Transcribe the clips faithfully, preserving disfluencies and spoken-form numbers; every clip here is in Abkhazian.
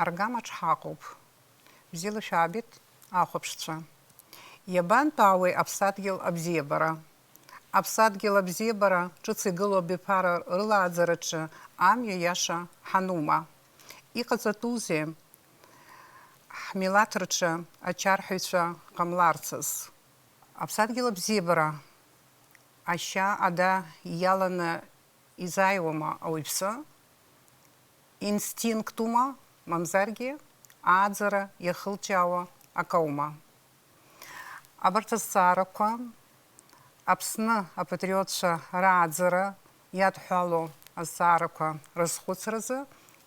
Аргамаҿ ҳаҟоуп. Бзиала шәаабеит, ахәаԥшцәа. Иабантәаауеи аԥсадгьыл абзиабара? Аԥсадгьыл абзиабара ҿыц игылоу абиԥара рылааӡараҿы амҩа иаша ҳанума? Иҟаҵатәузеи ҳмилаҭ рҿы ачарҳәаҩцәа ҟамларцаз? Аԥсадгьыл абзиабара ашьа ада иаланы изааиуама ауаҩԥсы? Инстинктума, мамзаргьы ааӡара иахылҿиаауа акаума? Абарҭ азҵаарақәа, Аԥсны апатриотцәа рааӡара иадҳәалоу азҵаарақәа рызхәыцразы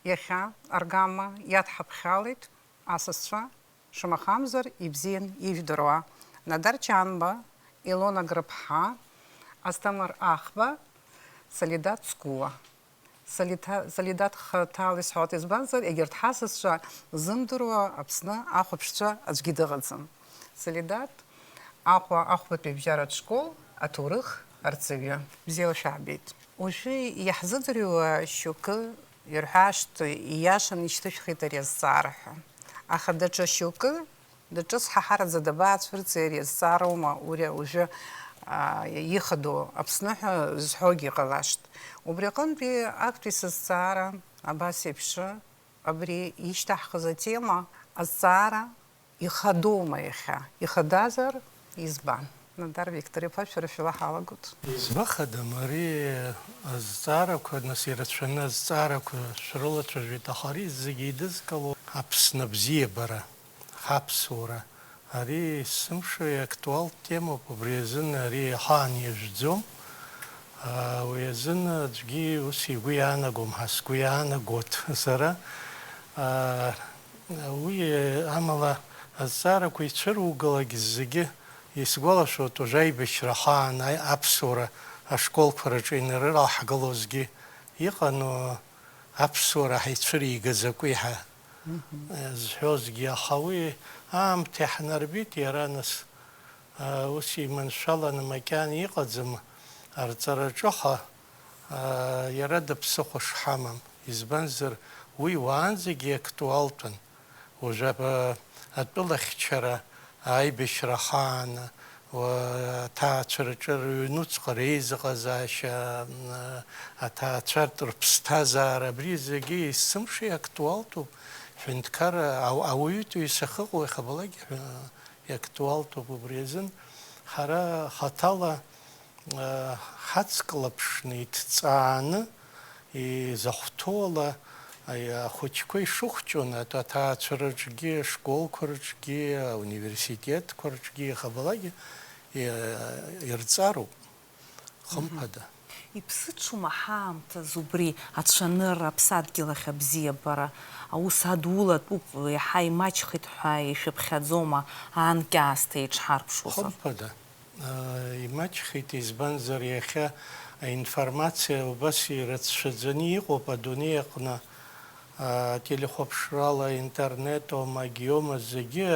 иахьа аргама иадҳаԥхьалеит асасцәа, шамахамзар ибзиан ижәдыруа Надар Чанба, Илона Грыԥҳа, Асҭамыр Ахба, Солидат Цгәуа. Солита-, Солидат хаҭала исҳәоит, избанзар, егьырҭ ҳасасцәа ззымдыруа Аԥсны ахәаԥшцәа аӡәгьы дыҟаӡам. Солидат Аҟәа ахәбатәи абжьаратә школ аҭоурых арҵаҩы. Бзиала шәаабеит. Уажәы иаҳзыӡырҩуа шьоукы ирҳәашт, ииашаны ишьҭышәхит ари азҵаара ҳәа. Аха даҽа шьоукы Даҿыс ҳаҳараӡа дабацәырҵи ари азҵаара аума, уи уажәы, аа, ихадоу Аԥсны ҳәа зҳәогьы ҟалашт. Убри аҟынтәи актәи сызҵаара абас еиԥш, абри ишьҭаҳхыз атема, азҵаара ихадоума иахьа? Ихадазар, избан? Надар Виктор-иԥа, шәара шәыла ҳалагоит. Избахадам, ари азҵаарақәа, нас ирацәаны азҵаарақәа шәрылацәажәеит, аха ари зегьы еидызкыло Аԥсны абзиабара. Ҳаԥсуара. Ари есымша иактуалтә темоуп, убри азын ари ахаан иажәӡом. Аа, уи азын аӡәгьы ус игәы иаанагом ҳәа сгәы иаанагоит сара. Аа, уи, амала, азҵаарақәа ицәыругалак зегьы, исгәалашәоит, уажә аибашьра ахаан аи-, аԥсуара ашколқәа рҿы инарылаҳгылозгьы иҟан, аԥсуара ҳаицәыригаз акәи ҳәа. Мгм. Зҳәозгьы, аха уи аамҭа иаҳнарбеит, иара нас, а, ус иманшәаланы макьана иҟаӡам арҵараҿы, аха, а, иара даԥсыхәа шҳамам. Избанзар, уи уаанӡагьы актуалтәын. Уажәы, а, атәылахьчара, аибашьра ахаан, уа, аҭаацәараҿы рыҩнуҵҟа реизыҟазаашьа, м, аҭаацәартә рыԥсҭазаара, абри зегьы есымша иактуалтәуп. Ҳәынҭқарра, ау-, ауаҩытәыҩса ахьыҟоу иахьабалак, ҳәа, иактуалтәуп убри азын. Ҳара хаҭала, а, ҳацклаԥшны, иҭҵааны, изахәҭоу ала, аи-, ахәыҷқәа ишыхәҷу, аҭ-, аҭаацәараҿгьы, ашколқәа рҿгьы, ауниверситетқәа рҿгьы, иахьабалак, и-, ирҵароуп, хымԥада. Мгм. Иԥсыҽума ҳаамҭазы убри ацәанырра, аԥсадгьыл ахь абзиабара, аус адулатәуп, иаҳа имаҷхеит ҳәа ишәыԥхьаӡома, аанкьа аасҭа еиҿҳарԥшуазар? Хымԥада. Имаҷхеит, избанзар, иахьа аинформациа убас ирацәаӡаны иҟоуп адунеи аҟны, ателехәаԥшрала, интернетома, агиома, зегьы,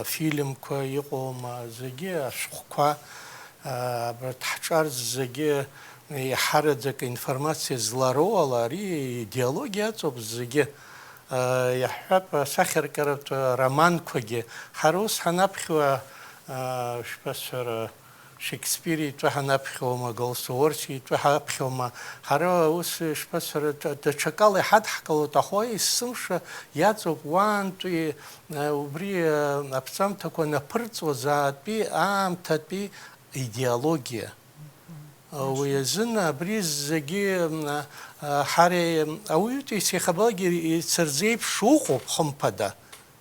афильмқәа иҟоума, зегьы, ашәҟәқәа, абарҭ ҳҿар зегьы иаҳараӡак аинформациа злароу ала, ари идеологиа аҵоуп зегьы. Иаҳҳәап, асахьаркыратә романқәагьы, ҳара ус ҳанаԥхьуа, шԥасҳәара, Шекспир итәы ҳанаԥхьоума, Голсуорси итәы ҳаԥхьоума, ҳара ус, шԥасҳәара, даҽакала иҳадҳкылоит, аха есымша иаҵоуп уаантәи, убри, аԥҵамҭақәа наԥырҵуазаатәи аамҭатәи идеологиа. Уи азын абри зегьы, м, а, ҳара, м, ауаҩытәыҩса иахьабалак ицырзеиԥшу ыҟоуп, хымԥада,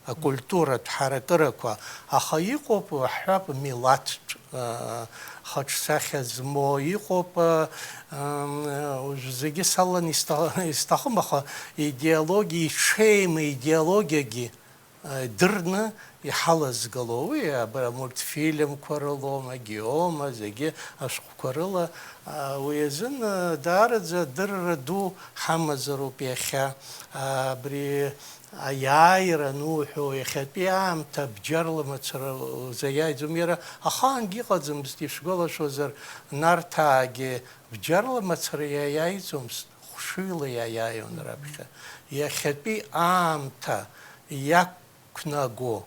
акультуратә ҳаракырақәа, аха иҟоуп, ҳҳәап, милаҭтә, а, хаҿсахьа змоу, иҟоуп, а, м, уажә зегьы саланы исҭа-, исҭахым, аха идеологиа, иҽеим идеологиагьы дырны иҳалазгало, уи абра амультфильмқәа рылоума, геома, зегьы ашәҟәқәа рыла, а, уи азын, а, даараӡа адырра ду ҳамазароуп иахьа, а, абри аиааира ануҳәо, иахьатәи аамҭа бџьарла мацара узаиааиӡом, иара ахаангьы иҟаӡамызт, ишәгәалашәозар, Нарҭаагьы бџьарла мацара иаиааиӡомызт. хәшыҩла иаиааиуан раԥхьа. Иахьатәи аамҭа иақәнаго,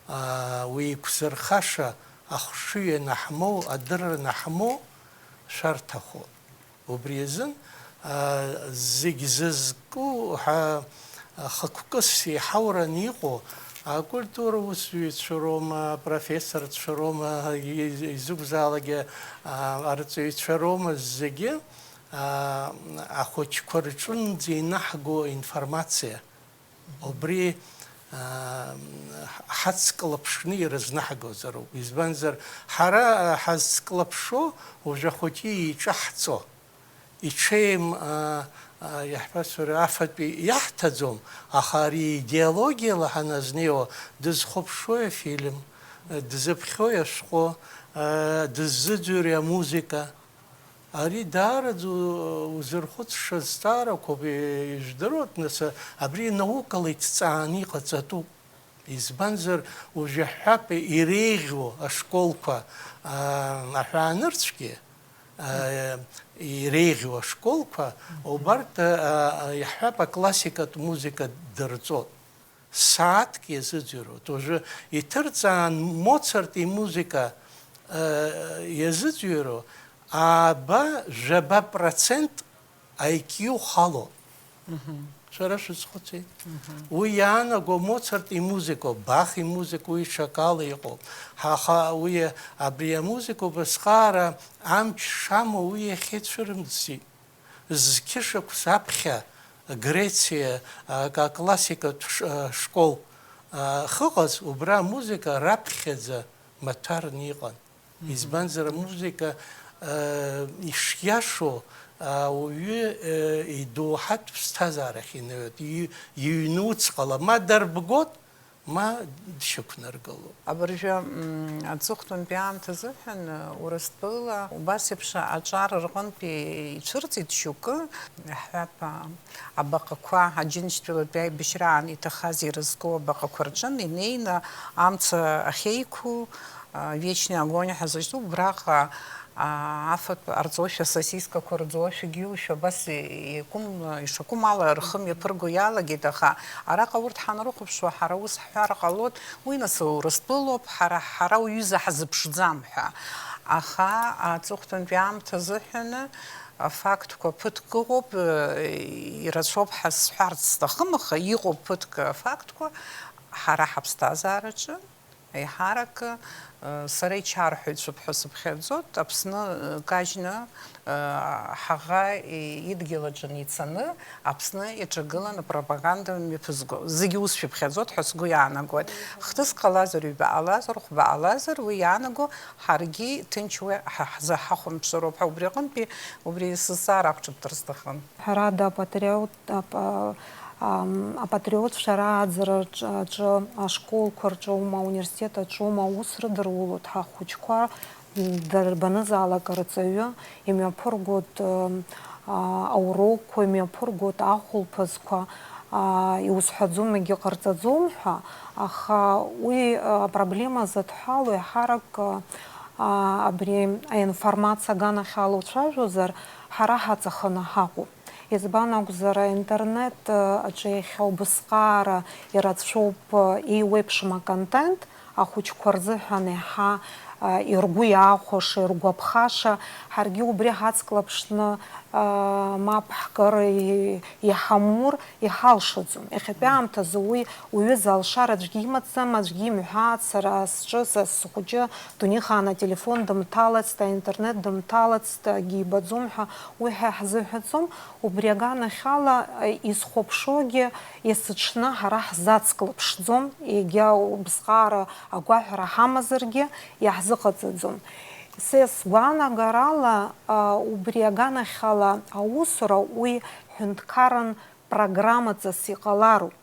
аа, уи иқәзырхаша ахәшыҩ анаҳмоу, адырра анаҳмоу шәарҭахоит. Убри азын, аа, зегь зызку ҳәа хықәкыс иҳаураны иҟоу акультура усзуҩцәа роума, апрофессорцәа роума, и-, изакәзаалакгьы, аа, арҵаҩцәа роума, зегьы, аа, ахәыҷқәа рҿынӡа инаҳго информациа. Убри, аа, ҳацклаԥшны ирызнаҳгозароуп. Избанзар, ҳара, аа, ҳазклаԥшо уажә ахәыҷы иҿаҳҵо. Иҽеим, аа, аа, иаҳбацәажәо афатәи иаҳҭаӡом, аха ари идеологиала ҳаназнеиуа, дызхәаԥшуеи афильм, дызыԥхьои ашәҟәы, аа, дыззыӡырҩуеи амузыка, ари даараӡа у-, узырхәыцша зҵаарақәоуп, и-, ижәдыруеит, нас, абри наукала иҭҵааны иҟаҵатәуп. Избанзар, уажәы ҳҳәап, иреиӷьу ашколқәа, аа, аҳәаанырцәгьы, аа, иреиӷьу ашколқәа, убарҭ, аа, иаҳҳәап, аклассикатә музыка дырҵоит. Сааҭк иазыӡырҩуеит. Уажәы иҭырҵаан Моцарт имузыка, аа, иазыӡырҩуа, ааба, жәаба процент I Q халоуп. Шәара шәазхәыци? Уи иаанаго Моцарт имузыкоуп, Бах имузыка, уи ҽакала иҟоуп. Аха уи, абри амузыка убасҟаара амч шамоу уи иахьа ицәырымҵит. Зқьышықәса аԥхьа Грециа, а, ка-, классикатә ш-, а, школ, а, ахьыҟаз, убра амузыка раԥхьаӡа маҭәарны иҟан. Избанзар, амузыка, э, ишиашоу, э, ауаҩы, э, идоуҳатә ԥсҭазаарахь инаҩоит, и-, иҩнуҵҟала, ма дарбгоит, ма дшьақәнаргылоит. Абыржәы, м, аҵыхәтәантәи аамҭа азыҳәан, э, Урыстәыла убас еиԥш аҿар рҟынтәи ицәырҵит шьоукы, иаҳҳәап, а, абаҟақәа, Аџьынџьтәылатәи аибашьраан иҭахаз ирызку абаҟақәа рҿын инеины амца ахьеиқәу, а, Вечный огонь ҳәа зыхьӡу, убраҟа, а, афатә арҵошәа, сосискақәа рӡошәагьы иушәа, абас и-, иакәым, ишакәым ала рхы мҩаԥырго иалагеит, аха араҟа урҭ ҳанрыхәаԥшуа, ҳара ус ҳҳәар ҟалоит, уи нас Урыстәылоуп, ҳара, ҳара уҩыза ҳазыԥшӡам ҳәа. Аха аҵыхәтәантәи аамҭа азыҳәаны афактқәа ԥыҭк ыҟоуп, э, ирацәоуп ҳәа сҳәарц сҭахым, аха иҟоуп ԥыҭк афактқәа, ҳара ҳаԥсҭазаараҿы еиҳарак, э, сара ичарҳәаҩцәоуп ҳәа сыԥхьаӡоит, Аԥсны, э, кажьны, э, ҳаӷа и-, идгьыл аҿы ицаны, Аԥсны иҿагыланы пропаганда мҩаԥызго. Зегьы ус шәыԥхьаӡоит ҳәа сгәы иаанагоит. Хҭыс ҟалазар, ҩба ҟалазар, хәба ҟалазар, уи иаанаго ҳаргьы ҭынч уи ҳа-, ҳзы-, ҳахәамԥшыроуп ҳәа убри аҟынтәи, убри сызҵаара ақәҿыҭтәыр сҭахын. Ҳәарада, апатриот-, ап-, а-, ам, апатриотцәа рааӡараҿ-, аҿы, ашколқәа рҿоума, ауниверситет аҿоума аус рыдырулоит ҳахәыҷқәа, м, дарбанызаалак арҵаҩы имҩаԥыргоит, м, а-, аурокқәа, имҩаԥыргоит ахәылԥазқәа, а, иузҳәаӡом, егьыҟарҵаӡом ҳәа, аха уи, а, апроблема задҳәалоу еиҳарак, а, а, абри аинформациа аганахьала уцәажәозар, ҳара ҳаҵаханы ҳаҟоуп. Избан акәзар, аинтернет, а, аҿы иахьа убысҟаара ирацәоуп, а, еиуеиԥшым аконтент, ахәыҷқәа рзыҳәан еиҳа, а, иргәы иаахәаша, иргәаԥхаша, ҳаргьы убри ҳацклаԥшны, а, мап ҳкыр и-, иҳамур иҳалшаӡом. Иахьатәи аамҭазы уи уҩыза алшара аӡәгьы имаӡам, аӡәгьы имҳәааит, сара сҿы, са схәыҷы дунеихаан ателефон дымҭалацт, аинтернет дымҭалацт, акгьы ибаӡом ҳәа уи ҳа иаҳзыҳәаӡом. Убри аганахьала, изхәаԥшуагьы есыҽны ҳара ҳзацклаԥшӡом, егьа убысҟаара агәаҳәара ҳамазаргьы иаҳзыҟаҵаӡом. Са сгәаанагарала, а, убри аганахьала аусура уи ҳәынҭқарран программаҵас иҟалароуп.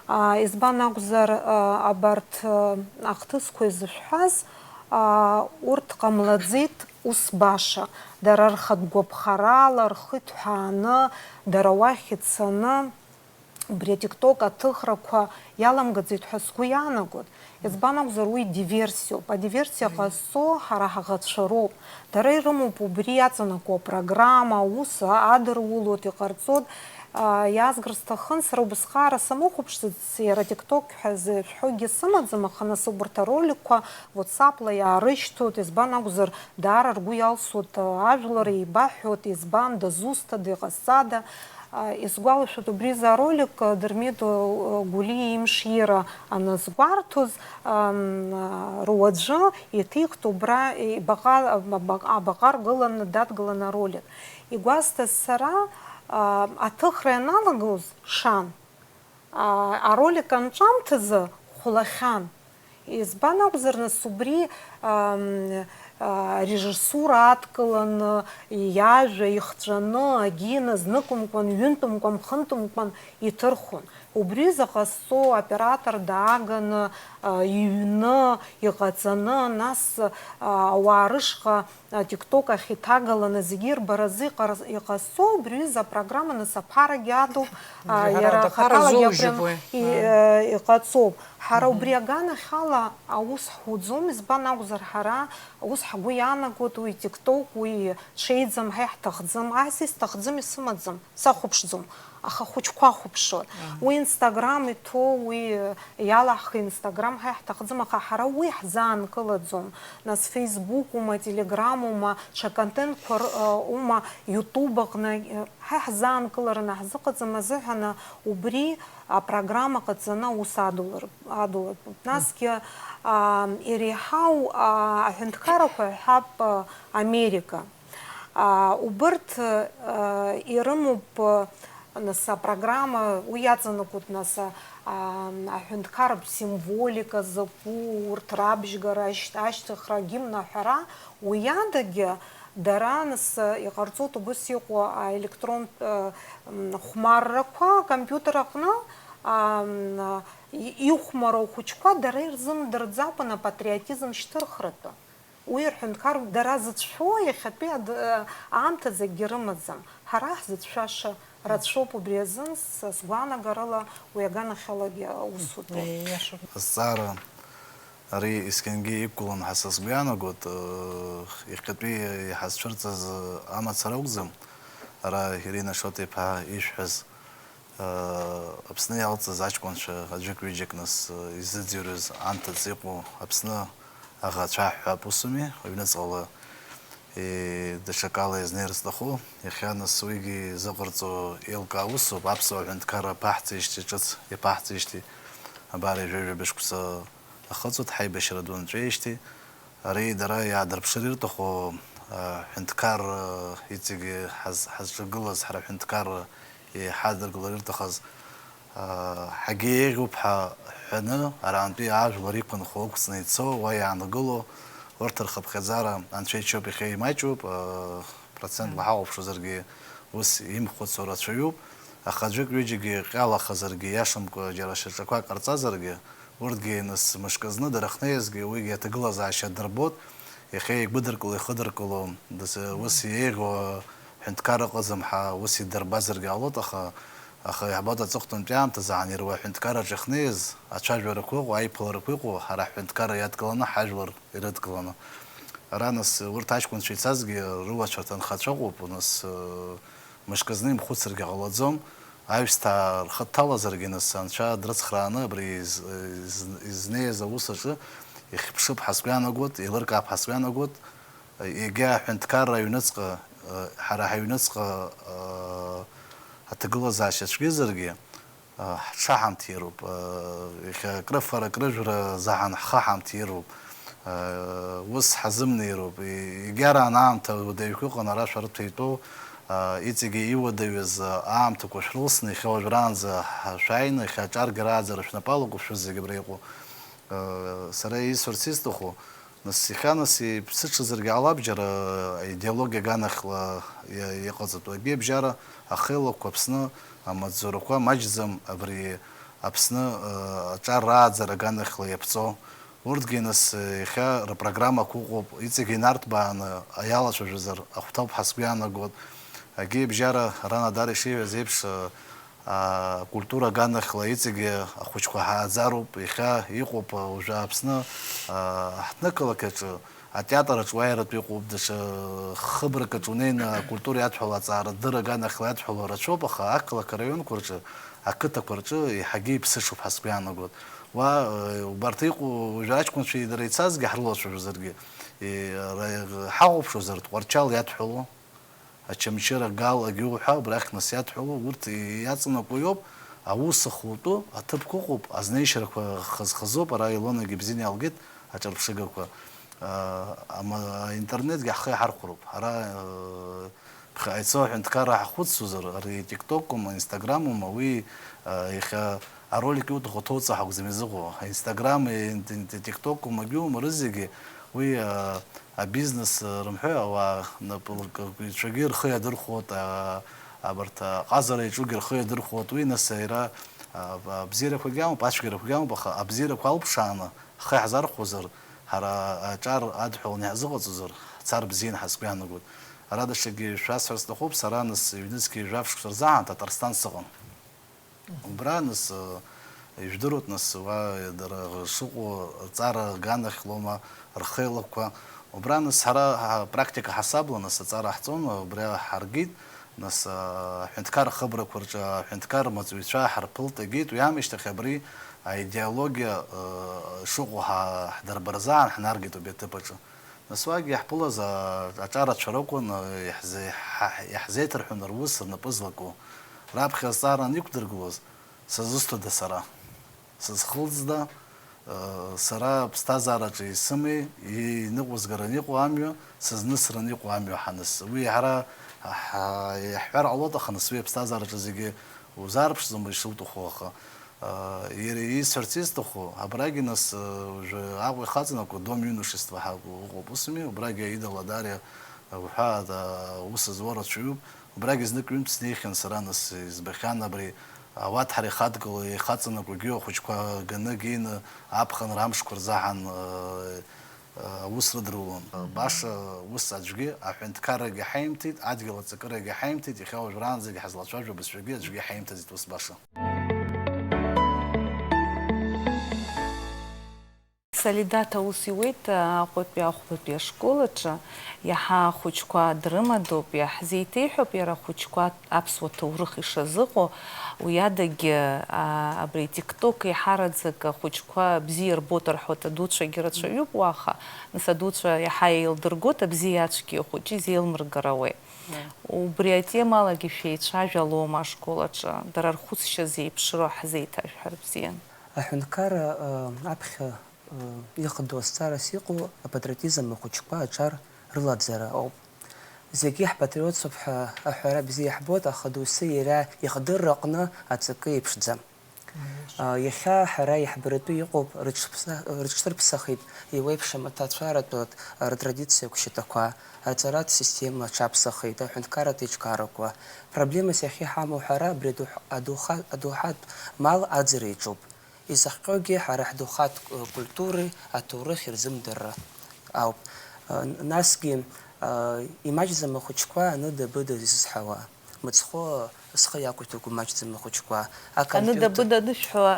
А, избан акәзар, а, абарҭ, а, ахҭысқәа изышәҳәаз, а, урҭ ҟамлаӡеит ус баша. Дара рхатә гәаԥхарала, рхы иҭҳәааны, дара уахь ицаны, убри атикток аҭыхрақәа иаламгаӡеит ҳәа сгәы иаанагоит. Избан акәзар, уи диверсиоуп. Адиверсиа ҟазҵо ҳара ҳаӷацәа роуп. Дара ирымоуп убри иаҵанакуа апрограмма, аус адырулоит, иҟарҵоит. А, иаазгар сҭахын, сара убысҟаара самыхәаԥшӡац, иара TikTok ҳәа зышәҳәогьы сымаӡам, аха нас убарҭ ароликқәа WhatsApp-ла иаарышьҭоит, избан акәзар, даара ргәы иалсуеит, а, ажәлар еибаҳҳәоит, избан, дызусҭада, иҟазҵада. А, исгәалашәоит, убри за аролик, а, Дырмит, а, Гәлиа имшира аназгәарҭоз, ам, а, руаӡәы иҭихт убра, ибаҟа-, абаҟа-, абаҟа ргыланы дадгылан аролик. Игәасҭаз сара, а, аҭыхра ианалагоз шан, а, аролик анҵәамҭазы хәлахьан. Избан акәзар, нас, убри, ам, а, арежиссура адкыланы, иажәа ихҵәаны, агьина зныкымкәан, ҩынтәымкәан, хынтәымкәан иҭырхуан. Убри заҟа ҟазҵо, аоператор дааганы, а, иҩны, иҟаҵаны, нас, а, ауаа рышҟа а, TikTok ахь иҭагаланы зегьы ирбаразы иҟар-, иҟазҵо убри ҩыза апрограмма, нас аԥарагьы адуп, а, Ҳара иара аԥара хаҭалагьы зоужьып апрем-, уи. И-, Мм. э, иҟаҵоуп. Ҳара Мгм. убри аганахьала аус ҳуӡом, избан акәзар, ҳара ус ҳгәы иаанагоит уи TikTok, уи ҽеиӡам, ҳа иаҳҭахӡам, ас исҭахӡам, исымаӡам, сахәаԥшӡом. Аха ахәыҷқәа хәаԥшуеит. Мм. Уи Instagram иҭоу, уи иалаҳхи Instagram ҳәа иаҳҭахӡам, аха ҳара уи ҳзаанкылаӡом. Нас Facebook ума, Telegram ума, ҽа контентқәа р-, ума, YouTube аҟны, ҳа ҳзаанкылараны ҳзыҟаҵам азыҳәан убри апрограмма ҟаҵаны аус адулар-, адулатәуп. Насгьы, а, иреиҳау, а, аҳәынҭқаррақәа ҳәа, а, Америка. А, убырҭ, а, ирымоуп, а, нас, апрограмма, уи иаҵанакуеит, нас, а, а, аҳәынҭқарратә символика закәу, урҭ рабжьгара, ашьҭ-, ашьҭыхра, агимн аҳәара, уи адагьы дара, нас, иҟарҵоит убыс иҟоу аелектронтә, а, м, хәмаррақәа акомпиутер аҟны, а, м, и-, ихәмароу ахәыҷқәа дара ирзымдырӡакәаны апатриотизм шьҭырхратәы. Уи рҳәынҭқар дара зыцәшәо иахьатәи ад-, аамҭазы акгьы рымаӡам. Ҳара ҳзыцәшәаша рацәоуп, убри азын са сгәаанагарала уи аганахьалагьы аусутәуп. Ииашоуп. Азҵаара ари есқьынгьы иқәгылан ҳәа са сгәы иаанагоит, э, иахьатәи иҳазцәырҵыз амацара акәӡам, ара Ирина Шоҭа-иԥа ишәҳәаз. Аԥсны иалҵыз аҷкәынцәа аӡәык-ҩыџьак нас изыӡырҩыз анҭыҵ иҟоу Аԥсны аӷацәа ҳҳәап, усуми, аҩныҵҟала, и-, даҽакала иазнеир зҭаху. Иахьа нас уигьы изыҟарҵо еилкаа усуп, аԥсуа ҳәынҭқарра ԥаҳҵеижьҭеи ҿыц иаԥаҳҵеижьҭеи, абар ҩажәа-ҩажәа быжьқәса ахыҵуеит ҳаибашьра ду нҵәеижьҭеи. Ари дара иаадырԥшыр ирҭаху, а, ҳәынҭқар, а, иҵегьы ҳаз-, ҳазҿагылаз, ҳара ҳәынҭқарра иҳадыркылар ирҭахыз, а, ҳагьеиӷьуп ҳәа ҳҳәаны, арантәи ажәлар иқәынхо ықәҵны ицо, уа иаанагыло, урҭ рхыԥхьаӡара анцәа иџьшьоуп, иахьа имаҷуп, а, процентла ҳахәаԥшуазаргьы ус имхәыцуа рацәаҩуп, аха аӡәык-ҩыџьагьы ҟьалахазаргьы, иашамкәа џьара шьаҿақәак ҟарҵазаргьы, урҭгьы нас мышкы зны дырхнеизгьы, уигьы аҭагылазаашьа дырбоит, иахьа игәыдыркыло, ихыдыркыло, дас-, ус еиӷьу ҳәынҭқар ыҟаӡам ҳәа ус идырбазаргьы ҟалоит, аха, аха иаҳбоит аҵыхәтәантәи аамҭазы ан ируа аҳәынҭқарраҿы иахнеиз ацәажәарақәа ыҟоу, аиԥыларақәа ыҟоу, ҳара ҳҳәынҭқарра иадкыланы, ҳажәлар ирыдкыланы. Ара нас урҭ аҷкәынцәа ицазгьы рыуацәа рҭынхацәа ыҟоуп, нас, мышкы зны имхәыцыргьы ҟалаӡом, аҩсҭаа рхы дҭалазаргьы, нас анцәа дрыцхрааны абри из-, из-, изнеиз аус аҿы ихьыԥшып ҳәа сгәы иаанагоит, еилыркаап ҳәа сгәы иаанагоит, егьа аҳәынҭқарра аҩныҵҟа, ҳара ҳаҩныҵҟа аҭагылазаашьа цәгьазаргьы, ҳҽаҳамҭируп, иахьа акрыфара, акрыжәра заҳан ҳхы ҳамҭируп, ус ҳазымнеироуп. Егьараан аамҭа уадаҩқәа ыҟан ара шәарҭәа итәоу, иҵегьы иуадаҩыз аамҭақәа шәрылсны, иахьа уажәраанӡа шәааины, иахьа аҿаргьы рааӡара шәнапы алакәу шәызегьы абра иҟоу. Сара исҳәарц исҭаху, нас иахьа нас иԥсыҽызаргьы ҟалап, џьара аидеологиа аганахьла иа-, иҟаҵатәу абиабжьара ахеилакқәа Аԥсны амаҵзурақәа маҷӡам абри Аԥсны, э, аҿар рааӡара аганахьла иаԥҵоу. Урҭгьы нас, э, иахьа рпрограммақәа ыҟоуп, иҵегь инарҭбааны иалацәажәозар ахәҭоуп ҳәа сгәы иаанагоит. Агьи абжьара Рана Дара ишиҳәаз еиԥш, э, Акультура аганахьла иҵегьы ахәыҷқәа ҳааӡароуп, иахьа иҟоуп, уажәы Аԥсны, а, ҳҭнықалақь аҿы, атеатр аҿы уаҩратәы иҟоуп, даҽа хыбрак аҿы унеины акультура иадҳәало, аҵаарадырра аганахьла иадҳәало рацәоуп, аха ақалақь араионқәа рҿы, ақыҭақәа рҿы еиҳагьы иԥсыҽуп ҳәа сгәы иаанагоит. Уа, э, убарҭ иҟоу уажәы аҷкәынцәа дара ицазгьы ҳрылацәажәозаргьы, и-, ра-, ҳахәаԥшуазар, Тҟәарчал иадҳәало, Очамчыра, Гал, Агьоуҳәа, убрахь нас иадҳәало, урҭ иаҵанакуа иоуп, аус ахутәы аҭыԥқәа ыҟоуп, азнеишьарақәа хаз-хазоуп, ара Илонагьы бзианы иалгеит, аҿырԥшыгақәа. А, ама-, аинтернетгьы ҳхы иҳархәароуп. Ҳара, э, ԥхьаҟа ицо аҳәынҭқарра ҳахәыццозар, ари TikTok-ума, Instagram-ума, уи, э, иахьа аролик иуҭаху ҭоуҵаҳа акәӡам изыҟоу. Instagram, э, TikTok-умагьы умарызегьы, уи, э, абизнес, э, рымҳәои, ауаа напылакҩцәагьы рхы иадырхәоит, а, абарҭ аҟазара иаҿугьы рхы иадырхәоит, уи нас иара, а, абзиарақәагьы амоуп, ацәгьарақәагьы амоуп, аха абзиарақәа алԥшааны ҳхы иаҳзархәозар, ҳара аҿар адҳәаланы иаҳзыҟаҵозар, ҳцар бзиан ҳәа сгәы иаанагоит. Ара даҽакгьы шәасҳәар сҭахуп, сара нас ҩнызқьи жәаф шықәса рзы аан Ҭатарсҭан сыҟан. Убра нас, э, ижәдыруеит, нас, уа дара шыҟоу рҵара аганахьлома рхеилакқәа. Убра нас ҳара ҳа-, практика ҳасабла, нас, аҵара ҳҵон, убри ҳаргеит, нас, э, аҳәынҭқар хыбрақәа рҿы, аҳәынҭқар маҵуҩцәа ҳарԥылт, егеит, уи аамышьҭахь абри аидеологиа, э, шыҟоу ҳа-, ҳдырбарзаан ҳнаргеит убри аҭыԥ аҿы. Нас уагьы иаҳԥылаз, а-, аҿарацәа ракәын, а, иаҳзе-, ҳа-, иаҳзеиҭарҳәон рус рнапы злаку. Раԥхьа азҵаара аниқәдыргылоз, сызусҭода сара? Сызхылҵда, а, сара аԥсҭазаараҿы исымеи, иныҟәызгараны иҟоу амҩа, сызнысраны иҟоу амҩа ҳаныс. Уи ҳара, ҳа-, иаҳҳәар ҟалоит, аха нас уи аԥсҭазаараҿы зегьы узаарԥшӡом ишуҭаху, аха Иара исҳәарц исҭаху, абрагьы нас, уажәы Аҟәа ихаҵанакуа Дом юношества ҳәа ыҟоуп, усми? Убрагьы Аида Ладариа уҳәа аус зуа рацәаҩуп. Убрагьы знык ҩынтә снеихьан сара, нас избахьан абри ауаҭәҳара ихадгыло, ихаҵанакуагьы ахәыҷқәа ганы геины аԥхынра амшқәа рзаҳан, Аус рыдырулон. Баша ус аӡәгьы аҳәынҭқаррагьы ҳаимҭеит, адгьыл аҵакырагьы ҳаимҭеит, иахьа уажәраанӡагьы ҳазлацәажәо абызшәагьы аӡәгьы ҳаимҭаӡеит ус баша. Солидат аус иуеит Аҟәатәи ахәбатәи ашкол аҿы, иаҳа ахәыҷқәа дрымадоуп, иаҳзеиҭеиҳәап иара ахәыҷқәа аԥсуа ҭоурых ишазыҟоу, уи адагьы, а, абри TikTok еиҳараӡак ахәыҷқәа бзиа ирбоит рҳәоит, адуцәагьы рацәаҩуп уаха, нас адуцәа иаҳа еилдыргоит, абзиеи ацәгьеи ахәыҷы изеилмыргар ауеит. Убри атемалагьы шәеицәажәалома ашкол аҿы? Дара рхәыцшьа зеиԥшроу ҳзеиҭашәҳәар бзиан. Аҳәынҭқарра, а, аԥхьа Иҟадоу азҵаарас иҟоу апатриотизм ахәыҷқәа аҿар рылаӡара ауп. Зегьы ҳпатриотцәоуп ҳәа аҳәара бзиа иаҳбоит, аха доусы иара ихдырра аҟны аҵакы еиԥшӡам. Иахьа ҳара иаҳбаратәы иҟоуп рыҽԥса-, рыҽрыԥсахит еиуеиԥшым аҭаацәаратә ртрадициақәа шьаҭақәа, аҵаратә система аҽаԥсахит, аҳәынҭқарратә еиҿкаарақәа. Проблемас иахьа иҳамоу ҳара абри адоуҳа-, адоуҳа-, адоуҳатә мал аӡара иаҿуп. Изыхҟьогьы ҳара ҳдоуҳатә культуреи аҭоурыхи рзымдырра ауп. Насгьы, имаҷӡам ахәыҷқәа аныда-быда изызҳауа. Мыцхәы схы иақәиҭуп имаҷӡам ахәыҷқәа. Акомпиутер- Аныда-быда анышәҳәа,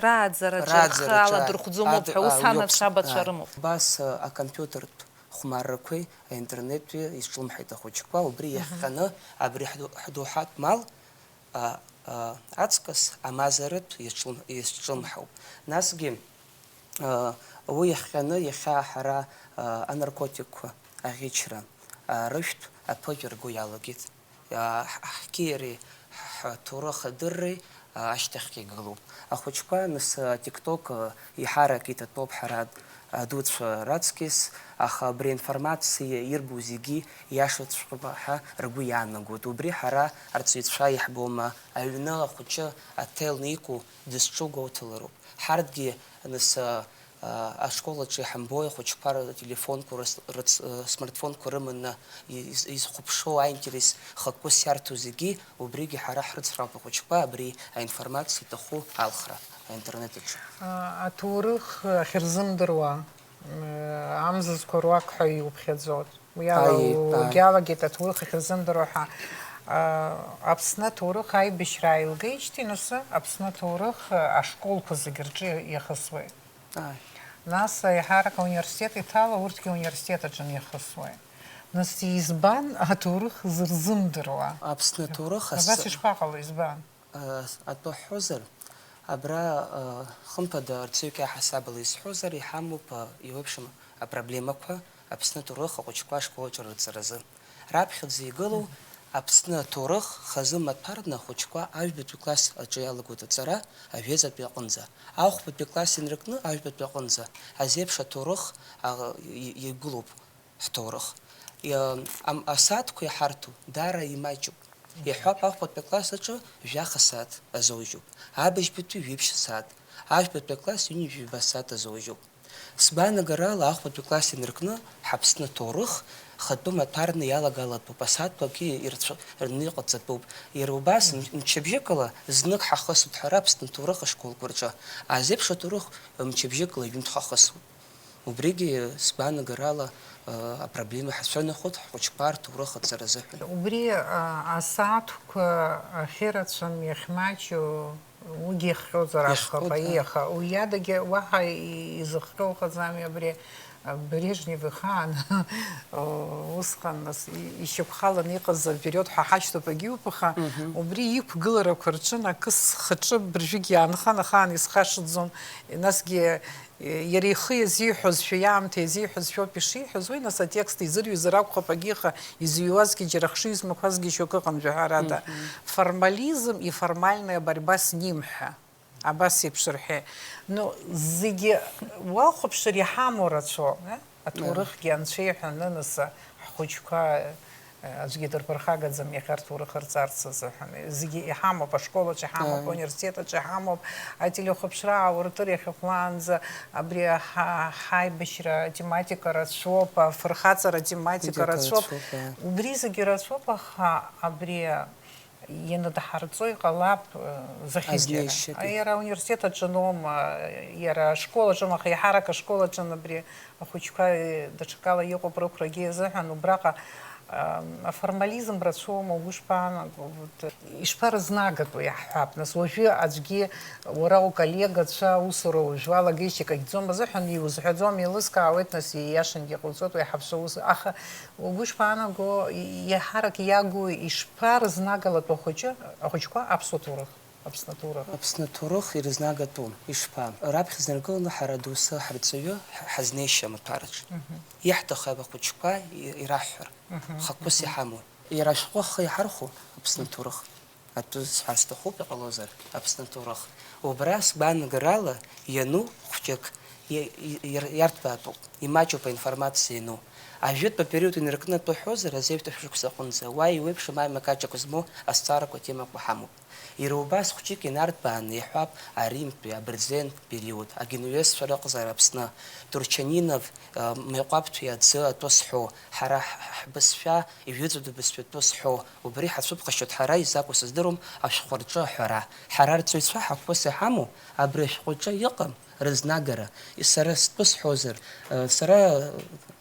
рааӡараҿы рхы аладырхәӡом ауп ҳәа, ус анацәа абацәа рымоуп. Абас акомпиутертә хәмаррақәеи аинтернеттәи изҿлымҳаит ахәыҷқәа, убри иахҟьаны абри ҳдоу-, ҳдоуҳатә мал а, а, аҵкыс амазаратә иаҿлым-, иазҿлымҳауп. Насгьы, а, уи иахҟьаны иахьа ҳара, а, анаркотикқәа аӷьычра, а, рышәҭ аԥыжәара ргәы иалагеит. А, ҳ-, ҳқьиареи ҳ-, ҳҭоурых адырреи, а, ашьҭахьгьы игылоуп. Ахәыҷқәа нас, а, TikTok, а, еиҳарак иҭатәоуп ҳара адуцәа раҵкьыс, аха абри аинформациа ирбо зегьы иашаҵәҟьоуп ҳәа ргәы иаанагоит. Убри ҳара арҵаҩцәа иаҳбома, аҩны ахәыҷы аҭел никәу дызҿу гәоуҭалароуп. Ҳарҭгьы, нас, а, а, ашкол аҿы иҳамбои, ахәыҷқәа ртелефонқәа, рыс-, рыц-, смартфонқәа рыманы и-, из-, изхәаԥшуа аинтерес хықәкыс иарҭо зегьы, убригьы ҳара ҳрыцхраауп ахәыҷқәа абри аинформациа иҭаху алхра аинтернет аҿы. А, аҭоурых ахьырзымдыруа, м, амзызқәа руак ҳәа иуԥхьаӡоит. Уи ала Аиеи, аиеи. Угьалагеит аҭоурых ахьырзымдыруа ҳәа. Аԥсны аҭоурых аибашьра ааилгеижьҭеи нас Аԥсны аҭоурых ашколқәа зегьы рҿы иахысуеит. Ааи. Нас аиҳарак ауниверситет иҭало, урҭгьы ауниверситет аҿы иахысуеит. Нас избан аҭоурых зырзымдыруа? Аԥсны аҭоурых Абас асы- ишԥаҟало, избан? Э, атәы ҳҳәозар, абра, э, хымԥада, арҵаҩык иаҳасабала исҳәозар, иҳамоуп, э, еиуеиԥшым апроблемақәа Аԥсны аҭоурых ахәыҷқәа ашколаҿы рырҵаразы. Раԥхьаӡа игылоу Аԥсны аҭоурых хазы маҭәарны ахәыҷқәа ажәбатәи класс аҿы иалагоит аҵара, ажәеизатәи аҟынӡа. Ахәбатәи класс инаркны ажәбатәи аҟынӡа азеиԥш аҭоурых, а, и-, игылоуп. Ҳҭоурых. Иа-, ам-, асааҭқәа иҳарҭо даара имаҷуп. Иҳәап, ахәбатәи акласс аҿы жәаха сааҭ азоужьуп, абыжьбатәи ҩышә сааҭ, ажәбатәи акласс ҩынҩажәи жәаба сааҭ азоужьуп. Сгәаанагарала, ахәбатәи акласс инаркны ҳаԥсны аҭоурых хатәы маҭәарны иалагалатәуп, асааҭқәагьы ирцәа-, рны иҟаҵатәуп. Иара убас, м-, мчыбжьыкала знык ҳахысуп ҳара Аԥсны аҭоурых ашколқәа рҿы, азеиԥш аҭоурых мчыбжьыкала ҩынтә ҳахысуп. Убригьы, сгәаанагарала, а, апроблема ҳацәынахоит ҳхәыҷқәа рҭоурых аҵара азыҳәан. Убри, а, асааҭқәа ахьырацәам, иахьмаҷу, уигьы иахҟьозар акәхап, Иахҟьоит, аиеи, аа. Аха уи адагьы уаҳа и-, изыхҟьо ыҟаӡами абри, а, Брежнев ихаан, усҟан нас и-, ишьақәхаланы иҟаз апериод ҳәа ҳашьҭоуп, агьиуп, аха Мгм. Убри иқәгыларақәа рҿы акы схаҿы быржәыгь иаанхан, ахаан исхашҭӡом, насгьы Иара ихы иазиҳәозшәа, иаамҭа иазиҳәозшәоуп ишиҳәаз, уи, нас, атекст изырҩызар акәхап, агьиха изыҩуазгьы џьара хшыҩзмақәазгьы шьоук ыҟан, жәаҳәарада. Мгм. Формализм и формальная борьба с ним ҳәа абас еиԥш рҳәеит. Ну, зегьы уахәаԥшыр иҳамоу рацәоуп, э? Аҭоурыхгьы анцәа иҳәаны, нас, ҳхәыҷқәа Аӡәгьы дырԥырхагаӡам иахьа рҭоурых рҵарц азыҳәан. Зегьы иҳамоуп, ашкол аҿы иҳамоуп, Ааи. Ауниверситет аҿы иҳамоуп, ателехәаԥшра ауртыр иахьахәлаанӡа абри ҳа-, ҳаибашьра атематика рацәоуп, афырхаҵара атематика Зегьы рацәоуп. Рацәоуп, ааи. Убри зегьы рацәоуп, аха абри ианыдҳарҵо иҟалап, э, зехьынџьара. Азнеишьагьы. Иара ауниверситет аҿы ноума, иара ашкол аҿы, аха еиҳарак ашкол аҿы абри Ахәыҷқәа, э, даҽакала иҟоуп рықәрагьы азыҳәан, убраҟа, ам, аформализм рацәоума, угәы шԥаанаго? Вот, ишԥарызнагатәу, иаҳҳәап, нас, уажәы аӡәгьы уара уколлегацәа аусура уажәы уалагеижьҭеи акагьӡом азыҳәан, иузҳәаӡом, еилыскаауеит, нас, ииашангьы иҟауҵоит, уи ҳаԥсуа ус, аха угәы шԥаанаго, иаҳарак иагу, ишԥарызнагалатәу ахәыҷы, ахәыҷқәа аԥсуа ҭоурых? Аԥсны аҭоурых. Аԥсны аҭоурых ирызнагатәым, ишԥа? Раԥхьа знаргыланы ҳара доусы ҳарҵаҩы ҳ-, ҳазнеишьа амаҭәараҿ. Мгм. Иаҳҭаху ахәыҷқәа и-, ираҳҳәар. Мгм, Хықәкыс мгм. Иҳамоу. Иара ашәҟәы ахы иаҳархәо Аԥсны аҭоурых. Атәы сҳәар сҭахуп, иҟалозар, Аԥсны аҭоурых. Убра сгәаанагарала иану хәҷык и-, и-, иар-, иарҭбаатәуп, имаҷуп аинформациа иану. Ажәытәтә апериод инаркны атәы ҳәозар, азеижәтәи шықәса аҟынӡа, уа еиуеиԥшым аимак-аҿак змоу азҵаарақәа темақәа ҳамоуп. Иара убас хәҷык инарҭбааны иаҳәап аримтәи, абырзентә период, агенуезцәа рыҟазаара Аԥсны, Турчанинов, э, Меиҟәаԥтәи аӡы атәы зҳәо, ҳара ҳ-, ҳ-, ҳбызшәа, ижәытәтәи бызшәа атәы зҳәо, убри ҳацәыԥхашьоит ҳара, изакәу сыздыруам, ашәҟәы рҿы аҳәара. Ҳара арҵаҩцәа ҳаԥхьа иҳамоу абри ашәҟәы аҿы иҟам рызнагара. Сара стәы сҳәозар, э, сара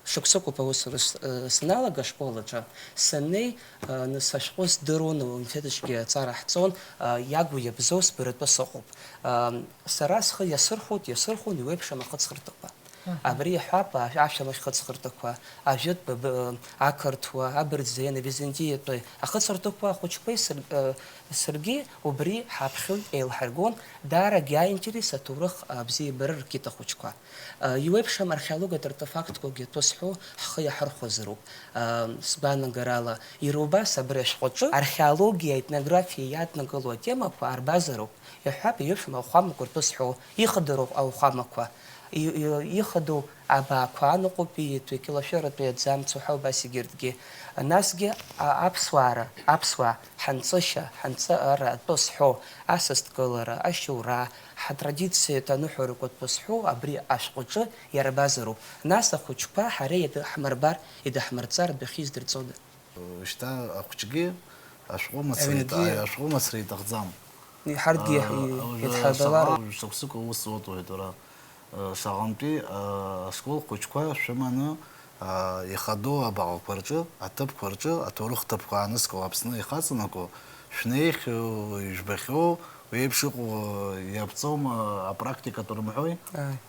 шықәсыкоуп аусура с-, э, саналага ашкол аҿы, саннеи, э, нас ашәҟәы здыруан, ауниверситет аҿгьы аҵара ҳҵон, э, иагу иабзоу сбаратәы сыҟоуп. Э, сара схы иасырхәоит, иасырхәон иуеиԥшым ахыҵхырҭақәа. Мгм. Абри иаҳәап, а-, ашәамахь хыҵхырҭақәа, ажәытә б-, б-, ақырҭуа, абырзен, авизантиатәи ахыҵхырҭақәа ахәыҷқәеи сар-, э, саргьы убри ҳаԥхьон, еилҳаргон, даарагь иааинтерес аҭоурых абзиабара ркит ахәыҷқәа. Э, иуеиԥшым археологиатә артефакткәагьы атәы зҳәо ҳхы иаҳархәазароуп. Э, сгәаанагарала, иара убас абри ашәҟәаҿы археологиа, аетнографиа иаднакыло атемақәа арбазароуп. Иаҳҳәап, иуеиԥшым ауахәамақәа ртәы зҳәо, ихадароуп ауахәамақәа, и-, и-, ихадоу абаақәа, анаҟәатәи, иатәи, акьалашәаратәи аӡы, амцу ҳәа убас егьырҭгьы. Насгьы, а-, аԥсуаара, аԥсуаа, ҳанҵышьа, ҳанҵыра атәы зҳәо, асасдкылара, ашьоура, ҳатрадициа аныҳәарақәа атәы зҳәо абри ашәҟәаҿы иарбазароуп. Нас ахәыҷқәа ҳара иадаҳмырбар, идаҳмырҵар адәахьы издырҵода? Шьҭа ахәыҷгьы ашәҟәы мацара ит-, Аҩнгьы. Аи, ашәҟәы мацара иҭахӡам. Иҳаргьы Аа, иҳ-, уажәы иҳабалар. Шаҟа, шықәсык аус зуеит, уҳәеит уара. Э, шаҟантәи, э, ашкол хәыҷқәа шәыманы, Ихадоу абаҟақәа рҿы, аҭыԥқәа рҿы, аҭоурых ҭыԥқәа аанызкыло Аԥсны ихаҵанаго, шәнеихьоу, ижәбахьоу, уи еиԥш иҟоу иаԥҵоума, апрактикатә рымҳәои?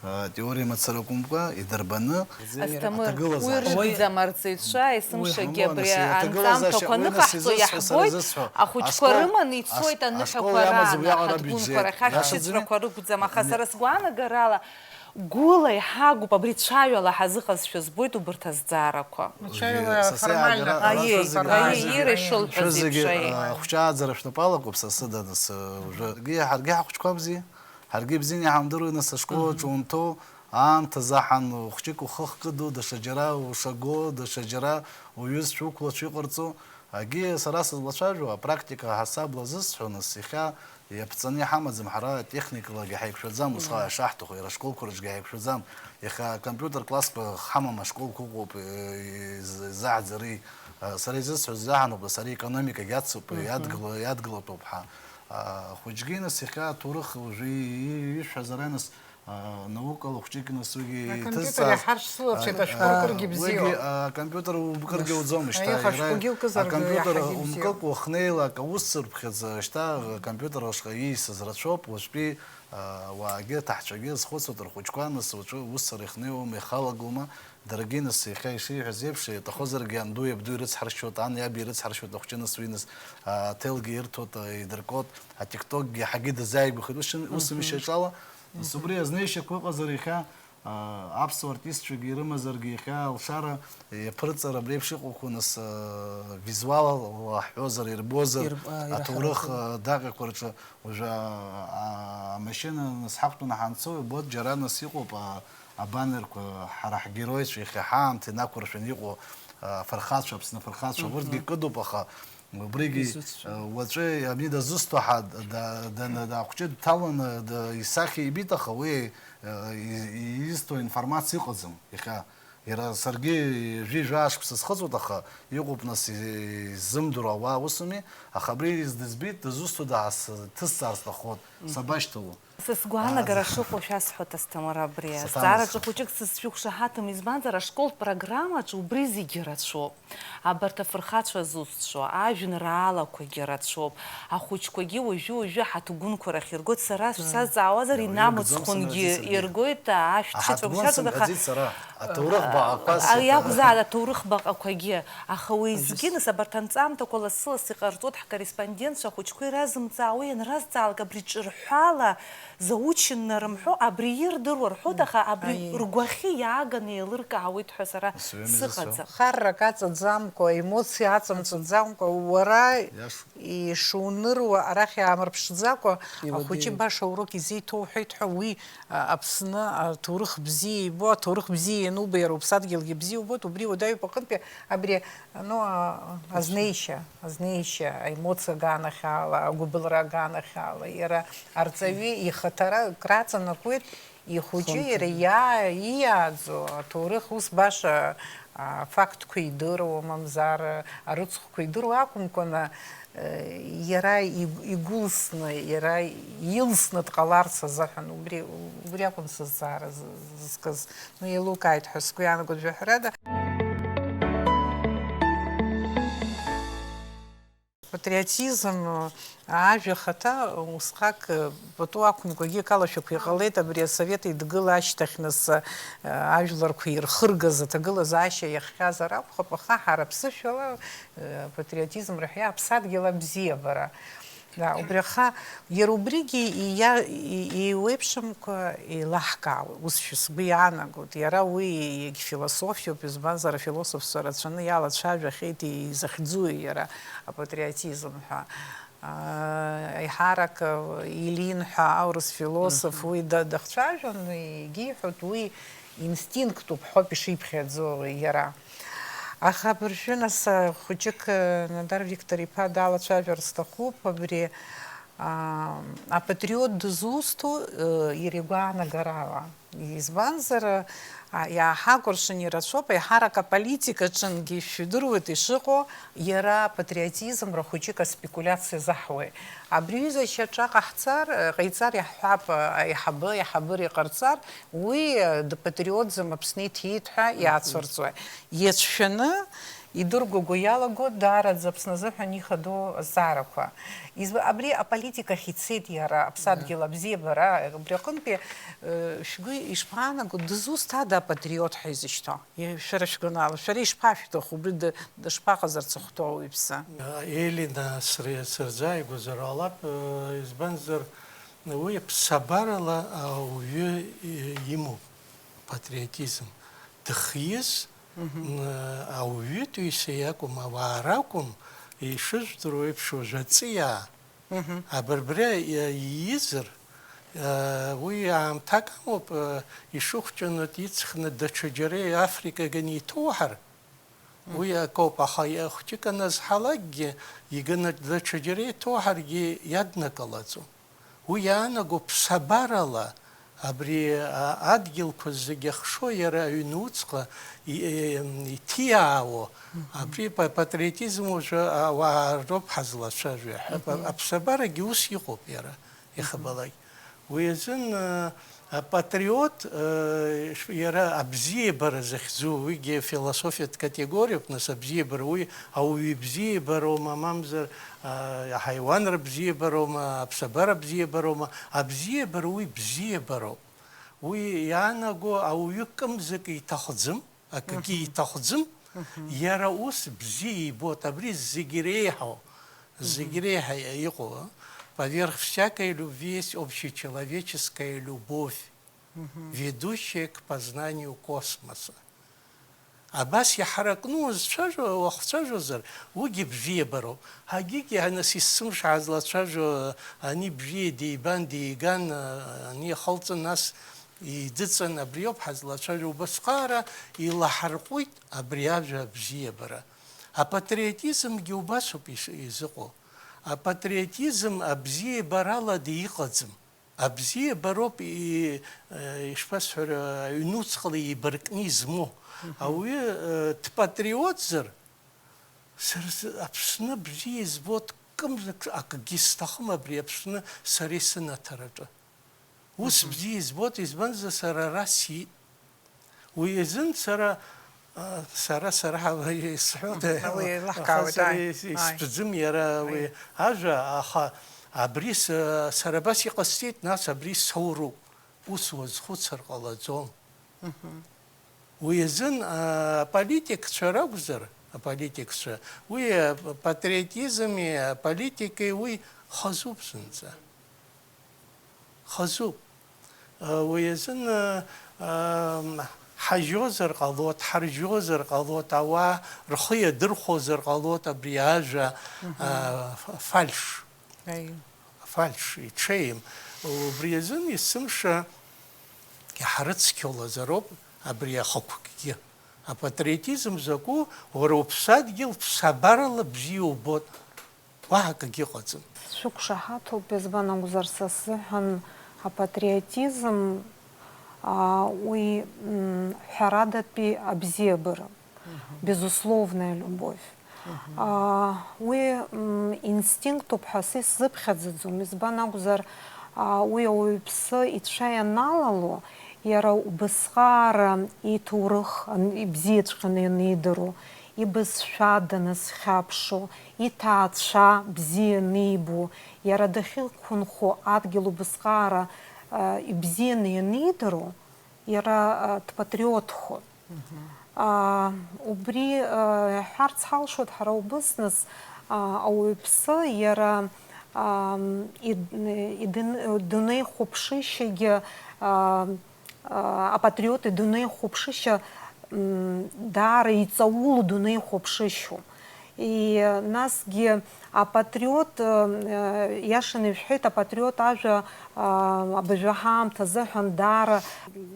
Атеориа мацара акәымкәа, идырбаны, Асҭамыр, уи аҭагылазаашьа. Рыдиӡам арҵаҩцәа, есымшагьы абри анҵамҭақәа аныҟаҳҵо иаҳбоит, ахәыҷқәа рыманы ицоит аныҳәақәа раан, аҳаҭгәынқәа рахь, ашәҭыцрақәа рықәӡам, аха сара сгәаанагарала, гәыла иҳагуп, абри цәаҩала ҳазыҟазшәа збоит убарҭ азҵаарақәа. Цәаҩала формально. Аиеи, аиеи, иара ишылҳәаз еиԥш, аиеи. Ахәҷы ааӡара шәнапы алакуп, са сыда, нас, ужәы. Ҳаргьы, ҳаргьы ҳахәыҷқәа бзиа, ҳаргьы ибзианы иҳамдыруеит, нас, ашкол аҿы унҭоу, аамҭазы аҳан, хәҷык ухы хкыду, даҽаџьара ушаго, даҽаџьара уҩызцәа уқәлацәа иҟарҵо. Агьи сара сызлацәажәо, апрактика ҳасабла зысҳәо, нас, иахьа иаԥҵаны иҳамаӡам, ҳара техникалагьы ҳаиқәшәаӡам, усҟан ишаҳҭаху, иара ашколқәа рҿгьы ҳаиқәшәаӡам. Иахьа акомпиутер классқәа ҳамам, ашколқәа ыҟоуп, изаҳӡари? Сара изысҳәаз заҳаноуп, сара икономикагь ацуп, иадгыла-, иадгылатәуп ҳәа. Ахәыҷгьы, нас, иахьа аҭоурых уажәы и-, ишәҳәаз ара, нас, наукала хәҷык, нас, уигьы иҭызҵааз, акомпиутер иаҳарш сылацәеит, ашәҟәы кыргьы бзиоуп. Уигьы, акомпиутер укыргьы уӡом, шьҭа, иара акомпиутер умкыкәа уахнеилак, аус сырԥхьаӡа, шьҭа акомпиутер ашҟа ииасыз рацәоуп, уажәтәи, а, уаагьы, аҭаҳцәагьы зхәыцуа рхәыҷқәа, нас, уаҵәы усура ихнеиуама, ихалагома, даргьы, нас, иахьа ишиҳәаз еиԥш, иаҭахозаргьы анду иабду ирыцҳаршьоит, ан иаб ирыцҳаршьоит ахәҷы, нас, уи, нас, аҭелгьы ирҭоит, идыркуеит, атиктокгьы ҳагьы дазааигәахеит, ус, ус мишьаҿала, нас, убри азнеишьақәа ыҟазар иахьа, аа, аԥсуа артистцәагьы ирымазаргьы иахьа алшара иаԥырҵар абри еиԥш иҟоуқәоу, нас, аа, визуалла ҳҳәозар, ирбозар, Ир-, аа, аҭоурых, ираҳарақәоу. Аа, даҟьақәа рҿы уажәы, аа, амашьына нас ҳақәтәаны ҳанцо, ибоит, џьара нас иҟоуп, аа, абанерқәа, ҳара ҳгероицәа иахьа ҳаамҭа инақәыршәаны иҟоу, аа, афырхацәа, Аԥсны афырхацәа, урҭгьы кыдуп, аха Убригьы, изусҭцәа. Э, уаҵәы ани дазусҭоу ҳа, да-, да-, да-, ахәҷы дҭаланы, да-, исахьа ибеит, аха уи, э, и-, и-, изҭо информациа ыҟаӡам. Иахьа, иара саргьы ҩажәи жәаа шықәса схыҵуеит, аха иҟоуп, нас, и-, изымдыруа ауаа усуми, аха абри дызбеит, дызусҭоу даасҭысҵаар сҭаххоит, сабашьҭоу? Са сгәаанагара шыҟоу шәасҳәоит, Асҭамыр, абри азҵаараҿы хәыҷык сызцәықәшаҳаҭым, избанзар, ашколтә программаҿы убри зегьы рацәоуп. Абарҭ афырхацәа зусҭцәоу, ажәеинраалақәагьы рацәоуп. Ахәыҷқәагьы уажәы-уажәы ҳаҭгәынқәа рахь иргоит, сара шәсазҵаауазар, инамыцхәынгьы иргоит, ашәҭ шьацәа ршьацәа, аха, ари акәзаат, аҭоурых баҟақәагьы. Аха уеизгьы, нас, абарҭ анҵамҭақәа лассы-лассы иҟарҵоит ҳкорреспондентцәа, ахәыҷқәа иразымҵаауа ианразҵаалак, абри ҿырҳәала заученнарымҳәо, абри ирдыруа рҳәоит, аха абри ргәахьы иааганы еилыркаауеит ҳәа сара сыҟаӡам. Харрак аҵаӡамкәа, емоциа аҵамҵаӡамкәа, уара ишуныруа арахь иаамырԥшӡакәа, ахәыҷы баша аурок изеиҭоуҳәеит ҳәа, уи, а, Аԥсны аҭоурых бзиа ибо, аҭоурых бзиа ианубо, иара уԥсадгьылгьы бзиа убоит, убри уадаҩуп аҟынтәи абри Ну, а, азнеишьа, азнеишьа, аемоциа аганахьала, агәыбылра аганахьала, иара арҵаҩы ихаҭара краҵанакуеит, ихәыҷы иара иаа-, ииааӡо аҭоурых ус баша, а, афактқәа идыруа, мамзар, арыцхәқәа идыруа акәымкәаны, э, иара иг-, игәылсны, иара илсны дҟаларц азыҳәан, убри, убри акәын сызҵаара з-, зызкыз. Ну, еилукааит ҳәа сгәы иаанагоит, жәаҳәарада. Патриотизм, ажәа ахаҭа усҟак пату ақәымкәагьы акалашәақәа иҟалеит, абри асовет еидгыла ашьҭахь нас, ажәларқәа ирхыргаз аҭагылазаашьа иахҟьазар акәхап, аха ҳара ԥсышәала, патриотизм рҳәеит, аԥсадгьыл абзиабара. Да, убри аха, иара убригьы иа-, и-, еиуеиԥшымкәа еилаҳкаауеит, усшәа сгәы иаанагоит. Иара уи егьфилософиоуп, избанзар, афилософцәа рацәаны иалацәажәахьеит, изахьӡуи иара апатриотизм ҳәа. Аа, еиҳарак, Илин ҳәа аурыс философ, мгм, уи да-, дахцәажәон, егьиҳәоит, уи инстинктуп ҳәоуп ишиԥхьаӡо иара. Аха абыржәы, нас, хәыҷык, Нодар Виктор-иԥа далацәажәар сҭахуп, абри, А, апатриот дызусҭоу, э, иара игәаанагарала. Избанзар, а, иааҳакәыршан ирацәоуп, еиҳарак аполитика аҿынгьы шәдыруеит ишыҟоу, иара апатриотизмра хәыҷык аспекулиациа заҳуеит. Абри ҩыза шьаҿа ҟаҳҵар, э, ҟаиҵар иаҳҳәап, э, аиҳабы, аиҳабыра иҟарҵар, уи, э, дпатриотзым, Аԥсны иҭиит ҳәа иацәырҵуеит. Иацәшәаны, идыргәагәо иалаго даараӡа Аԥсны азыҳәан ихадоу азҵаарақәа. Изба-, абри аполитика ахь ицеит иара, аԥсадгьыл абзиабара, убри аҟынтәи, э, шәгәы ишԥаанаго, дызусҭада апатриот ҳәа изышьҭоу? Е, шәара шәгәанала, шәара ишԥашәҭаху, убри ды-, дышԥаҟазарц ахәҭоу ауаҩԥсы? Елена сры-, сырзааигәазар ҟалап, э, избанзар, уи ԥсабарала ауаҩы, э, имоуп патриотизм. Дыхиз, м, ауаҩытәыҩса иакәым, ауаа ракәым, ишыжәдыруа еиԥш, уажә аҵиаа, абырбра иизар, уи аамҭак амоуп, ишыхәҷаны иҵхны даҽаџьара Африкаганы иҭоуҳар, уи акоуп, аха хәҷык аназҳалакгьы, иганы даҽаџьара иҭоуҳаргьы иаднакылаӡом. Уи иаанаго ԥсабарала абри, а, адгьылқәа зегьы ахшо иара аҩны уҵҟа и-, и-, иҭиаауа, абри па-, патриотизм уажәы ауаа роуп ҳазлацәажәо. Аԥ-, аԥсабарагьы ус иҟоуп иара, иахьабалак. Уи азын, а, апатриот, а, ш-, иара абзиабара захьӡу, уигьы философиатә категориоуп, нас, абзиабара, уи ауаҩы ибзиабароума, мамзар, а, аҳаиуанра бзиабароума, аԥсабара бзиабароума, абзиабара уи бзиабароуп. Уи иаанаго ауаҩы кымзак иҭахӡам, акгьы иҭахӡам, иара ус бзиа ибоит, абри зегь иреиҳау, зегь иреиҳа иҟоу, а? Поверх всякой любви есть общечеловеческая любовь, ведущая к познанию космоса. Абас иҳаракны уазцәажәо, уахцәажәозар, уигьы бзиабароуп. Ҳагьигьы, ҳа, нас, есымша ҳазлацәажәо, ани бзиа дибан, диган, ани ихылҵын, нас идыҵан, абриоуп ҳазлацәажәо. Убасҟаара илаҳарҟәит абри ажәа абзиабара. Апатриотизмгьы убасоуп иш-, изыҟоу. Апатриотизм абзиабарала диҟаӡам. Абзиабароуп и-, э, ишԥасҳәара, аҩнуҵҟала еибаркны измоу. Ауаҩы, э, дпатриотзар, сара с-, Аԥсны бзиа избоит, кымзак акгьы сҭахым абри Аԥсны сара исынаҭараҿы. Ус бзиа избоит, избанзар, сара ара сиит. Уи азын сара, а, сара, сара ҳәа исҳәоит, уи аха еилаҳкаауеит, сара ааи, ис-, ааи. Истәӡам иара уи, ааи, ажәа, аха абри с-, сара абас иҟасҵеит, нас абри соуроуп. Ус уазхәыцыр ҟалаӡом. Уи азын, а, аполитикцәа ракәзар, аполитикцәа, уи апатриотизми аполитики уи хазуп зынӡа. Хазуп. Уи азын, ҳажьозар ҟалоит, ҳаржьозар ҟалоит, ауаа рхы иадырхәозар ҟалоит абри ажәа, фальш. Аиу. Фальш, иҽеим. Убри азын есымша иҳарыцқьалазароуп абри ахықәкгьы. Апатриотизм закәу, уара уԥсадгьыл ԥсабарала бзиа убоит. Уаҳа акгьы ыҟаӡам. Сшәықәшаҳаҭуп, избан акәзар, са сзыҳәан апатриотизм, аа, уи, м, ҳәарадатәи абзиабара, безусловная любовь. Аа, уи, м, инстинктуп ҳәа са исзыԥхьаӡаӡом, избан акәзар, аа, уи ауаҩԥсы ицәа ианалало, иара убасҟаара иҭоурых ан-, ибзиаҵәҟьаны ианидыруа, ибызшәа даназхьаԥшуа, иҭаацәа бзиа анибо, иара дахьықәынхо адгьыл убасҟаара, а, ибзианы ианидыруа, иара, а, дпатриотхоит. А, убри, а, иаҳҳәарц ҳалшоит ҳара убыс, нас, а, ауаҩԥсы иара, а, ид-, идын-, идунеихәаԥшышьагьы, а, а, апатриот идунеихәаԥшышьа, м, даара иҵаулоу дунеихәаԥшышьоуп. И, насгьы, Апатриот, э, иашаны ишәҳәеит, апатриот ажәа, а, абыржәы ҳаамҭа азыҳәан даара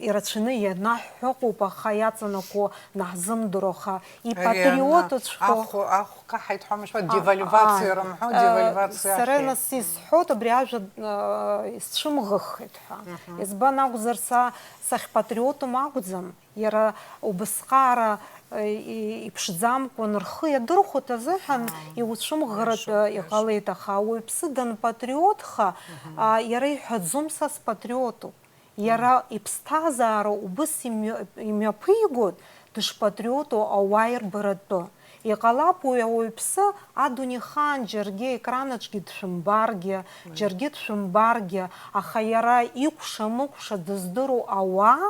ирацәаны ианаҳҳәо ыҟоуп, аха иаҵанакуа наҳзымдыруа, аха ипатриотҵәҟьо ахә, ахә каҳаит ҳәа мышәа, а, девальвациа а, рымҳәо, э, девальвациа сара ахьеит. Нас исҳәоит, абри ажәа, э, исцәымӷыххеит ҳәа. Мгм. Избан акәзар, са сахьпатриотым акәӡам. Иара убысҟаара, э, и-, иԥшӡамкәан рхы иадырхәоит азыҳәан, аа, иуцәымӷратәы иҟалеит, аха ауаҩԥсы данпатриотха, мгм, а, иара иҳәаӡом, са спатриотуп. Иара, мм, иԥсҭазаара убыс имҩа-, имҩаԥигоит, дышпатриоту ауаа ирбаратәы. Иҟалап уи ауаҩԥсы адунеихаан џьаргьы аекранаҿгьы дшәымбаргьы, уи, џьаргьы дшәымбаргьы, аха иара икәша-мыкәша дыздыруа ауаа,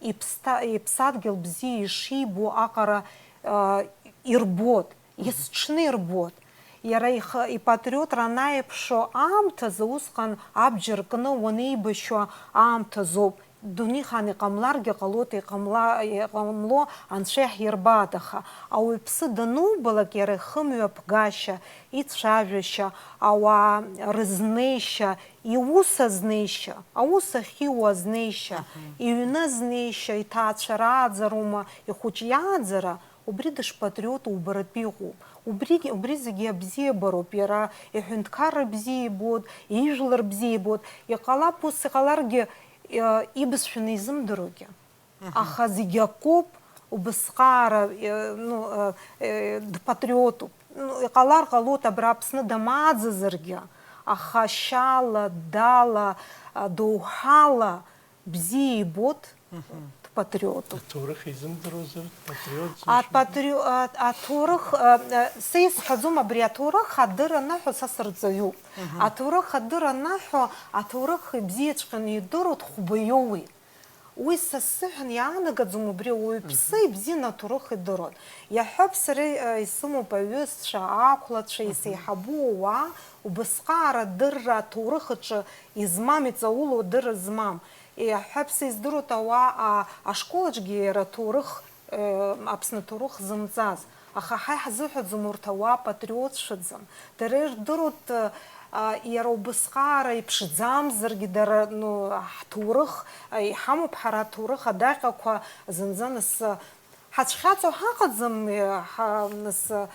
иԥсҭа-, иԥсадгьыл бзиа ишибо аҟара, а, ирбот, мгм, есҽны ирбот. Иара ихы, ипатриотра анаиаԥшуа аамҭазы, усҟан абџьар кны уанеибашьуа аамҭазоуп. Дунеихаан иҟамларгьы ҟалоит, иҟамла-, иҟамло анцәа иаҳирбааит, аха ауаҩԥсы данубалак, иара ихымҩаԥгашьа, ицәажәашьа, ауаа рызнеишьа, иус азнеишьа, аус ахьиуа азнеишьа, мгм, иҩны азнеишьа, иҭаацәа рааӡароума, ихәыҷ иааӡара, убри дышпатриоту убаратәы иҟоуп. Убригь-, убри зегьы абзиабароуп, иара иҳәынҭқарра бзиа ибоит, ижәлар бзиа ибоит. Иҟалап ус иҟаларгьы, э, ибызшәа неизымдыруагьы. Мгм. Аха зегь акоуп, убысҟаара, э, ну, э, э, дпатриотуп. Ну, иҟалар ҟалоит абра Аԥсны дамааӡазаргьы, аха шьала, дала, а, доуҳала бзиа ибоит, мгм, дпатриотуп. Аҭоурых изымдыруазар, дпатриотзар? Апатрио-, а-, аҭоурых, а, а, са исҳәаӡом абри аҭоурых адырра анаҳәо, са сырҵаҩуп. Мгм. Аҭоурых адырра анаҳәо, аҭоурых ибзиаҵәҟьаны идыруа дхәба иоуеит. Уи са сзыҳәан иаанагаӡом, убри ауаҩԥсы, мгм, ибзианы аҭоурых идыруан. Иаҳҳәап, сара, э, исымоуп аҩызцәа, ақәлацәа, мгм, исеиҳабу ауаа, убысҟаара адырра аҭоурых аҿы измам, иҵаулоу адырра змам. Иаҳҳәап, са издыруеит ауаа, а, ашкол аҿгьы иара аҭоурых, э, Аԥсны аҭоурых зымҵаз. Аха ҳа иаҳзыҳәаӡом урҭ ауаа патриотцәаӡам. Дара ирдыруеит, а, иара убысҟаара иԥшӡамзаргьы, дара, ну, ҳҭоурых, а, иҳамоуп ҳара аҭоурых адаҟьақәа зынӡа нас, а, ҳацәхьаҵуа ҳаҟаӡам, е, ҳа, нас, а,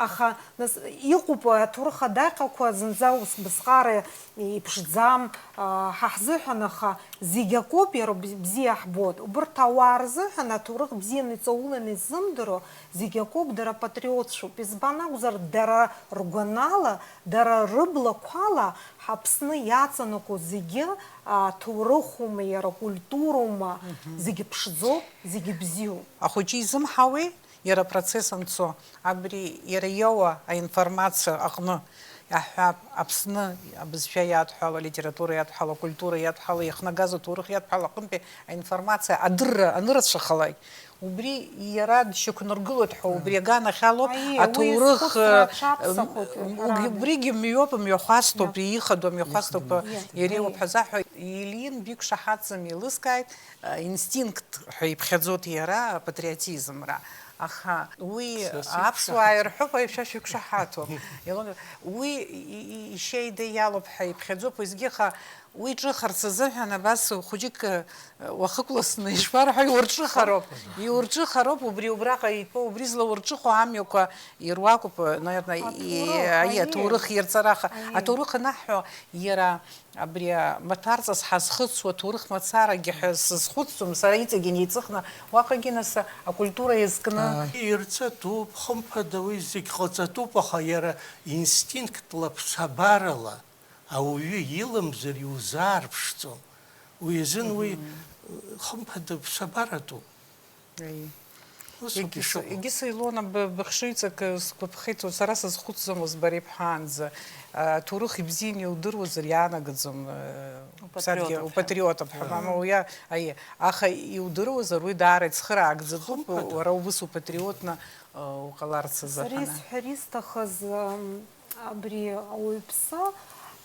аха, нас, иҟоуп аҭоурых адаҟьақәа зынӡа ус бысҟаара иԥшӡам, а, ҳа ҳзыҳәан, аха зегь акоуп, иара б-, бзиа ҳбоит. Убырҭ ауаа рзыҳәан аҭоурых бзианы иҵауланы иззымдыруа зегь акоуп, дара патриотцәоуп. Избан акәзар, дара ргәанала, дара рыблақәала ҳАԥсны иаҵанакуа зегьы, а, ҭоурыхума, иара культуроума, мгм, зегь ԥшӡоуп, зегь бзиоуп. Ахәыҷы изымҳауеи? Иара апроцесс анцо, абри иара иоуа аинформациа аҟны, иаҳҳәап, Аԥсны абызшәа иадҳәало, алитература иадҳәало, акультура иадҳәало, иахнагаз аҭоурых иадҳәало аҟынтәи аинформациа адырра анырацәахалак, убри иара дшьақәнаргылоит ҳәа, убри аганахьалоуп. Аиеи, уи аҭоурых, изхәыцра э, аҽаԥсахоит, м, ҳәарада. Убригьы мҩоуп, мҩахәасҭоуп, иа, ихадоу мҩахәасҭоуп, иа, иареиуоуп ҳәа заҳәа, Елин Бик шаҳаҭӡам еилыскааит. Инстинкт ҳәа иԥхьаӡоит иара, апатриотизмра. Аха уи аԥсуаа ирҳәоит, аиԥшьа шәықәшаҳаҭуп. Илон-, уи и-, и-, ишьеида иалоуп ҳәа иԥхьаӡоуп, уеизгьы, аха уи ҿыхарц азыҳәан абас хәыҷык, э, уахыкәласны ишԥарҳәо, иурҿыхароуп. Иурҿыхароуп, убри убраҟа итәоу, убри злаурҿыхо амҩақәа ируакуп, наверное, и-, аиеи, аиеи, аҭоурых ирҵараха. Аиеи. Аҭоурых анаҳҳәо, иара Абри амаҭәарҵас ҳазхыцуа ҭоурых мацарагьы ҳәа сызхәыцӡом, сара иҵегь инеиҵыхны уаҟагьы нас акультура иазкны. Ааи. Ирҵатәуп, хымԥада, уи зегь ҟаҵатәуп, аха иара инстинктла, ԥсабарала ауаҩы иламзар иузаарԥшӡом. Уи азын уи, мгм, хымԥада, ԥсабаратәуп. Аиеи. Ус ауп егьыс-, ишыҟоу. Егьыс, Илона, б-, быхшыҩҵак, э, сгәаԥхеит, сара сазхәыцӡомызт бара ибҳәаанӡа. Э, аҭоурых ибзианы иудыруазар иаанагаӡом, э, упатриотуп ҳәа. Упатриотуп ҳәа. Мама, уи а-, аиеи. Аха иудыруазар, уи даара ицхыраагӡатәуп, хымԥада, уара убыс упатриотны, э, уҟаларц азы. Сара ҳана. Исҳәар исҭахыз, ам, абри ауаҩԥсы,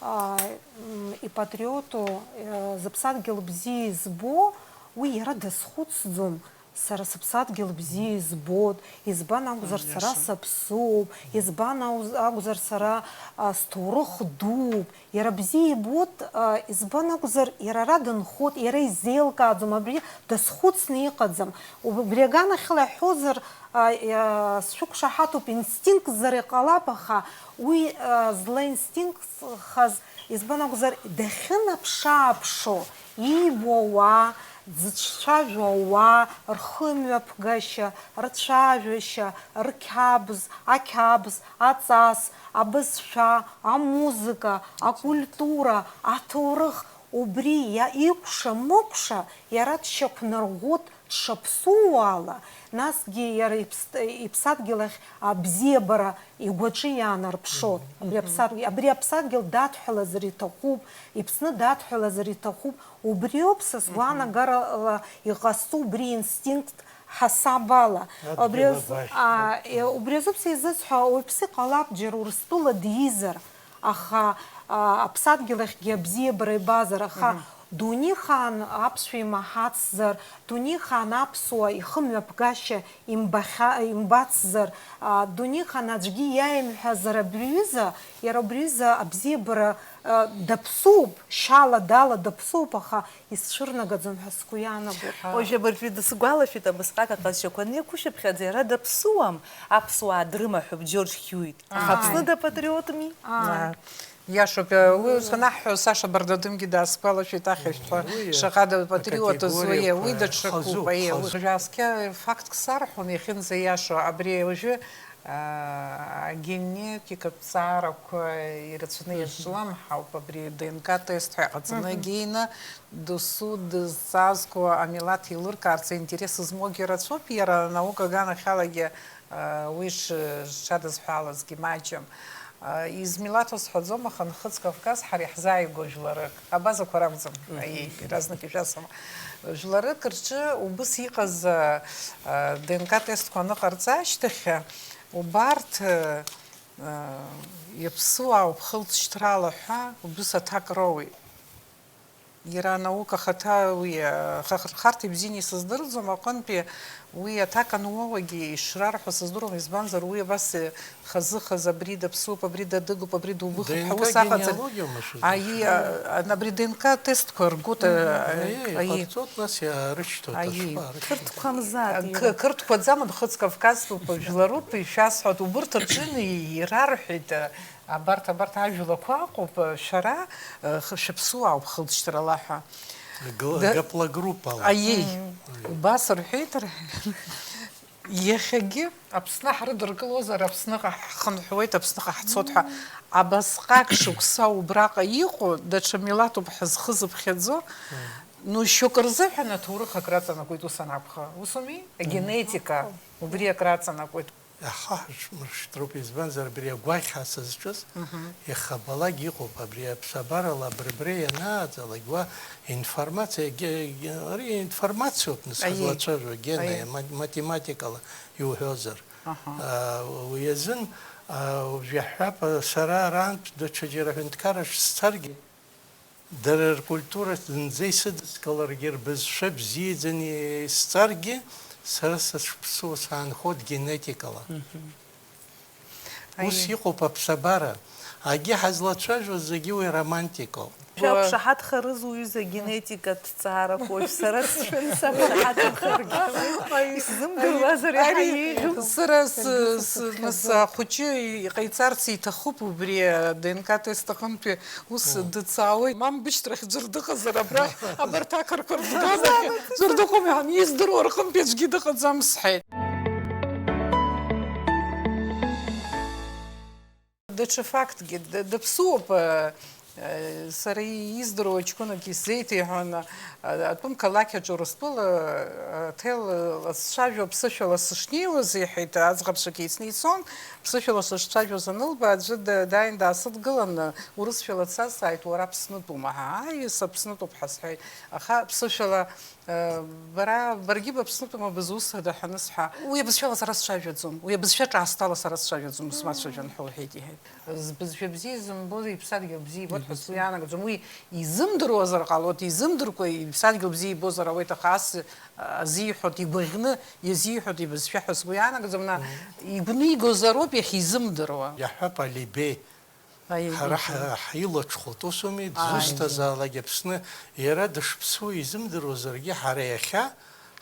а, м, ипатриоту, э, зыԥсадгьыл бзиа избо, уи иара дазхәыцӡом. Сара сыԥсадгьыл бзиа избоит, избан акәзар сара саԥсуоуп, избан ауз-, акәзар сара, а, сҭоурых дууп. Иара бзиа ибоит, а, избан акәзар иара ара дынхоит, иара изеилкааӡом, абри дазхәыцны иҟаӡам. Убри аганахьала иаҳҳәозар, а, иа-, сшәықәшаҳаҭуп, инстинктзар иҟалап, аха уи, а, злаинстинктхаз, избан акәзар, дахьынаԥшааԥшо, иибо ауаа, дзыцәцәажәо ауаа, рхымҩаԥгашьа, рцәажәашьа, рқьабз, ақьабз, аҵас, абызшәа, амузыка, акультура, аҭоурых, убри иа-, икәша-мыкәша иара дшьақәнарӷәӷәоит дшаԥсуала, насгьы иара иԥс-, иԥсадгьыл ахь абзиабара игәаҿы иаанарԥшоит. Абри Мгм. аԥсадгьыл, абри аԥсадгьыл дадҳәалазар иҭахуп, Иԥсны дадҳәалазар иҭахуп, убриоуп са Мгм. сгәаанагарала иҟасҵо, убри инстинкт ҳасабала. Адгьыл Убри азы-, абаашьҭ, а, адгьыл. Е, убри азоуп сеизызҳәо, ауаҩԥсы иҟалап џьара Урыстәыла дизар, аха, а, аԥсадгьыл ахьгьы абзиабара ибазар, аха Мгм. дунеихаан аԥсшәа имаҳацзар, дунеихаан аԥсуа ихымҩаԥгашьа имбахьа-, имбацзар, а, дунеихаан аӡәгьы иаимҳәазар абри аҩыза, иара убри аҩыза абзиабара, а, даԥсуп, шьала дала даԥсуп, аха исцәырнагаӡом ҳәа сгәы иаанагоит. Уажә абыржәы дысгәалашәеит, абасҟак аҟазшьақәа анеиқәышьаԥхьаӡа, иара даԥсуам, аԥсуаа дрымаҳәуп, Џьорџь Хьуит. Аха Ааи. Аԥсны дапатриотми? Ааи. Иашоуп, уи санаҳҳәо, Саша Бардадымгьы даасгәалашәеит ахьышәҭҳәа, Уи шаҟа дапатриотыз, акатегориақәа уи, уи даҽакуп, хазуп, аиеи, хазуп. Уажәы ааскьа фактк сарҳәон, иахьынӡаиашоу, абри уажәы, аа, агенетикатә ҵаарақәа ирацәаны Мгм. иазҿлымҳауп, абри Д Н К тест ҳәа иҟаҵаны Мгм. агьины досу дызҵазкуа амилаҭ еилыркаарц аинтерес змоугьы рацәоуп, иара анаука аганахьалагьы, аа, уи ш-, шадызҳәалазгьы маҷым. Измилаҭу сҳәаӡом, аха Нхыҵ Кавказ ҳара иаҳзааигәоу жәларык, абазақәа ракәӡам, Мгм. аиеи, иаразнак ишәасҳәом. Жәларык рҿы убыс иҟаз, а, а, Д Н К тестқәа аныҟарҵа ашьҭахь, убарҭ, а, а, иаԥсуаауп хылҵшьҭрала ҳәа убыс аҭак роуеит. Иара анаука ахаҭа уи, аха-, харҭа ибзианы исыздырӡом аҟынтәи, уи аҭак ануоуагьы ишрарҳәо сыздыруам, избанзар, уи абас, э, хазы-хазы, абри даԥсуп, абри дадыгуп, абри дубыхуп ҳәа ус аҟаҵан. Д Н К генеалогиоума шәызмыхьуа? Аи, а, абри Д Н К тестқәа ргоит, Мгм. а, Аиеи, аи. Иҟарҵоит, нас иаарышьҭоит, Аиеи. Ашԥа, арышьҭоит. Қырҭқәамзааит, Қ-, иара. Қырҭқәаӡам, Нхыҵ Кавказ, жәларуп, ишәасҳәоит, убырҭ рҿы ирарҳәеит, а, Абарҭ, абарҭ ажәлақәа ыҟоуп, шәара, х-, шәаԥсуаауп хылҵшьҭрала ҳәа. Гл-, Да. гаплогруппала. Аиеи, Мм. убас рҳәеит, рҳәеит. Иахьагьы Аԥсны ҳрыдыркылозар, Аԥсныҟа ҳхынҳәуеит, Аԥсныҟа ҳцоит ҳәа. Абасҟак шықәса убраҟа иҟоу даҽа милаҭуп ҳәа зхы зыԥхьаӡо. Мм. Ну, шьоукы рзыҳәан аҭоурых акраҵанакуеит, ус анакәха. Усуми? Мм. Агенетика, убри акраҵанакуеит. Аха ҳаҽмыршьҭроуп, избанзар, абри агәаӷь ҳа сызҿыз, Мгм. иахабалак иҟоуп, абри аԥсабарала абырбреи ианааӡалак, уа информациа, ге-, ге-, ари информациоуп, нас, Аиеи. ҳазлацәажәо, генеи, Аиеи. ма-, математикала иуҳәозар. Аҳа. А, уи азын, а, уажә иаҳҳәап, сара арантә даҽаџьара аҳәынҭқарра сцаргьы, Дара ркультура зынӡа исыдыскыларгьы, рбызшәа бзиаӡаны исҵаргьы, сара сышԥсуа саанхоит генетикала. Мгм. Ус Аиеи. Иҟоуп аԥсабара. Агьи ҳазлацәажәоз зегьы уи романтикоуп. Шәақәшаҳаҭхарыз уҩыза генетикатә ҭҵаарақәа уажә сара сшәын сақәшаҳаҭымхаргьы. Исзымдыруазар иаҳа Ари еиӷьу. Сара с-, Саргьы с-, сыцәыԥхьаӡоит. Нас ахәыҷы иҟаиҵарц иҭахуп убри, а, Д Н К тест аҟынтәи. Ус Мм. дыцаауеит, мам бышьҭрахь ӡәыр дыҟазар абра, абарҭ ақырқәа рдәқәа ӡәыр дыҟоума ҳәа, издыруа рҟынтәи аӡәгьы дыҟаӡам сҳәеит. Даҽа фактгьы, д-, дыԥсуоуп, э, э, сара издыруа ҷкәынак исзеиҭеиҳәон, э, атәым қалақь аҿы Урыстәыла, э, аҭел, э, сцәажәо ԥсышәала сышнеиуаз, иҳәеит, аӡӷабцәак еицны ицон, ԥсышәала сышцәажәоз анылба, аӡәы да-, дааин даасыдгыланы, Урысшәала дсазҵааит, уара Аԥснытәума ҳәа. Ааи, саԥснытәуп ҳәа сҳәеит. Аха ԥсышәала, э, бара, баргьы баԥснытәума, бызусҭада ҳәа анысҳәа, уи абызшәала сара сцәажәаӡом, уи абызшәа ҿаасҭала сара сцәажәаӡом, смацәажәан ҳәа лҳәеит, иҳәеит. Збызшәа бзиа зымбо иԥсадгьыл бзиа ибоит. Ҳәа сгәы иаанагаӡом, уи изымдыруазар ҟалоит, изымдыркәа иԥсадгьыл бзиа ибозар ауеит, аха ас, а, азиҳәоит, игәаӷьны иазиҳәоит ибызшәа ҳәа сгәы иаанагаӡом, на, игәнигозароуп иахьизымдыруа. Иаҳҳәап, Алибеи. Аибеи. Ҳара ҳа-, ҳилаҽхәоит, усуми, Ааи. Дзусҭазаалак Аԥсны иара дышԥсуа изымдыруазаргьы, ҳара иахьа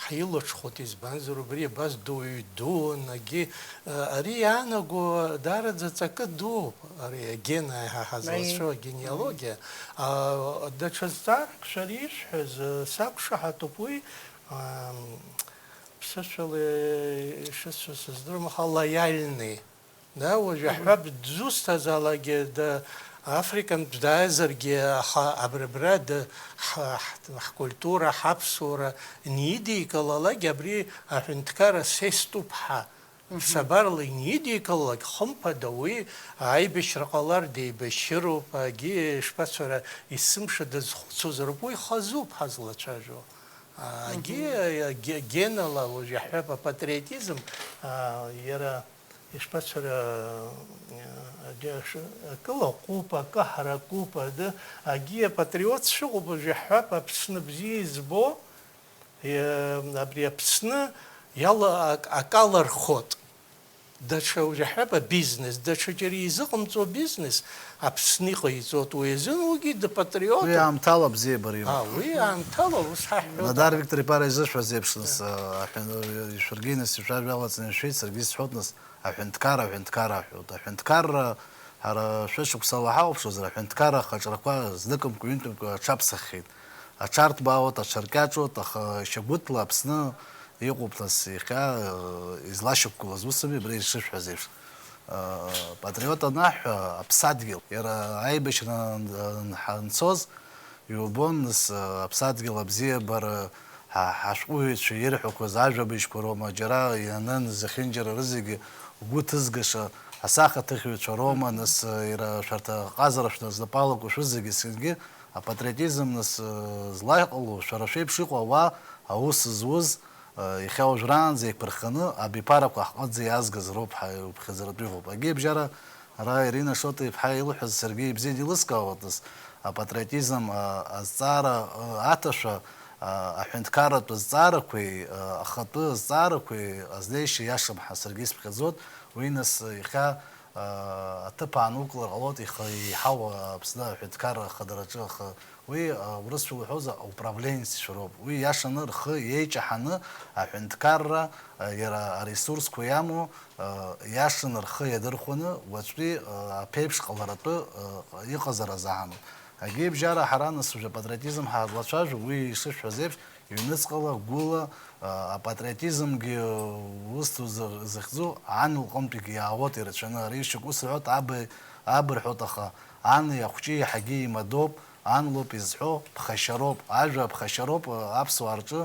ҳилаҽхәоит, избанзар, убри абас дуаҩ дуун, агьи, а, ари иаанаго даараӡа ҵакы дууп, ари агена, ҳа ҳазлацәажәо Аи. Агенеалогиа. А, даҽа зҵаарак шәара ишәҳәаз, а, сақәшаҳаҭуп уи, ам, ԥсышәала ишысҳәо сыздырам, аха лоиальный. Да, уажә Мгм. Аҳәап, дзусҭазаалакгьы, да, Африкантә дааизаргьы, аха абри, абра, да, ҳ-, ҳ-, ҳкультура, ҳаԥсуара нидикылалак, абри аҳәынҭқарра сеступ ҳәа Мгм. Ԥсабарала инидикылалак, хымԥада, уи аибашьра ҟалар деибашьыроуп, агьи, ишԥацәара, есымша дазхәыцуазароуп, уи хазуп ҳазлацәажәо. Агьи, Мгм. Ге-, генала, уажә иаҳҳәап, апатриотизм, а, иара Ишԥацәара, акы лаҟәуп, акы ҳаракуп, ады, агьи апатриот шыҟоуп, уажә иаҳҳәап, Аԥсны бзиа избо, е, абри Аԥсны иала-, ак-, акы алархот. Даҽа, уажә иаҳҳәап, абизнес, даҽаџьара изыҟамҵо бизнес Аԥсны иҟаиҵоит, уи азын уигьы дпатриотуп. Уи аамҭала абзиабара имоуп. А, уи аамҭала ус ҳаҳҳәоит. Нодар Виктор Ипара изышәҳәаз еиԥш, нас, аҳәа-, шәаргьы, нас, ишәажәа алаҵаны ишәеит, саргьы исҳәоит, нас, Аҳәынҭқарра, аҳәынҭқарра ҳәа. Аҳәынҭқарра, ҳара шәышықәсала ҳалаԥшуазар, аҳәынҭқарра ахаҿрақәа зныкымкәа-ҩынтәымкәа аҽаԥсаххьеит. Аҽарҭбаауеит, аҽаркьаҿуеит, аха шьагәыҭла Аԥсны иҟоуп, нас, иахьа, э, излашьақәгылаз усами, абри ишышәҳәаз еиԥш. Э, патриот анаҳҳәа, аԥсадгьыл, иара аибашьра ан-, ан-, анцоз, Иубон, нас, аԥсадгьыл абзиабара, ҳа-, ҳашәҟәыҩҩцәа ирҳәақәаз ажәабжьқәа роума, џьара ианын зехьынџьара рызегьы гәы ҭызгаша асахьаҭыхҩцәа роума, нас, иара шәарҭ аҟазара шәназнапалақәа шәызегьы, сынгьы апатриотизм, нас, злаҟало, шәара шәеиԥш иҟоу ауаа, аус зуз, Иахьа уажәраанӡа еиқәырханы абиԥарақәа ҳҟынӡа иаазгаз роуп ҳа-, иуԥхьаӡаратәы иҟоуп. Агьи абжьара ара Ирина Шоҭа-иԥҳа илҳәаз саргьы ибзианы илыскаауеит, нас, апатриотизм, а, азҵаара, а, аҭашәа, а, аҳәынҭқарратә азҵаарақәеи, а, ахатәы азҵаарақәеи азнеишьа иашам ҳәа саргьы исԥхьаӡоит. Уи, нас, иахьа, а, аҭыԥ аанукылар ҟалоит ихы еиҳау Аԥсны аҳәынҭқарра ахадараҿы, аха Уи, а, урысшәа уҳәозар, управленеццәа роуп. Уи иашаны рхы еиҷаҳаны аҳәынҭқарра, а, иара аресурсқәа иамоу, а, иашаны рхы иадырхәаны, уаҵәтәи, а, аԥеиԥш ҟаларатәы, а, иҟазаара азыҳәаноуп. Агьи абжьара ҳара нас уажәы апатриотизм ҳазлацәажәо, уи ишышәҳәаз еиԥш, ҩныҵҟала, гәыла, а, апатриотизмгьы ус ду зых-, зыхьӡу ан лҟынтәигьы иаауеит ирацәаны. Ари шьоук ус рҳәоит, аб-, аб рҳәоит, аха ани ахәҷы иаҳагьы имадоуп, Ан лоуп изҳәо, ԥхашьароуп. Ажәа ԥхашьароуп, аԥсуаа рҿы,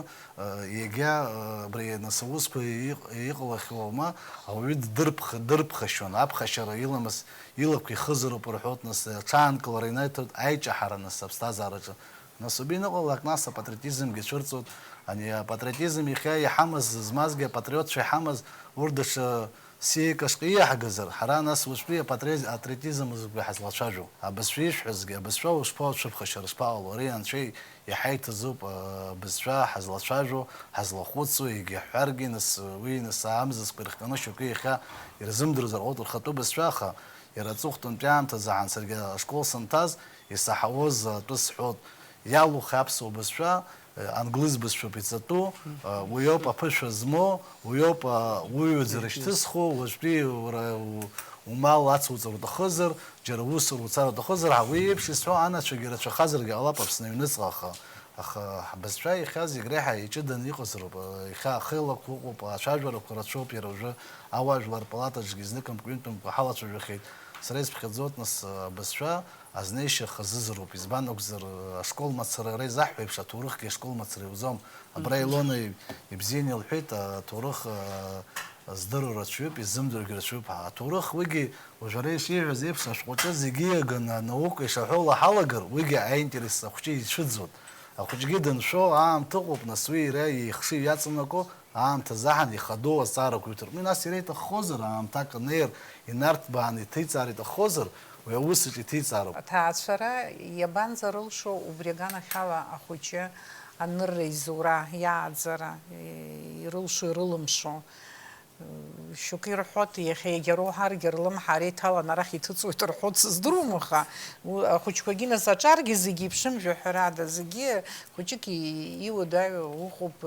егьа, абри, нас, аусқәа иҟ-, иҟалахьоу аума, ауаҩы ддырԥх-, дырԥхашьон. Аԥхашьара иламыс, илақәа ихызароуп рҳәоит, нас, аҽаанкылара инаиҭоит аиҷаҳара, нас, аԥсҭазаараҿы. Нас убри иныҟәалак, нас, апатриотизмгьы цәырҵуеит. Ани апатриотизм иахьа иҳамаз, змазгьы апатриотцәа иҳамаз, урҭ даҽа Сиеика шҟа иаҳгазар, ҳара нас уаҵәтәи апатриоти-, апатриотизм азы ҳазлацәажәо. Абызшәа ишәҳәазгьы, абызшәа ушԥауцәыԥхашьара, шԥаҟало? Ари анцәа иаҳа иҭазуп, а, абызшәа ҳазлацәажәо, ҳазлахәыцуа, егьа ҳҳәаргьы, нас, уи, нас, амзызқәа ирыхҟьаны шьоукы иахьа ирзымдыруазар ҟалоит рхатәы бызшәа, аха иара аҵыхәтәантәи аамҭазы ҳан саргьы ашкол санҭаз, исаҳауаз атәы сҳәот. Иалухи аԥсуа бызшәа, англыз бызшәоуп иҵатәу, уиоуп аԥышәа змоу, уиоуп, уҩаӡара шьҭызхуа, уаҵәтәи уара у-, умал ацуҵар уҭахызар, џьара усура уцар уҭахызар, ҳа уи еиԥш изҳәо анацәагьы рацәахазаргьы ҟалап Аԥсны аҩныҵҟа, аха, аха ҳбызшәа иахьа зегь реиҳа иҷыданы иҟазароуп, иахьа ахеилақәа ыҟоуп, ацәажәарақәа рацәоуп, иара уажәы ауаажәлар палатаҿгьы зныкымкәа-ҩынтәымкәа ҳалацәажәахьеит, сара исԥхьаӡоит, нас, абызшәа, Азнеишьа хазызароуп, избан акәзар, ашкол мацара ара изаҳҳәо еиԥш, аҭоурыхгьы ашкол мацара иуӡом. Абра Илона ибзианы илҳәеит, аҭоурых, а, здыруа рацәаҩуп, иззымдыруагьы рацәаҩуп ҳәа. Аҭоурых уигьы, уажә ара ишиҳәаз еиԥш, ашәҟәаҿы зегьы иаганы анаука ишаҳәо лаҳалагар, уигьы аинтерес ахәҷы ицәыӡуеит. Ахәҷгьы даншәо аамҭа ыҟоуп, нас уи иара ихшыҩ иаҵанаго, Аамҭа заҳан ихадоу азҵаарақәа иуҭартә. Уи нас иара иҭаххозар, аамҭак анеир, инарҭбааны иҭиҵаар иҭаххозар, Уи аус аҿы иҭеиҵаароуп. Аҭаацәара иабанӡарылшо убри аганахьала ахәыҷы анырра изура, иааӡара, ирылшо, ирылымшо. Шьоукы ирҳәоит, иахьа иагьароуҳаргьы рлымҳа ара иҭалан арахь иҭыҵуеит рҳәоит, сыздыруам, аха ахәыҷқәагьы нас аҿаргьы зегьы иԥшымжәа ҳәарада, зегьы хәыҷык иуадаҩу уҟоуп,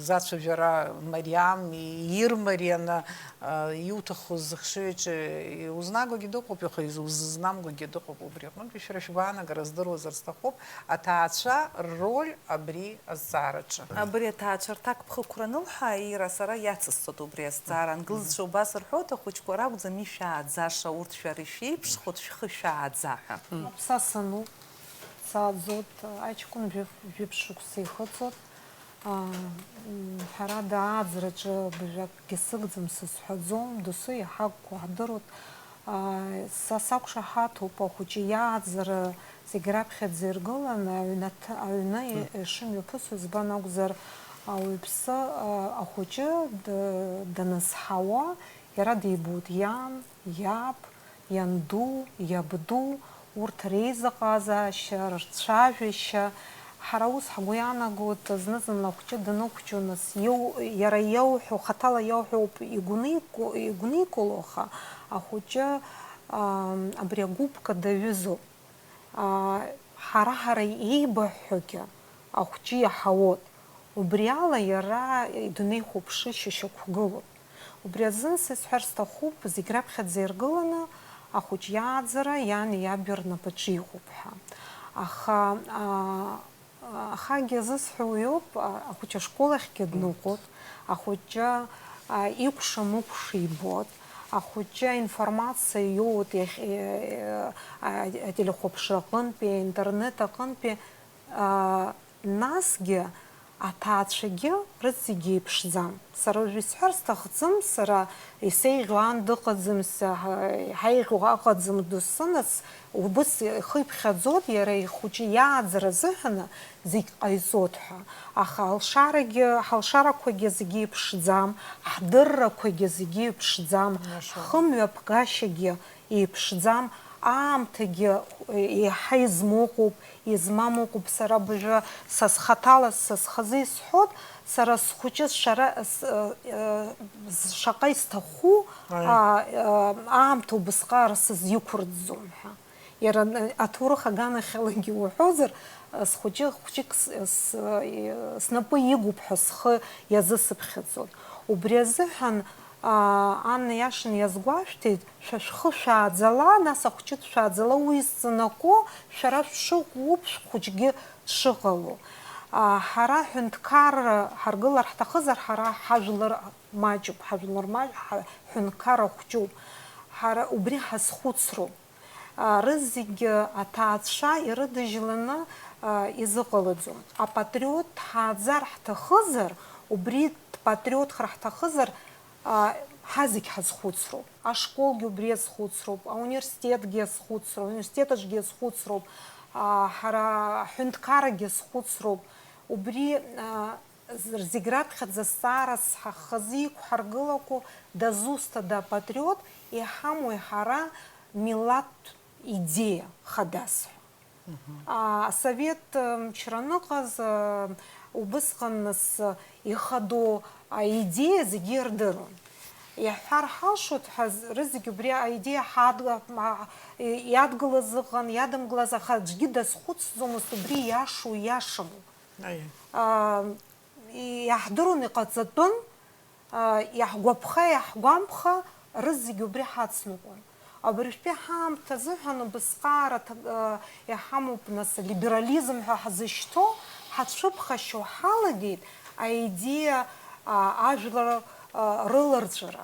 зацәажәара мариам, ирмарианы, иуҭаху зыхшыҩ аҿы узнагогьы дыҟоуп, иаха узызнамгогьы дыҟоуп. Убри аҟнытә шәара шәгәаанагара здыруазар сҭахуп, аҭаацәа рроль абри азҵаараҿы. Абри аҭаацәа рҭакԥхықәра анылҳәа, Ира, сара иацысҵоит убри азҵаара. Англызцәа убас рҳәоит, ахәыҷқәа ракәӡам ишәааӡаша, урҭ шәара ишәеиԥшхоит, шәхы шәааӡа ҳәа. Аԥсаса ануп, сааӡоит, аҷкәын жәиԥ-, жәиԥшь шықәса ихыҵуеит. Ҳәарада, ааӡараҿы быжәакгьы сыгӡам сызҳәаӡом, досу иаҳа агәқәа ҳдыруеит. Са сақәшаҳаҭуп, ахәыҷы иааӡара зегь раԥхьаӡа иргыланы аҩнаҭ-, аҩны ишымҩаԥысуа, избан акәзар, ауаҩԥсы, ахәыҷы д-, данызҳауа, иара дибоит иан, иаб, ианду, иабду, урҭ реизыҟазаашьа, рцәажәашьа. Ҳара ус ҳгәы иаанагоит, зны-зынла ахәҷы даныхәҷу, нас, иу-, иара иауҳәо, хаҭала иауҳәо ауп игәнику-, игәникыло, аха ахәҷы, аа, абри агәыԥка даҩызоуп. Аа, ҳара-ҳара еибаҳҳәогьы ахәҷы иаҳауоит. Убри ала иара идунеихәаԥшышьа шьақәгылоуп. Убри азын сызҳәар сҭахуп, зегь раԥхьаӡа иргыланы ахәыҷ иааӡара иани иаби рнапаҿы иҟоуп ҳәа. Аха, аа, ахагьы зысҳәо уиоуп, а-, ахәыҷы ашкол ахьгьы дныҟәоит, ахәыҷы, а, икәша-мыкәша ибоит, ахәыҷы аинформациа иоуеит иахь, э, а, ателехәаԥшра аҟынтәи, аинтернет аҟынтәи, аа, Насгьы аҭаацәагьы рызегьы еиԥшӡам. Сара уажә исҳәар сҭахӡам, сара исеиӷьу аан дыҟаӡам, саҳа-, ҳаиӷьу аҟаӡам, доусы, нас убыс ихы иԥхьаӡоит, иара ихәыҷы иааӡара азыҳәаны зегь ҟаиҵоит ҳәа. Аха алшарагьы, ҳалшарақәагьы зегьы еиԥшӡам, ҳдыррақәагьы зегьы еиԥшӡам, ҳхымҩаԥгашьагьы еиԥшӡам, аамҭагьы еиҳа измоуп, измам ыҟоуп. Сара абыржәы са схаҭала, са схазы исҳәоит, сара схәыҷы сшара-, с-, э, э, шаҟа исҭаху, Аиа. а, э, аамҭа убысҟаара сызиқәырӡӡом ҳәа. Иара н-, аҭоурых аганахьалагьы уҳәозар, э, схәыҷы хәҷык с-, с-, э, снапы игуп ҳәа схы иазысыԥхьаӡоит. Убри азыҳәан, а, Анна иашан иазгәашәҭеит, шәа шәхы шәааӡала, нас ахәҷы дшәааӡала, уи зҵанаго шәара шәшыҟоуп, шәхәыҷгьы дшыҟало. А, ҳара ҳәынҭқарра ҳаргылар ҳҭахызар, ҳара ҳажәлар маҷуп, ҳажәлар маҷ, ҳа-, ҳәынҭқарра хәҷуп. Ҳара убри ҳазхәыцроуп. А, рызегьы аҭаацәа ирыдыжьланы, а, изыҟалаӡом. Апатриот ҳааӡар ҳҭахызар, убри дпатриотхар ҳҭахызар, а, ҳазегь ҳазхәыцроуп. Ашколгьы убри азхәыцроуп, ауниверситетгьы азхәыцроуп, ауниверситет аҿгьы азхәыцроуп, а, ҳара аҳәынҭқаррагьы азхәыцроуп. Убри, а, з-, зегь раԥхьаӡа зҵаарас ҳхазы иқәҳаргылақәо, дызусҭада апатриот, иҳамои ҳара милаҭтә идеиа хадас ҳәа. А, асовет, э, мчра аныҟаз, э, убысҟан нас, э, ихадоу аидеиа зегьы ирдыруан. Иаҳҳәар ҳалшоит ҳәа з-, рызегь убри аидеиа ҳадга-, а, иадгылаз ыҟан, иадымгылаз, аха аӡәгьы дазхәыцӡомызт убри иашоу иашаму. Аиеи. А, иаҳдыруан, иҟаҵатәын, а, иаҳгәаԥха, иаҳгәамԥха, рызегь убри ҳацныҟәон. Абыржәтәи ҳаамҭа азыҳәан убысҟаара ҭа-, а, иҳамоуп, нас, алиберализм ҳәа ҳзышьҭоу, ҳацәыԥхашьо ҳалагеит аидеиа, а, ажәлар, а, рыларҵәара.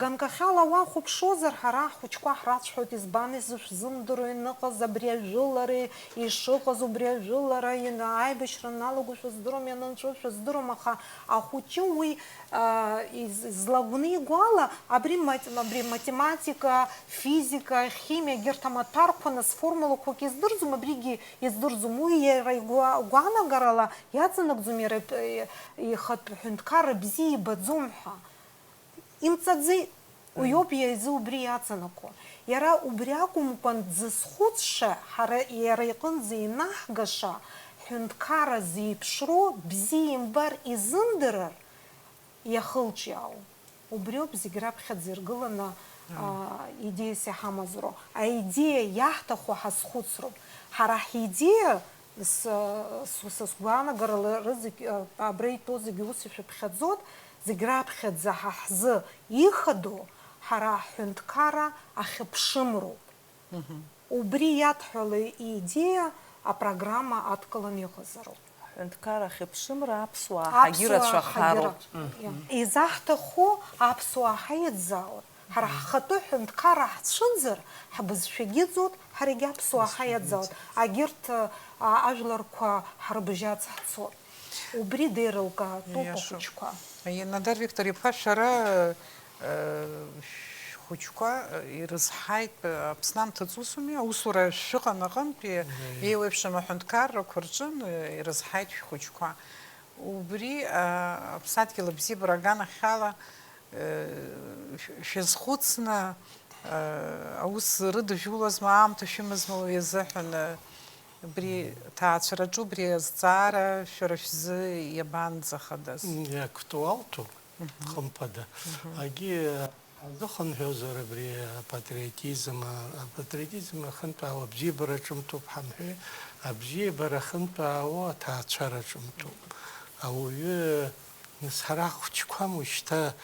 Ганкахьала уахәаԥшуазар, ҳара ҳхәыҷқәа ҳрацәҳауеит, избан изышәзымдыруа ианыҟаз абри ажәылара, ишыҟаз убри ажәылара, ина-, аибашьра аналаго шәыздыруам, ианынҵәо шәыздыруам, аха ахәыҷы уи, а, из-, злагәнигоу ала, абри мат-, абри математика, физика, химиа, егьырҭ амаҭәарқәа, нас, формулақәак издырӡом, абригьы издырӡом, уи иара игәа-, гәаанагарала иаҵанакӡом, иара итә-, ихатә ҳәынҭқарра бзиа ибаӡом ҳәа. Имҵаӡеит. Уи Аиеи. Иоуп иара изы убри иаҵанакуа. Иара убри акәымкәан дзызхәыцша, ҳара иара иҟынӡа инаҳгаша, ҳҳәынҭқарра зеиԥшроу бзиа имбар изымдырыр, иахылҿиаау. Убриоуп зегь раԥхьаӡа иргыланы, аа, идеиас иҳамазароу. Аидеиа иаҳҭаху ҳазхәыцроуп. Ҳара ҳидеиа, с-, с-, са сгәаанагарала, рызегь, а, абра итәоу зегьы ус ишәыԥхьаӡоит, зегь раԥхьаӡа ҳа ҳзы ихадоу ҳара ҳҳәынҭқарра ахьыԥшымроуп. Убри иадҳәалоу идеиа апрограмма адкыланы иҟазароуп. Аҳәынҭқарра ахьыԥшымра аԥсуаа ҳагьырацәахароуп. Изаҳҭаху аԥсуаа ҳаиаӡаауеит. Ҳара ҳхатәы ҳәынҭқарра ҳцәыӡыр, ҳбызшәагьы ыӡуеит, ҳарагьы аԥсуаа ҳаиаӡаауеит. Агьырҭ, а, ажәларқәа ҳрыбжьаӡ ҳцоит. Убри деирылкаатәуп ахәыҷқәа. Иашоуп. Нодар Виктор-иԥа, шәара, э, шәхәыҷқәа, э, ирызҳаит, э, Аԥсны амҭаҵ усуми, аусура шәыҟан аҟынтәи, еиуеиԥшым аҳәынҭқаррақәа рҿын, э, ирызҳаит шәхәыҷқәа. Убри, э, Аԥсадгьыл абзиабара аганахьала, э, шә-, шәазхәыцны, э, аус рыдыжәулазма, аамҭа шәымазма уи азыҳәан, э, Абри аҭаацәараҿы убри азҵаара шәара шәзы иабанӡахадаз? Иактуалтәуп, хымԥада. Мгм. Агьи ҳазыхынҳәуазар абри апатриотизм, а-, апатриотизм ахынтәаауа абзиабара ҿымҭуп ҳамҳәеи, абзиабара ахынтәаауа аҭаацәара ҿымҭуп. Ауаҩы Нас ҳара ахәыҷқәам уажәшьҭа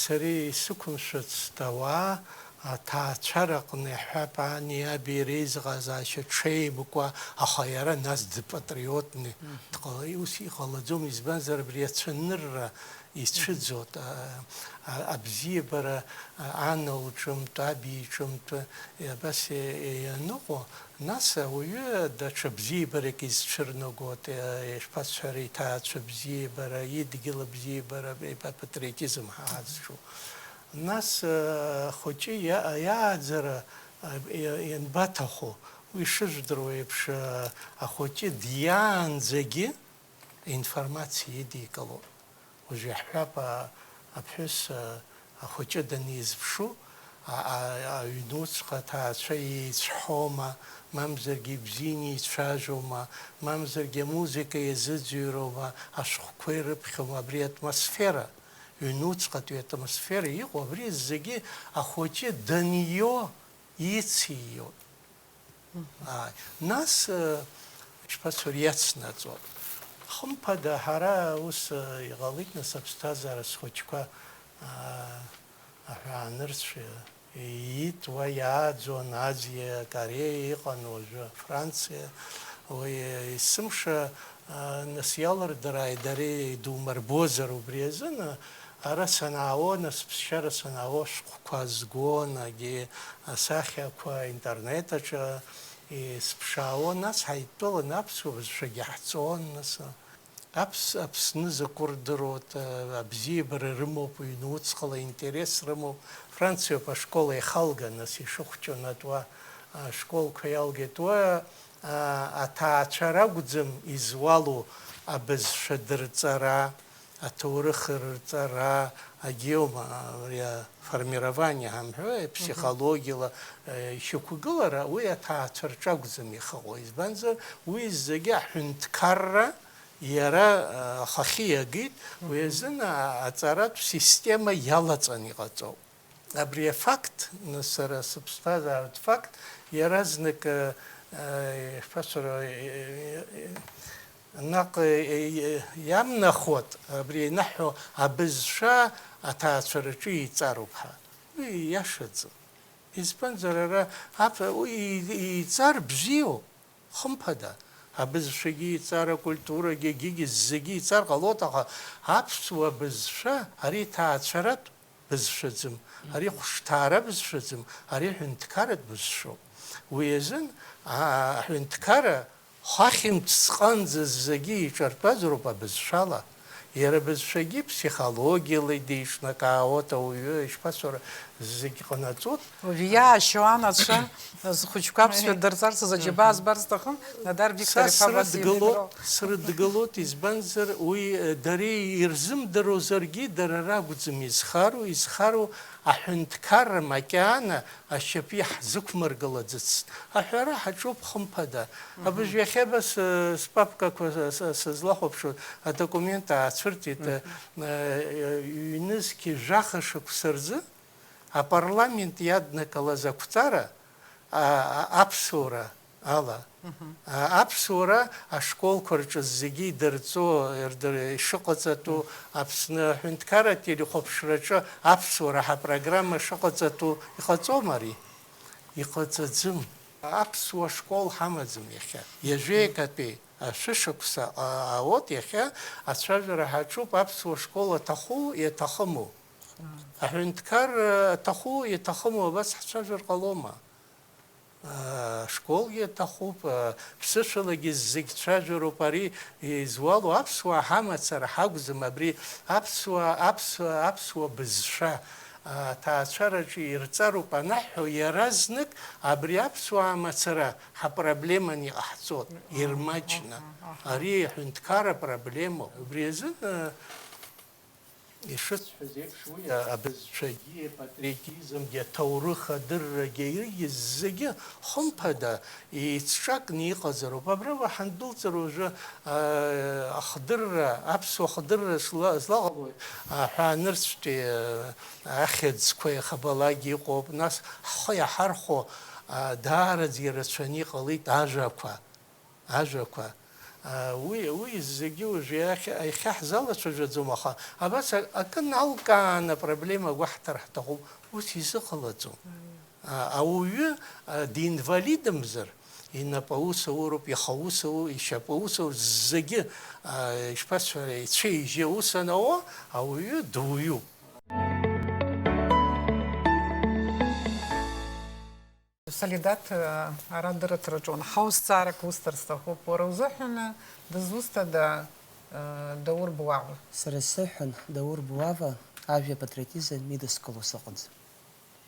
сара исықәымшәацт ауаа аҭаацәараҟны иаҳҳәап, ани аби реизыҟазаашьа ҽеимкәа, аха иара нас дпатриотны дҟала-, ус иҟалаӡом, избанзар абри ацәанырра ицәыӡуеит, а, а, абзиабара, а, ан лҿымҭ, аби иҿымҭ, абас и-, и-, ианыҟоу, Нас ауаҩы даҽа бзиабарак изцәырнагоит, е, ишԥасҳәари, иҭаацәа бзиабара, идгьыл абзиабара, ипатриотизм ҳазҿу. Нас, э, ахәыҷы иа-, иааӡара, э, иа-, ианбаҭаху? Уи шыжәдыруа еиԥш, э, ахәыҷы диаанӡагьы информациа идикылоит. Уажә иаҳҳәап, а, аԥҳәыс, а, ахәыҷы данизԥшу, а, а, аҩнуҵҟа аҭаацәа еицәҳоума, мамзаргьы ибзианы ицәажәома, мамзаргьы амузыка иазыӡырҩроума, ашәҟәқәа ирыԥхьома, абри атмосфера, ҩнуҵҟатәи атмосфера иҟоу, абри зегьы ахәыҷы данио ицииоит. Ааи. Нас, э, ишԥасҳәари, иацнаҵоит. Хымԥада, ҳара ус, э, иҟалеит, нас, аԥсҭазаара схәыҷқәа, аа, аҳәаанырцә, э, иит, уа иааӡон, Азиа, Кореиа иҟан уажәы, Франциа. Уи, э, есымша, э, нас иалырдырааит, дара идумырбозар убри азын, э, Ара санаауа, нас ԥсшьара санаауа, ашәҟәқәа згон, агьи асахьақәа интернет аҿы исԥшаауан, нас ҳаидтәалан аԥсуа бызшәагьы ҳҵон, нас аԥс-, Аԥсны закәу рдыруеит, абзиабара рымоуп, ҩнуҵҟала интерес рымоуп. Франциоуп ашкол еихалган, нас ишыхәҷу анатуа ашколқәа иалгеит. Уа, а, аҭаацәа ракәӡам изуалу абызшәа дырҵара, аҭоурых рырҵара, агеома-, ари аформирование ҳамҳәои, аԥсихологиала, э, ишьақәгылара, уи аҭаацәа рҿы акәӡам ихаҟәоу. Избанзар, уи зегьы аҳәынҭқарра иара, э, ахахьы иагеит, уи азын, а-, аҵаратә система иалаҵаны иҟаҵоуп. Абри афакт, сара сыԥсҭазааратә факт, иаразнак, э, э, ишԥасҳәари, э, э, э, наҟ, э, э, иамнахуеит, абри ианаҳҳәо абызшәа аҭаацәараҿы еиҵароуп ҳәа. Уи ииашаӡам. Избанзар, ара аԥ-, уи и-, еиҵар бзиоуп. Хымԥада, абызшәагьы иҵар, акультурагьы, егьигьы зегьы иҵар ҟалоит, аха аԥсуа бызшәа, ари ҭаацәаратә бызшәаӡам, ари хәышҭаара бызшәаӡам, ари ҳәынҭқарратә бызшәоуп. Уи азын, а-, аҳәынҭқарра хахьынтә сҟанӡа зегьы иҿартәазароуп абызшәала. Иара абызшәагьы ԥсихологиала деиҿнакаауеит ауаҩы, ишԥасҳәара, зегь ҟанаҵоит. Уажәы иаашьо анацәа, зхәыҷқәа аԥсшәа дырҵарц азы аџьабаа збар сҭахын, Нодар Виктор-иԥа Василь Дмитро. Срыдгылоит, избанзар, уи, э, дара ирзымдыруазаргьы, дара ракәӡам изхароу, изхароу Аҳәынҭқарра макьана ашьапы иаҳзықәмыргылаӡацт. Аҳәара ҳаҿуп, хымԥада. Абыржә иахьа абас, э, спапкақәа с-, с-, сызлахәаԥшуа адокумент аацәырҵит, э, э, ҩнызқьи жәаха шықәса рзы апарламент иаднакылаз ақәҵара, а, а, аԥсуара ала. А, аԥсуара ашколқәа рҿы зегьы идырҵо, ирдыр-, ишыҟаҵатәу, Аԥсны аҳәынҭқарратә телехәаԥшраҿы аԥсуара ҳапрограмма шыҟаҵатәу иҟаҵома ари? Иҟаҵаӡым. Аԥсуа школ ҳамаӡам иахьа. Ҩажәеикатәи ашәышықәса, а, аот иахьа ацәажәара ҳаҿуп, аԥсуа школ аҭаху, иаҭахыму. Аҳәынҭқар, а, аҭаху, иаҭахыму абас ҳцәажәар ҟалома? Школгьы аҭахуп, ԥсышәалагьы зегь цәажәароуп, ари изуало аԥсуаа ҳамацара ҳакәӡам, абри аԥсуаа, аԥсуа, аԥсуа бызшәа аҭаацәараҿы ирҵароуп анаҳҳәо, иаразнак абри аԥсуаа мацара ҳапроблеманы иҟаҳҵоит, ирмаҷны. Ари аҳәынҭқарра проблемоуп. Убри азын, Ишысҳәаз еиԥш, уи абызшәагьы, апатриотизмгьы, аҭоурых адыррагьы, иргьы зегьы, хымԥада, еицҿакны иҟазароуп. Абра уа ҳандәылҵыр уажәы, аа, ахдырра, аԥсуа хдырра зла-, злаҟалои, аҳәаанырцәтәи, аа, ахьӡқәа иахьабалак иҟоуп, нас ҳхы иаҳархәо, аа, даараӡа ирацәаны иҟалеит ажәақәа. Ажәақәа, а, уи, уи зегьы уажә иахьа, иахьа ҳзалацәажәаӡом, аха абас а-, акы налкааны апроблема гәаҳҭар ҳҭахуп, ус изыҟалаӡом. А, ауаҩы, а, динвалидымзар, инапы аус ауроуп, ихы аус ау-, ишьапы аус ау-, зегьы, а, ишԥасҳәари, ицәеижьы аус анауа, ауаҩы дуаҩуп. Солидат, ара дырраҭараҿы уанҳауа, зҵаарак усҭар сҭахуп. Уара узыҳәан дызусҭада, э, Даур Буава? Сара сзыҳәан Даур Буава ажәа апатриотизм идыскыло сыҟаӡам.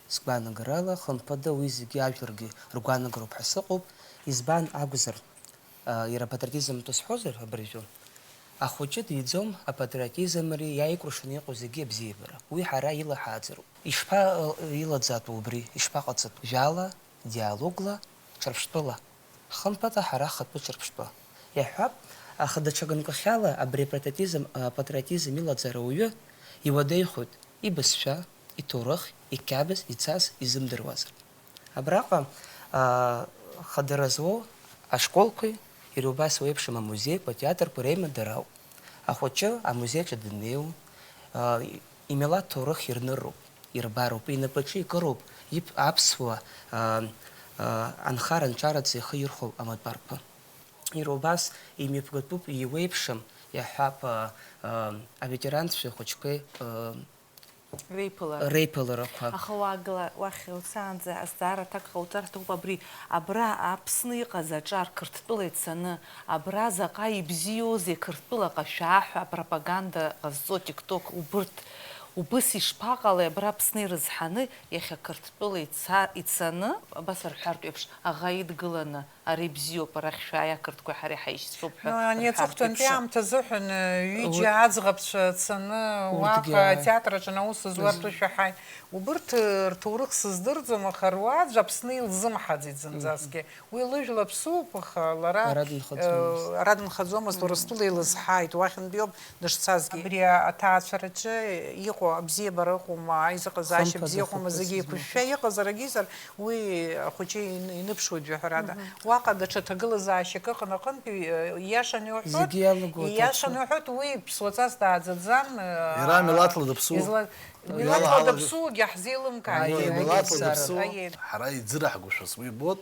Сгәаанагарала, хымԥада, уи зегьы ажәларгьы ргәаанагароуп ҳәа сыҟоуп. Избан акәзар, Иара апатриотизм атәы сҳәозар, абыржәы, ахәыҷы диӡом, апатриотизм ари иааикәыршаны иҟоу зегьы абзиабара. Уи ҳара ила ҳааӡароуп. Ишԥа-, илаӡатәу убри, ишԥаҟаҵатәу? Жәала, диалогла, ҿырԥштәыла. Хымԥада ҳара ҳхатәы ҿырԥштәы. Иаҳҳәап, аха даҽа ганкахьала абри апатриотизм, апатриотизм илаӡара ауаҩы иуадаҩхоит ибызшәа, иҭоурых, иқьабз, ицаз, изымдыруазар. Абраҟа, аа, хадара зуоу ашколқәеи, иара убас еиԥшым амузеиқәа, атеатрқәа реимадара ауп. Ахәыҷы амузеи аҿы даннеиу, аа, имилаҭ ҭоурых ирныруп, ирбароуп, инапаҿы икыроуп иԥ-, аԥсуа, аа, аа, анхара-нҵәараӡа ихы ирхәо амаҭәарқәа. Иара убас имҩаԥгатәуп, иеиуеиԥшым, иаҳҳәап, аа, аа, аветеранцәеи ахәыҷқәеи, аа, Реиԥылара. Реиԥыларақәа. Аха уаагыла, уахь уцаанӡа азҵаара аҭак ҟауҵар ҭахуп, абри, абра Аԥсны иҟаз аҿар Қырҭтәыла ицаны, абра заҟа ибзиоузеи Қырҭтәылаҟа шәаа ҳәа апропаганда ҟазҵо TikTok, убырҭ, убыс ишԥаҟалеи абра Аԥсны ирызҳаны, иахьа Қырҭтәыла ица-, ицаны, абас рҳәартә еиԥш, аӷа идгыланы, Ари бзиоуп, арахь шәааи, ақырҭқәеи ҳареи ҳаишьцәоуп ҳәа. Ну, ани рҳәартә аҵыхәтәантәи еиԥш. Аамҭа азыҳәан, э, ҩыџьа Уи- аӡӷабцәа цаны Урҭгьы уаҟа ааи. Атеатр аҿы аус зуа Мз- ртәы шәаҳаит. Убырҭ, э, рҭоурых сыздырӡом, аха руаӡә Аԥсны илзымҳаӡеит зынӡасгьы. Уи лыжәла ԥсуп, аха лара, Ара дынхаӡомызт. Э, ара дынхаӡомызт, Урыстәыла илызҳаит, уахьынтәиоуп дышцазгьы. Абри аҭаацәараҿы иҟоу абзиабара ыҟоума, аизыҟазаашьа Хымԥада, бзиа ыҟоума, хымԥада зегьы зегьы еиқәышәшәа иҟазар агьизар, уи ахәыҷы ин-, иныԥшуеит жәаҳәарада. Мгм. Уаҟа даҽа ҭагылазаашьак ыҟан аҟынтәи, э, ииашаны иуҳәоит, зегьы иалагоит, ииашаны иуҳәоит, уи ԥсуаҵас дааӡаӡан, э, Иара милаҭла дыԥсуп. Изла-, Иара милаҭла ҳала- дыԥсугьы ҳзеилымкааит. Аиеи, Аиеи, милаҭла аиеи. Дыԥсу, Аиеи. Ҳара иӡыраҳгәышьас уи ибоит.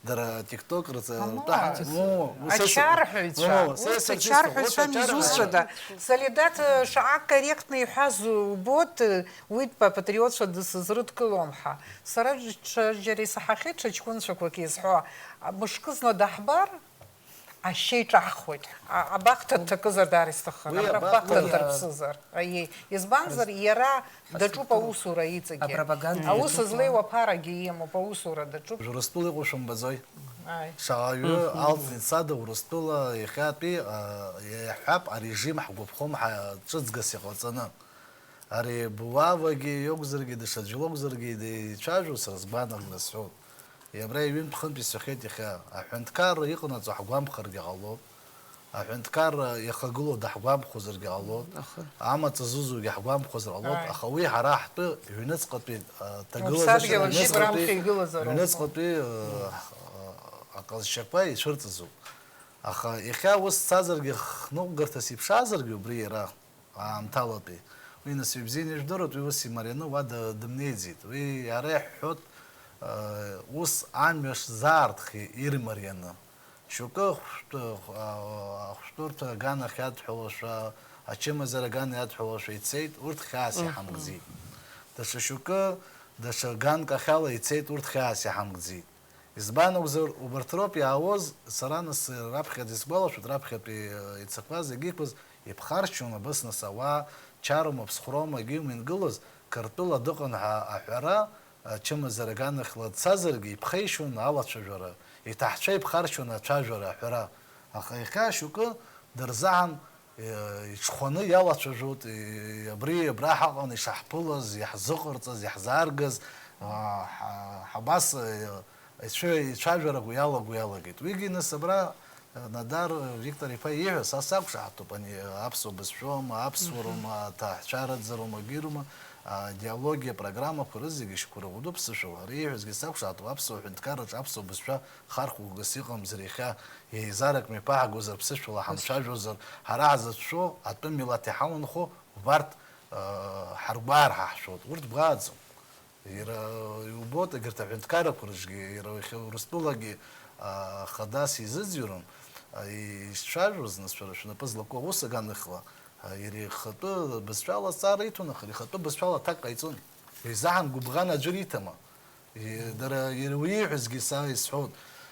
Дара TikTok рзы Амала. Ртәы ҳа-, ну, ну, сес-, Ачарҳәаҩцәа. Ну, ну, Урҭ сес-, сес-, ачарҳәаҩцәа урҭ ачарҳәаҩцәа. Изусҭада? Солидат, э, шаҟа корректно иҳәаз убоит, э, уи дпатриотцәа дысызрыдкылом ҳәа. Сара ҽ-, ҽаџьара исаҳахьеит ҽа ҷкәынцәақәак изҳәо, а, мышкызны даҳбар, ашьа иҿаҳхуеит. А-, абахҭа дҭакызар даара исҭаххар, Уи абра абахҭа абахҭа. Дҭарԥсызар. Аиеи. Избанзар, Раз-, иара даҿуп Аԥсны аусура иҵегьы. Апропаганда Аус иаҿуп. Злеиуа аԥарагьы имоуп, аусура даҿуп. Урыстәыла иҟоу шәымбаӡои? Ааи. Шаҟаҩы Мгм. алҵит сада Урыстәыла иахьатәи, а, иаҳҳәап, арежим ҳгәаԥхом ҳа-, ҿыцгас иҟаҵаны. Ари Буавагьы иакәзаргьы, даҽаӡәы лакәзаргьы ицәажәо сара сгәаанагара сҳәоит. Абра ҩынтә-хынтә исҳәахьеит иахьа. Аҳәынҭқарра иҟанаҵо ҳгәамԥхаргьы ҟалоит. Аҳәынҭқарра иахагылоу даҳгәамԥхозаргьы ҟалоит. Аха. Амаҵ зызугьы ҳгәамԥхозар ҟалоит. Ааи. Аха уи ҳара ҳтәы ҩныҵҟатәи, а, ҭагылазаашьа, уԥсадгьыл абжьы ҩныҵҟатәи, брамхеи игылазароуп. Ҩныҵҟатәи, а, а, аҟазшьақәа ицәырҵызуп. Аха иахьа ус сцазаргьы, хныҟәгарҭас иԥшаазаргьы убри иара аамҭалатәи. Уи нас ибзианы ижәдыруеит, уи ус имарианы уа д-, дымнеиӡеит. Уи иара иҳәҳәоит, э, ус амҩа шзаартхи ирмарианы. Шьоукы хәшәтә-, а, ахәшәтәырҭа аганахь иадҳәалашәа, ачымазара аган иадҳәалашәа ицеит, урҭ хьаас Мгм. иҳамгӡеит. Даҽа шьоукы, даҽа ганк ахьала ицеит, урҭ хьаас иҳамгӡеит. Избан акәзар, убарҭ роуп иаауаз, сара нас раԥхьаӡа исгәалашәоит, раԥхьатәи, э, ицақәаз, егьиқәаз иԥхарчон абас нас ауаа чароума, ԥсхәроума, егьиума ингылоз, Қырҭтәыла дыҟан ҳәа аҳәара, ачымазара аганахьла дцазаргьы, иԥхеишьон алацәажәара, иҭаҳцәа иԥхарчон ацәажәара аҳәара. Аха иахьа шьоукы дырзаҳан, Иҽхәаны иалацәажәоит, и-, абри, абра ҳаҟан ишаҳԥылаз, иаҳзыҟарҵаз, иаҳзааргаз, а, ҳа-, ҳабас, э, ицәа-, ицәажәарақәа иалаго иалагеит. Уигьы нас абра, э, Надар Виктор-иԥа ииҳәаз, са сақәшаҳаҭуп, ани аԥсуа бызшәоума, аԥсуароума, аҭаацәараӡароума, агьырума, адиологиа программақәа рызегьы шьақәырӷәӷәоуп сышәала. Ари ииҳәазгьы сақәшаҳаҭуп, аԥсуа ҳәынҭқарраҿы аԥсуа бызшәа хархәагас иҟамзар иахьа, еизаракны иԥаҳагозар, ԥсышәала ҳамцәажәозар, ҳара ҳзыцәшәо, атәым милаҭ иҳаланхо, убарҭ, э, ҳаргәаар ҳаҳшәоит. Урҭ бгәааӡом. Иара, иубоит, егьырҭ аҳәынҭқаррақәа рҿгьы, иара иахьа Урыстәылагьы, э, хадас изыӡырҩуан, э, ишцәажәоз, нас, шәара шәнапы злаку аус аганахьла, э, иара ихатәы бызшәала азҵаара иҭон, аха ихатәы бызшәала аҭак ҟаиҵон. Уи изаҳан гәыбӷан аӡәыр иҭама? И-, дара, иара уи ииҳәазгьы са исҳәоит,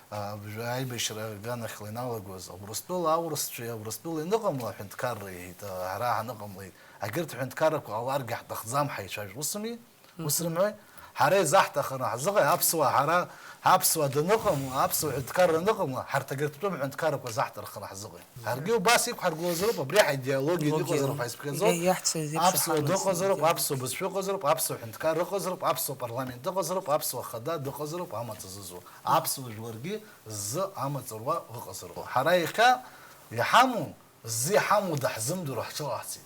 а, бжә-, аибашьра аганахьла иналагоз, Урыстәыла аурысцәеи Урыстәылеи аныҟамла аҳәынҭқарра иҳәеит, а, ҳара ҳаныҟамлеит. Егьырҭ аҳәынҭқаррақәа ҟаларгьы ҳҭахӡам ҳаицәажәо, усыми? Ус рымҳәои? Ҳара изаҳҭахын ҳзыҟаи, аԥсуаа ҳара, аԥсуаа даныҟамла, аԥсуа ҳәынҭқарра аныҟамла, ҳарҭ егьырҭ тәым ҳәынҭқаррақәа заҳҭарханы ҳзыҟаи? Ҳаргьы убас иқәҳаргылозароуп, абри ҳаидеологиа иҟазароуп ҳаизԥхьаӡо. Иаҳцәажәеит, аԥсуа дыҟазароуп, иаҳцәажәеит, аԥсуа бызшәа ыҟазароуп, аԥсуа ҳәынҭқарра ыҟазароуп, аԥсуа парламент ыҟазароуп, аԥсуа хада дыҟазароуп, амаҵ зызуа. Аԥсуа жәларгьы ззы амаҵ руа ыҟазароуп. Ҳара иахьа иҳамоу, ззы иҳамоу даҳзымдыруа ҳҽыҟаҳҵеит.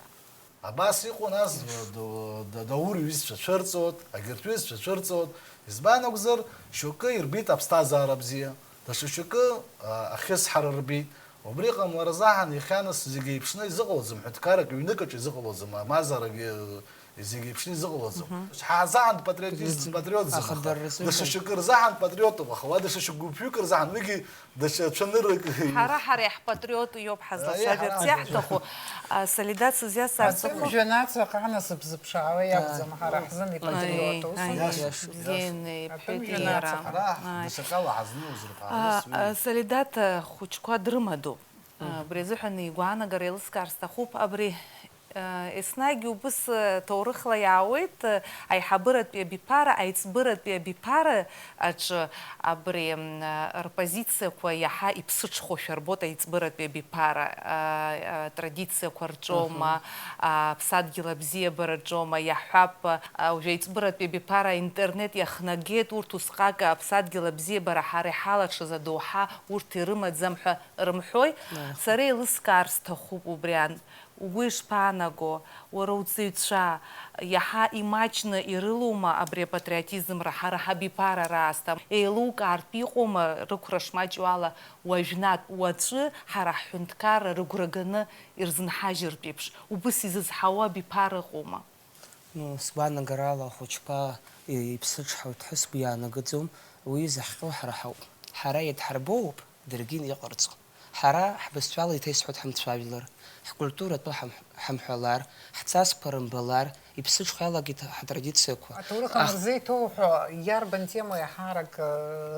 Абас иҟоу нас, д-, д-, д-, Даур иҩызцәа цәырҵуеит, агьырҭ ҩызцәа цәырҵуеит. Избан акәзар, шьоукы ирбеит аԥсҭазаара бзиа, даҽа шьоукы, а, ахьысҳара рбеит. Убри ҟамлара азаҳан иахьа нас зегьы еиԥшны изыҟалаӡом, ҳәынҭқаррак ҩнык аҿы изыҟалаӡом, амазарагьы, э, зегьы еиԥшны изыҟалаӡом. Мгм. Ҳазаҳан патриотист, Мгм. патриотзым, Аха аха дара рзыҳәан. Даҽа шьоукы рзаҳан патриотуп, аха уа даҽа шьоукы гәыԥҩык рзаҳан, уигьы даҽа цәаныррак. Ҳара, ҳара иаҳпатриоту иоуп ҳазлацәажәарц Аиеи, ҳара иаҳҭаху. А, Солидат сызиазҵаарц Атәым сҭахуп. Жәанацәа ҟана сыбзыԥшаауа иакәӡам, ҳара ҳзын ипатриоту Аиеи, усума. Аиеи, Иашоуп. Гена Атәым иҳәеит жәанацәа иара. Ҳара Аиеи. Даҽакала ҳазнеиуазароуп, ҳара А, ус уи. а, Солидат, а, хәыҷқәа дрымадоуп. Мгм. Убри азыҳәан игәаанагара еилыскаар сҭахуп. Абри, а, еснагь убыс, а, ҭоурыхла иаауеит, а, аиҳабыратәи абиԥара, аиҵбыратәи абиԥара аҿы абри, м, а, рпозициақәа иаҳа иԥсыҽхошәа рбоит аиҵбыратәи абиԥара, а, а, традициақәа рҿоума, Мгм. а, аԥсадгьыл абзиабара рҿоума, иаҳҳәап, а, уажә аиҵбыратәи абиԥара аинтернет иахнагеит, урҭ усҟак аԥсадгьыл абзиабара ҳара иҳалаҽыз адоуҳа урҭ ирымаӡам ҳәа рымҳәои? Аиеи. Сара еилыскаар сҭахуп убри ан-, угәы ишԥаанаго, уара уҵаҩцәа, иаҳа имаҷны ирылоума абри апатриотизмра, ҳара ҳабиԥара раасҭа? Еилукаартә иҟоума рықәра шмаҷу ала уажәнатә, уаҵәы ҳара ҳҳәынҭқарра рыгәра ганы ирзынҳажьыртә еиԥш, убыс изызҳауа абиԥара ыҟоума? Ну, сгәаанагарала, ахәыҷқәа иԥсыҽҳауеит ҳәа сгәы иаанагӡом, уи изаҳҟьо ҳара ҳауп. Ҳара иадҳарбоуп, даргьы иҟарҵо. Ҳара ҳбызшәала еиҭа исҳәоит ҳамцәажәлар, ҳкультура атәы ҳам-, ҳамҳәалар, ҳҵасқәа рымбалар, иԥсыҽхәалагеит ҳтрадициақәа. Аҭоурых Ах- анырзеиҭоуҳәо, иарбан темоу еиҳарак, э,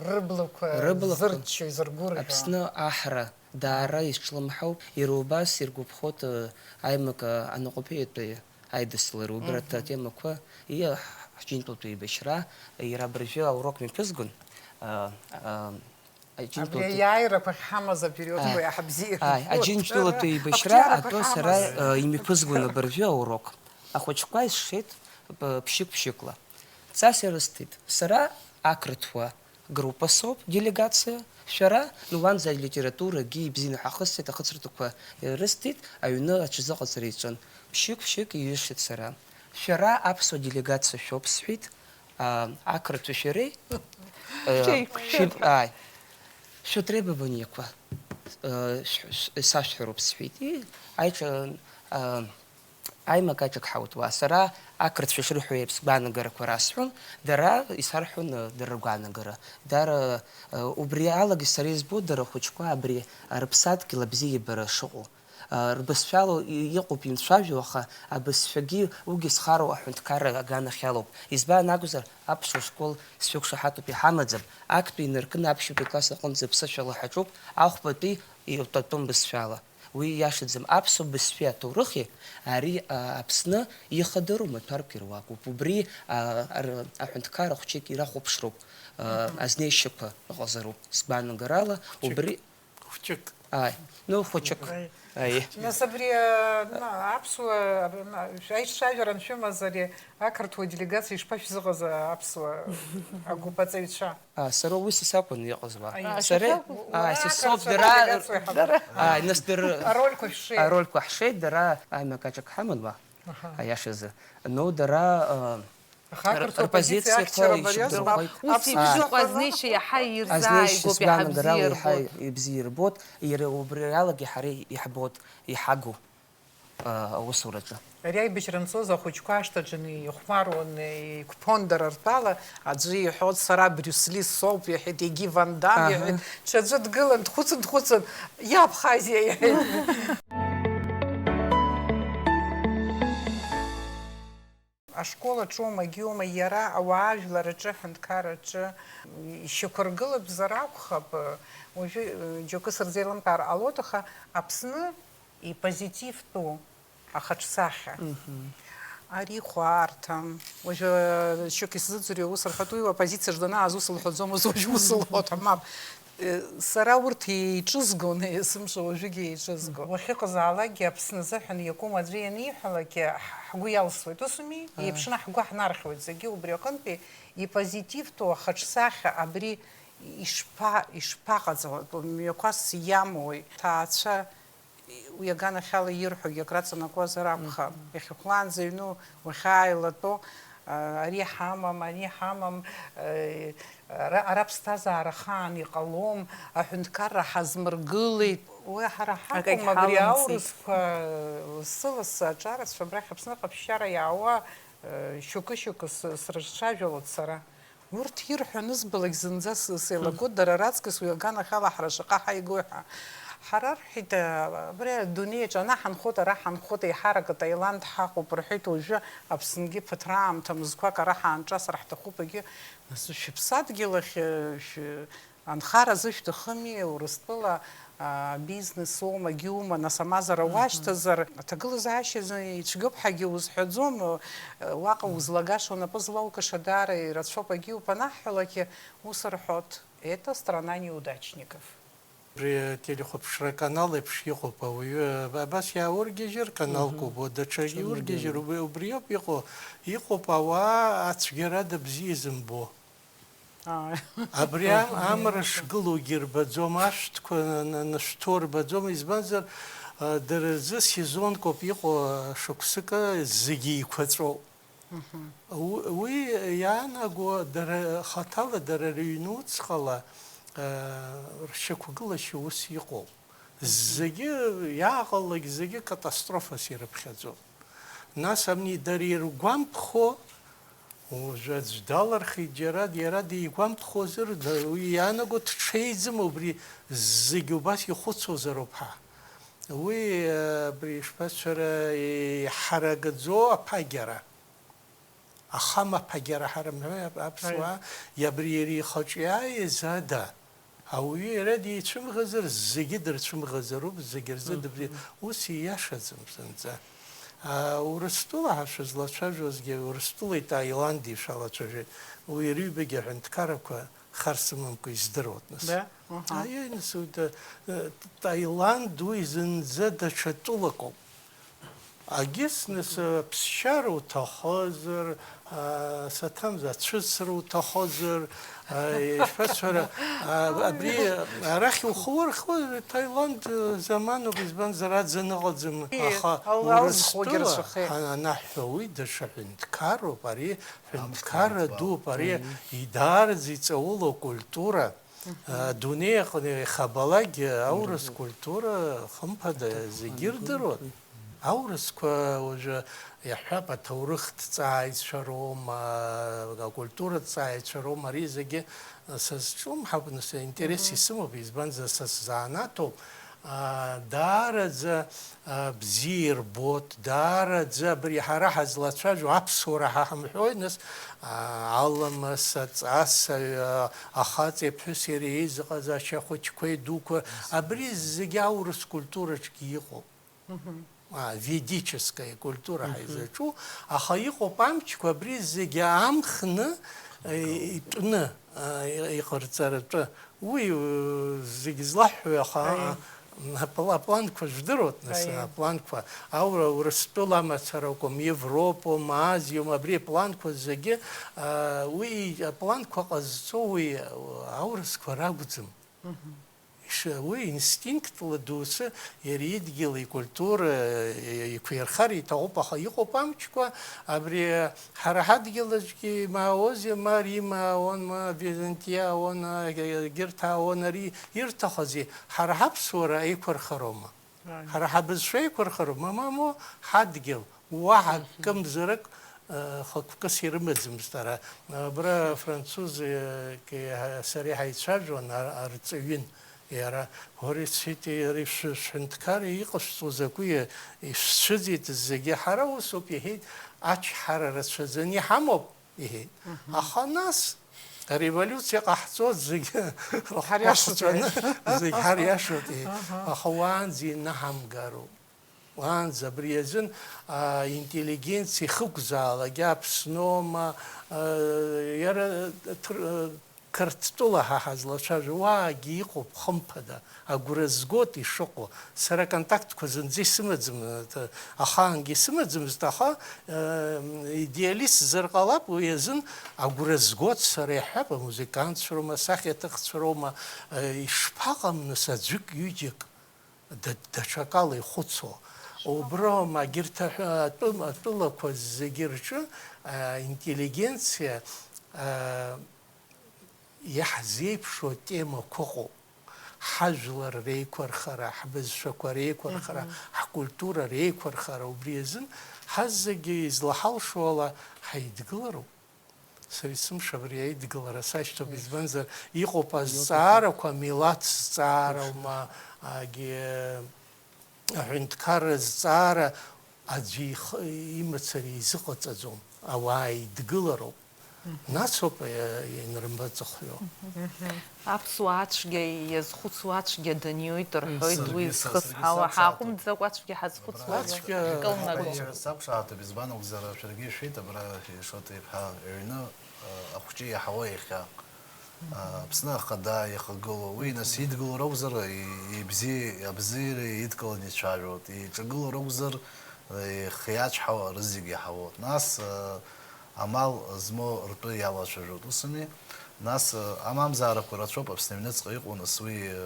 рыблақәа Рыблақәа зырччо, изыргәырӷьо? Аԥсны аҳра даара изҿлымҳауп, иара убас иргәаԥхоит, э, аимак, э, анаҟәаԥиатәи аидыслара, убарҭ Мгм. атемақәа, и, ҳ-, ҳџьынтәылатә еибашьра, иара абыржәы аурок мҩаԥызгон, а, а, Абри аџьынтәылатә-, аиааирақәа ахьҳамаз апериодқәа Ааи. иаҳа бзиа Ааи, ирбоит. Аџьынтәылатә еибашьра Ақәҿиарақәа атәы сара, ахьҳамаз. а, имҩаԥызгон абыржәы аурок. Ахәыҷқәа исшеит, п-, ԥшьык-ԥшьыкла. Ҵас ирысҭеит. Сара ақырҭуа группа соуп, делегациа. Шәара, ну, уанӡа алитературагьы ибзианы ҳахысҵеит, ахыҵырҭақәа ирысҭеит, аҩны аҽазыҟаҵара иаҿын. Ԥшьык-ԥшьык иҩышеит сара. Шәара аԥсуа делегациа шәоуп, сҳәеит, а, ақырҭуа шәареи, э, шәеиқәшәар. Шәи-, ааи. Шәытребованиақәа, э, шә-, шә-, сашәҳәароуп, сҳәеит. И, аиҿа-, а, Аимак-аҿак ҳауҭуа, сара ақырҭцәа ишрыҳәо еиԥш сгәаанагарақәа расҳәон, дара исарҳәон, э, дара ргәаанагара. Дара, э, убри алагьы сара избоит, дара ахәыҷқәа абри рыԥсадгьыл абзиабара шыҟоу. Э, рбызшәала и-, иҟоуп инцәажәо, аха абызшәагьы уигьы зхароу аҳәынҭқарра аганахь иалоуп. Избан акәзар, аԥсуа школ сшәықәшаҳаҭуп, иҳамаӡам. Актәи инаркны аԥшьбатәи класс аҟынӡа ԥсышәала ҳаҿуп, ахәбатәи иутәатәым бызшәала. Уи иашаӡам. Аԥсуа бызшәеи аҭоурыхи ари, а, Аԥсны ихадоу маҭәарк ируакуп. Убри, а, ар-, аҳәынҭқарра хәҷык ирахәаԥшроуп, а, азнеишьақәа ыҟазароуп. Сгәаанагарала, убри. Хәҷык. Ааи. Ну, хәыҷык. Ааи. Ааи. Нас абри, а, на, аԥсуа, а, на, аицәажәара аншәымаз ари ақырҭуа делегациа ишԥашәзыҟаз, а, аԥсуа агәыԥ аҵаҩцәа? А, сара уи са сакәын иҟаз уа. Аиа. Сара, шәакәын? А, са соуп, дара, дара, а, нас дара арольқәа шәшеит. Арольқәа ҳшеит, дара аимак-аҿак ҳаман уа. Аха. Аиашазы. Ну, дара, а, аха ақырҭуа р-, оппозициа рпозициақәа ахьчара мариозма, ишьақәдырӷәӷәеит. Аԥсны. А. Ишыҟоу азнеишьа иаҳа ирзааигәоуп, азнеишьа иаҳа сгәаанагарала бзиа иаҳа ирбоит. Ибзиа ирбоит, иара убри алагьы ҳара иҳбоит, иҳагу. А, аусураҿы. Ари аибашьра анцоз ахәыҷқәа ашҭаҿы ихәмаруан, иқәԥон дара ртәала, аӡәы иҳәоит, сара Брюс Ли соуп, иҳәеит, егьи Ван Дам, аҳа, иҳәеит, ҽаӡәы дгылан, дхәыцын, дхәыцын, иабхазеи, иҳәеит. Ашкол аҿоума, егьиоума, иара ауаажәлар аҿы, аҳәынҭқарра аҿы ишьақәыргылатәзар акәхап, уажәы, џьоукы сырзеилымкаар ҟалоит, аха Аԥсны ипозитивтәу ахаҿсахьа. Мгм. Ари хәарҭам. Уажәы, шьоук исзыӡырҩуа ус рҳәоит, уи уоппозициаҿ данааз ус лҳәаӡомызт, уажәы ус лҳәоит ҳәа, мап. Э, сара урҭ еиҿызгон, есымша уажәыгьы еиҿызгон. Уахьыҟазаалакгьы Аԥсны азыҳәан иакәым аӡәы ианиҳәалакгьы ҳ-, ҳгәы иалсуеит, усуми? Аа. Еиԥшны ҳгәы ҳнархьуеит зегьы, убри аҟынтәи ипозитивтәу ахаҿсахьа абри ишԥа-, ишԥаҟаҵауа, мҩақәас иамои, ҭаацәа уи аганахьала ирҳәогьы акраҵанакуазар акәхап. Мгм. Иахьахәлаанӡа аҩны уахьааилатәо, а, ари ҳамам, ани ҳамам, э, ара, ара ԥсҭазаара ахаан иҟалом, аҳәынҭқарра ҳазмыргылеит. Уи ҳара ҳакәым, акагь абри ҳалымҵит. Аурысқәа, лассы-лассы аҿарацәа абрахь Аԥсныҟа аԥсшьара иаауа, э, шьоукы-шьоукы с-, срыцәажәалоит сара. Урҭ ирҳәо анызбалак зынӡа сы-, сеилагоит, дара раҵкыс уи аганахьала ҳара шаҟа ҳаигои ҳәа. Ҳара, рҳәеит, абри адунеиаҿ ана ҳанхоит, ара ҳанхоит, еиҳарак Таиланд ҳаҟоуп, рҳәеит, уажәы Аԥсынгьы ԥыҭраамҭа мызқәак ара ҳаанҿасыр ҳҭахуп, егьи, нас, шәыԥсадгьыл ахь, шә-, анхара азы шәҭахыми, Урыстәыла, а, бизнес уоума, егьиума, нас амазара уашьҭазар, аҭагылазаашьа азы ицәгьоуп ҳәагьы узҳәаӡом, уаҟа узлагаша, унапы злоукыша даара ирацәоуп, егьиуп анаҳҳәалакгьы, ус рҳәоит, это страна неудачников. Абри ателехәаԥшра аканал еиԥш иҟоуп ауаҩы, абас иааургьежьыр, каналк убо, даҽагьы иургьежьыр, убри, убриоуп иҟоу, иҟоуп ауаа ацәгьарада бзиа изымбо. Ааи. Абри ам-, амра шгылоугьы рбаӡом, ашәҭқәа н-, н-, анышәҭуа рбаӡом, избанзар, а, дара рзы сезонкоуп иҟоу, а, шықәсыка зегьы еиқәаҵәоуп. Мгм. У-, уи иаанаго дара хаҭала, дара рыҩнуҵҟала, а, ршьақәгылашьа ус иҟоуп. Зегьы иааҟалалак, зегьы катастрофас ирыԥхьаӡоит. Нас абни дара иргәамԥхо, уажәы аӡә далырхит џьара, иара дигәамԥхозар, да-, уи иаанаго дҽеиӡам, убри зегьы убас ихәыцуазароуп ҳәа. Уи, абри ишԥасҳәара, иҳарагаӡоу аԥагьара. Ахамаԥагьара ҳарымҳәои, ап-, аԥсуаа, аиа, иабри иара ихаҿы иааиз ада. Ауаҩы иара дицәымӷазар, зегьы дырцәымӷазароуп, зегьы рзы дыбзиа-, мгм, ус ииашаӡам зынӡа. А, Урыстәыла ҳәа шәызлацәажәозгьы, Урыстәылеи Таиланди шәалацәажәеит. Уи рыҩбагьы аҳәынҭқаррақәа хар сымамкәа издыруеит, нас. Да? Аҳа. Аиеи, нас, уи да-, э, Таиланд уи зынӡа даҽа тәылакоуп. Агьыс нас, аԥсшьара уҭахозар, а, саҭамзар, ацәыцра уҭахозар, а, ишԥасҳәара, а, абри арахь ухы уархуа, Таиланд, а, заманоуп, избанзар, аӡын ыҟаӡам, Ии, аха ал-, алзхуагьы Урыстәыла рацәахеит. Ан-, анаҳҳәа, уи даҽа ҳәынҭқарроуп, ари ҳәынҭқарра дууп, ари идаараӡа иҵаулоу культура. Адунеи аҟны иахьабалак аурыс культура, хымԥада, зегьы ирдыруан. Аурысқәа уажәы иаҳҳәап, аҭоурыхҭҵааҩцәа роума, акультураҭҵааҩцәа роума, ари зегьы сазҿлымҳауп, нас, интерес исымоуп, избанзар, са сзанааҭуп. Аа, даараӡа, аа, бзиа ирбоит, даараӡа абри ҳара ҳазлацәажәо аԥсуара ҳа ҳамҳәои, нас, аа, аламыс, аҵасаҩ, аа, ахаҵеи аԥҳәыси иара еизыҟазаашьа ахәыҷқәеи дуқәа, абри зегьы аурыс культураҿгьы иҟоуп. Аа, ведическая культура ҳаизаҿу, аха иҟоуп амчқәа абри зегьы амхны, э, итәны, аа, иҟарҵаратәы. Уи, э, зегь злаҳҳәои, аха, Аиеи. а, апла-, апланқәа жәдыруеит, нас, Аиеи. Апланқәа. Аура, Урыстәыла мацара акәым, Европоума, Азиоума, абри апланқәа зегьы, а, уи апланқәа ҟазҵо уи, а, аурысқәа ракәӡам. Мгм. Иш-, уи инстинктла доусы иара идгьыл, икультура, и-, иқәирхар иҭахуп, аха иҟоуп амчқәа, абри Ҳара ҳадгьыл аҿгьы имаауазеи, ма Рима аауан, ма Византиа аауан, а, егьырҭ аауан, ари ирҭахызи? Ҳара ҳаԥсуара еиқәырхароума? Ааи. Ҳара ҳабызшәа еиқәырхароума? Мамоу ҳадгьыл, уаҳа Мгм. акымзарак, а, хықәкыс ирымаӡамызт ара. Абра французи, а, ки-, ҳа-, сареи ҳаицәажәон, ар-, арҵаҩын. Иара, уара, исҳәеит, иара ишәы-, шәҳәынҭқарра иҟашәҵо закәи, ишәцәыӡит зегьы, ҳара усоуп, иҳәеит, ачҳара рацәаӡаны иҳамоуп, иҳәеит. Мгм. Аха нас, ареволиуциа ҟаҳҵоит зегьы Ҳариашоит, рхәы ҳҵәаны, иҳәеит. Зегь ҳариашоит, иҳәеит. Аҳа. Аха уаанӡа инаҳамгароуп. Уаанӡа абри азын, а, интеллигенциа ихықәзаалак, Аԥсноума, а, иара, а, Ҭыр-, а, Қырҭтәыла ҳа ҳазлацәажәо, уаагьы иҟоуп, хымԥада, агәра згоит ишыҟоу. Сара аконтактқәа зынӡа исымаӡам, а, т-, ахаангьы исымаӡамызт, аха, а, идеалистзар ҟалап, уи азын агәра згоит, сара иаҳҳәап, амузыкантцәа роума, асахьаҭыхцәа роума, а, ишԥаҟам, нас, аӡәык-ҩыџьак? Да-, даҽакала ихәыцуа. Уброума, егьырҭ аҳәа-, атәым-, атәылақәа зегьы рҿы, а, интеллигенциа, а, иаҳзеиԥшу атемақәа ыҟоуп. Ҳажәлар реиқәырхара, ҳбызшәақәа реиқәырхара, Мгм. ҳкультура реиқәырхара, убри азын ҳазегьы излаҳалшо ала ҳаидгылароуп. Сара исымша абри аидгылара сашьҭоуп, избанзар, иҟоуп азҵаарақәа, амилаҭ зҵаараума, агьи, аҳәынҭқарра зҵаара аӡәы ихы, имацара изыҟаҵаӡом, ауаа еидгылароуп. Насоуп, э, ианрымбаҵахҩо. Аԥсуаа ацәгьа иазхәыцуа ацәгьа даниоит рҳәоит, уи зхысҳауа ҳаҟәымҵӡакәа ацәгьа ҳазхәыцуа Ацәгьа ҳкылнагоуп. Сақәшаҳаҭуп, избан акәзар, шәаргьы ишәеит, абра Ешоҭа иԥҳа иҩны, а, ахәҷы иаҳауа иахьа. А, Аԥсны Ахада иахагылоу, уи нас идгыло ракәзар, и-, ибзи-, абзиара идкыланы ицәажәоит, иҿагыло ракәзар, ихы иацәҳауа рызегьы иаҳауоит. Нас, а, амал змоу ртәы иалацәажәоит, усами? Нас, а, амамзаарақәа рацәоуп Аԥсны аҩныҵҟа иҟоу, нас уи, а,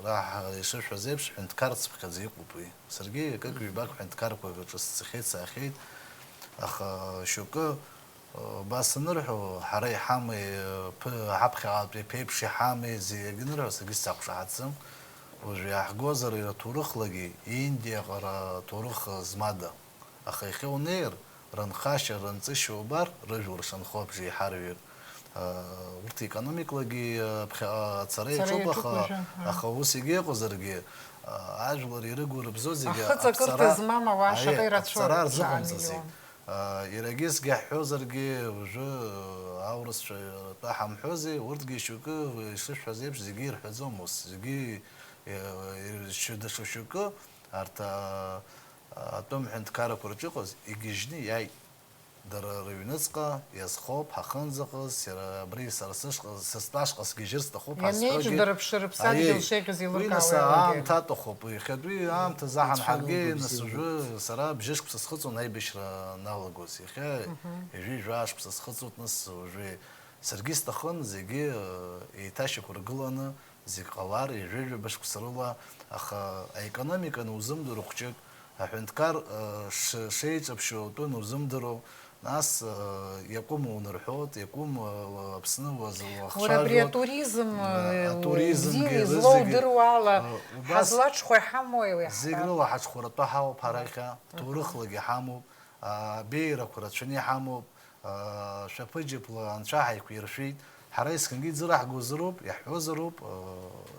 раҳ-, ишышәҳәаз еиԥш, ҳәынҭқарцыԥхьаӡа иҟоуп уи. Саргьы акык-ҩбак ҳәынҭқарқәак рҿы сцахьеит, саахьеит, аха шьоукы, а, убас анырҳәо, ҳара иҳамеи, ԥы-, ҳаԥхьаҟатәи ԥеиԥш иҳамеи, зегь анырҳәо, саргьы сақәшаҳаҭӡам. Уажә иааҳгозар, иара ҭоурыхлагьы, Индиаҟара ҭоурых змада. Аха иахьа унеир, рынхашьа, рынҵышьа убар, рыжәлар шынхо абжеиҳара жәаҩа. Урҭ економикалагьы ԥхьаҟа ацара иаҿуп, аха, аха ус егьа иҟоуҵаргьы, ажәлар ирыгу-рыбзоу зегьы ахыҵакырҭа змам ауаа шаҟа ирацәоу, аԥҵара рзыҟамҵаӡеит. Иаргьы зегьы ҳҳәозаргьы, уажәы аурысцәа ртәы ҳамҳәозеи, урҭгьы шьоукы, ишышәҳәаз еиԥш, зегьы ирҳәаӡом ус, зегьы, даҽа шьоукы, арҭ, атәым ҳәынҭқаррақәа рҿы иҟаз игьежьны иааит. Дара рыҩныҵҟа иазхоуп ҳахынӡаҟаз, иара абри сара сышҟа, сыстәашҟа сгьежьыр сҭахуп Ианеиҿ ҳазҳәогьы. дара ԥшырыԥсадгьыл Аиеи, шеиӷьыз уи еилыркаауеит нас уигьы. Аамҭа аҭахуп, иахьатәи аамҭазы аҳан Ицәа ҳаргьы анылбо нас бзиа уажәы сара бжьышықәса схыҵуан аибашьра аналагоз. Иахьа ҩажәи жәаа шықәса схыҵуеит, нас уажәы саргьы исҭахын зегьы э, еиҭашьақәыргыланы, зегь ҟалар, ҩажәи жәаба шықәса рыла, аха аекономика анузымдыруа хәҷык, аҳәынҭқар э, ш- шеиҿаԥшьоу атәы анузымдыруа, нас э, иакәым унарҳәот, иакәым э, Аԥсны уаз- Уара абри уахцәажәот. атуризм Э, э, атуризмгьы бзиа рызегьы, излоудыруала э, убас ҳазлаҽхәа иҳамоуи уи зегь ҳҳәар? Рыла ҳаҽхәаратәы ҳауп ҳара иахьа, ҭоурыхлагьы ҳамоуп, абеиарақәа рацәаны иҳамоуп, а, шәаԥыџьаԥла анцәа ҳаиқәиршәеит. Ҳара есқьынгьы иӡырҳгозароуп, иаҳҳәозароуп, а,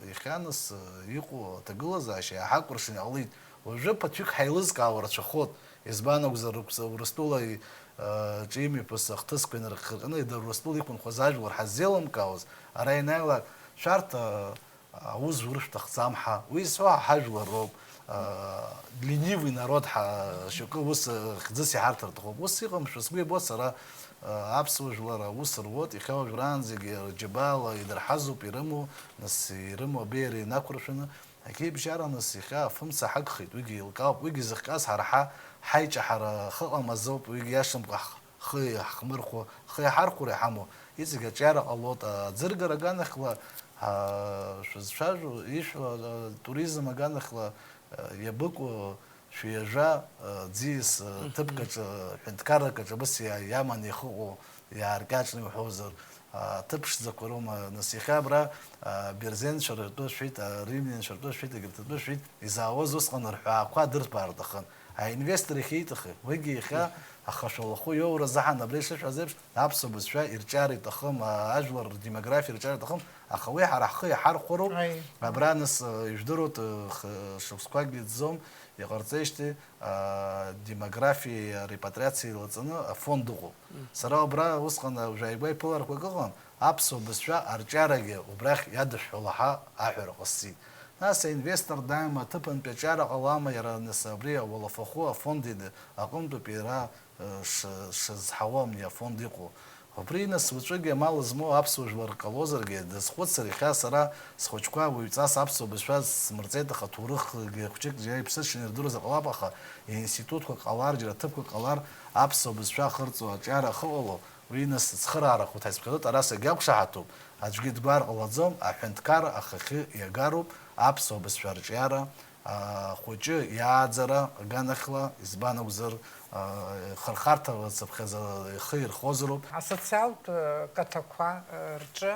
иахьа нас, а, иҟоу аҭагылазаашьа иааҳакәыршан иҟалеит. Уажәы ԥыҭҩык ҳаилызкаауа рацәахоит, избан акәзар, рықәҵа-, Урыстәылаи, а, ҿимҩаԥыс ахҭысқәа инарххырҟьаны, дара Урыстәыла иқәынхоз ажәлар ҳаззеилымкаауаз, ара ианааилак, шәарҭ, а, аус зур шәҭахӡам ҳәа. Уи зҳәо ҳажәлар роуп, а, ленивый народ ҳәа шьоукы ус, а, хьӡыс иҳарҭар рҭахуп. Ус иҟамшәа сгәы иабо сара, а, аԥсуа жәлар аус руот, иахьа уажәраанӡагьы рџьабаала идырҳазуп ирымоу, нас ирымоу абеиара инақәыршәаны, агьеибжьара нас иахьа афымца ҳагхеит, уигьы еилкаауп, уигьы зыхҟьаз ҳара ҳа-, ҳаиҿаҳара ахы ыҟамыз ауп, уигьы иашамкәа ҳхы иаҳхмырхәо, ҳхы иаҳархәра иҳамоу, иҵегь аҿиара ҟалоит, аӡыргара аганахьла, а, шәызцәажәо, ишәҳәо, а, туризм аганахьла, а, иабыкәу шәҩажәа, а, ӡиас, а, ҭыԥк аҿы, ҳәынҭқаррак аҿы абас иа-, иаманы ихыҟоу, иааркьаҿны иуҳәозар, а, ҭыԥ ԥшӡақәа роума, нас иахьа абра, а, аберзенцәа ртәы шәит, аримлианцәа ртәы шәит, егьырҭ ртәы шәит, изаауаз усҟан рҳәаақәа дырҭбаар рҭахын. Аинвестор иахьиҭахи? Уигьы иахьа ахашәалахәы иоуразы ҳан абра ишышәҳәаз еиԥш, аԥсуа бызшәа ирҿиара иҭахым, а, ажәлар рдемографиа ирҿиара иҭахым, аха уи ҳара ҳхы иҳархәароуп. Аи. Абра нас, а, ижәдыруеит, а, х-, шықәсқәакгьы ӡӡом, иҟарҵеижьҭеи, а, демографиеи арепатриациеи еилаҵаны афонд ыҟоуп. Сара убра усҟан, а, жәаҩа-гәаҩа ԥыларақәак ыҟан, аԥсуа бызшәа арҿиарагьы убрахь иадышәҳәо лаҳа аҳәара ҟасҵеит. Нас аинвестор дааима, аҭыԥантәи аҿиара ҟалама, иара нас абри ауалафахәы афонд ид-, аҟынтәоуп иара, э, ш-, шазҳауам, иа афонд иҟоу. Убри нас уаҵәыгьы амал змоу аԥсуа жәлар ҟалозаргьы, дазхәыцыр, иахьа сара схәыҷқәа уаҩҵас аԥсуа бызшәа сзымырҵеит, аха ҭоурыхгьы хәҷык џьара иԥсышьаны ирдыруазар ҟалап, аха институтқәак ҟалар, џьара ҭыԥқәак ҟалар, аԥсуа бызшәа ахырҵо аҿиара ахыҟало, уи нас цхыраара хәҭа исԥхьаӡоит, ара сагьақәшаҳаҭуп, аӡәгьы дгәар ҟалаӡом, аҳәынҭқарра ахахьы иагароуп аԥсуа бызшәа арҿиара, а, хәыҷы иааӡара аганахьла, избан акәзар, а, хырхарҭа лацаԥхьаӡа ихы ирхозароуп. Асоциалтә, э, каҭақәа, э, рҿы,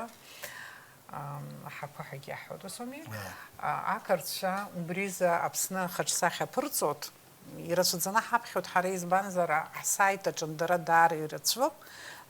ам, аҳақәа ҳәагьы иаҳҳәоит, ус ауми? Э. А, ақырҭцәа убризы Аԥсны ахаҿсахьа аԥырҵоит, ирацәаӡаны ҳаԥхьоит ҳара, избанзар, а, ҳсайт аҿы дара даара ирацәоуп,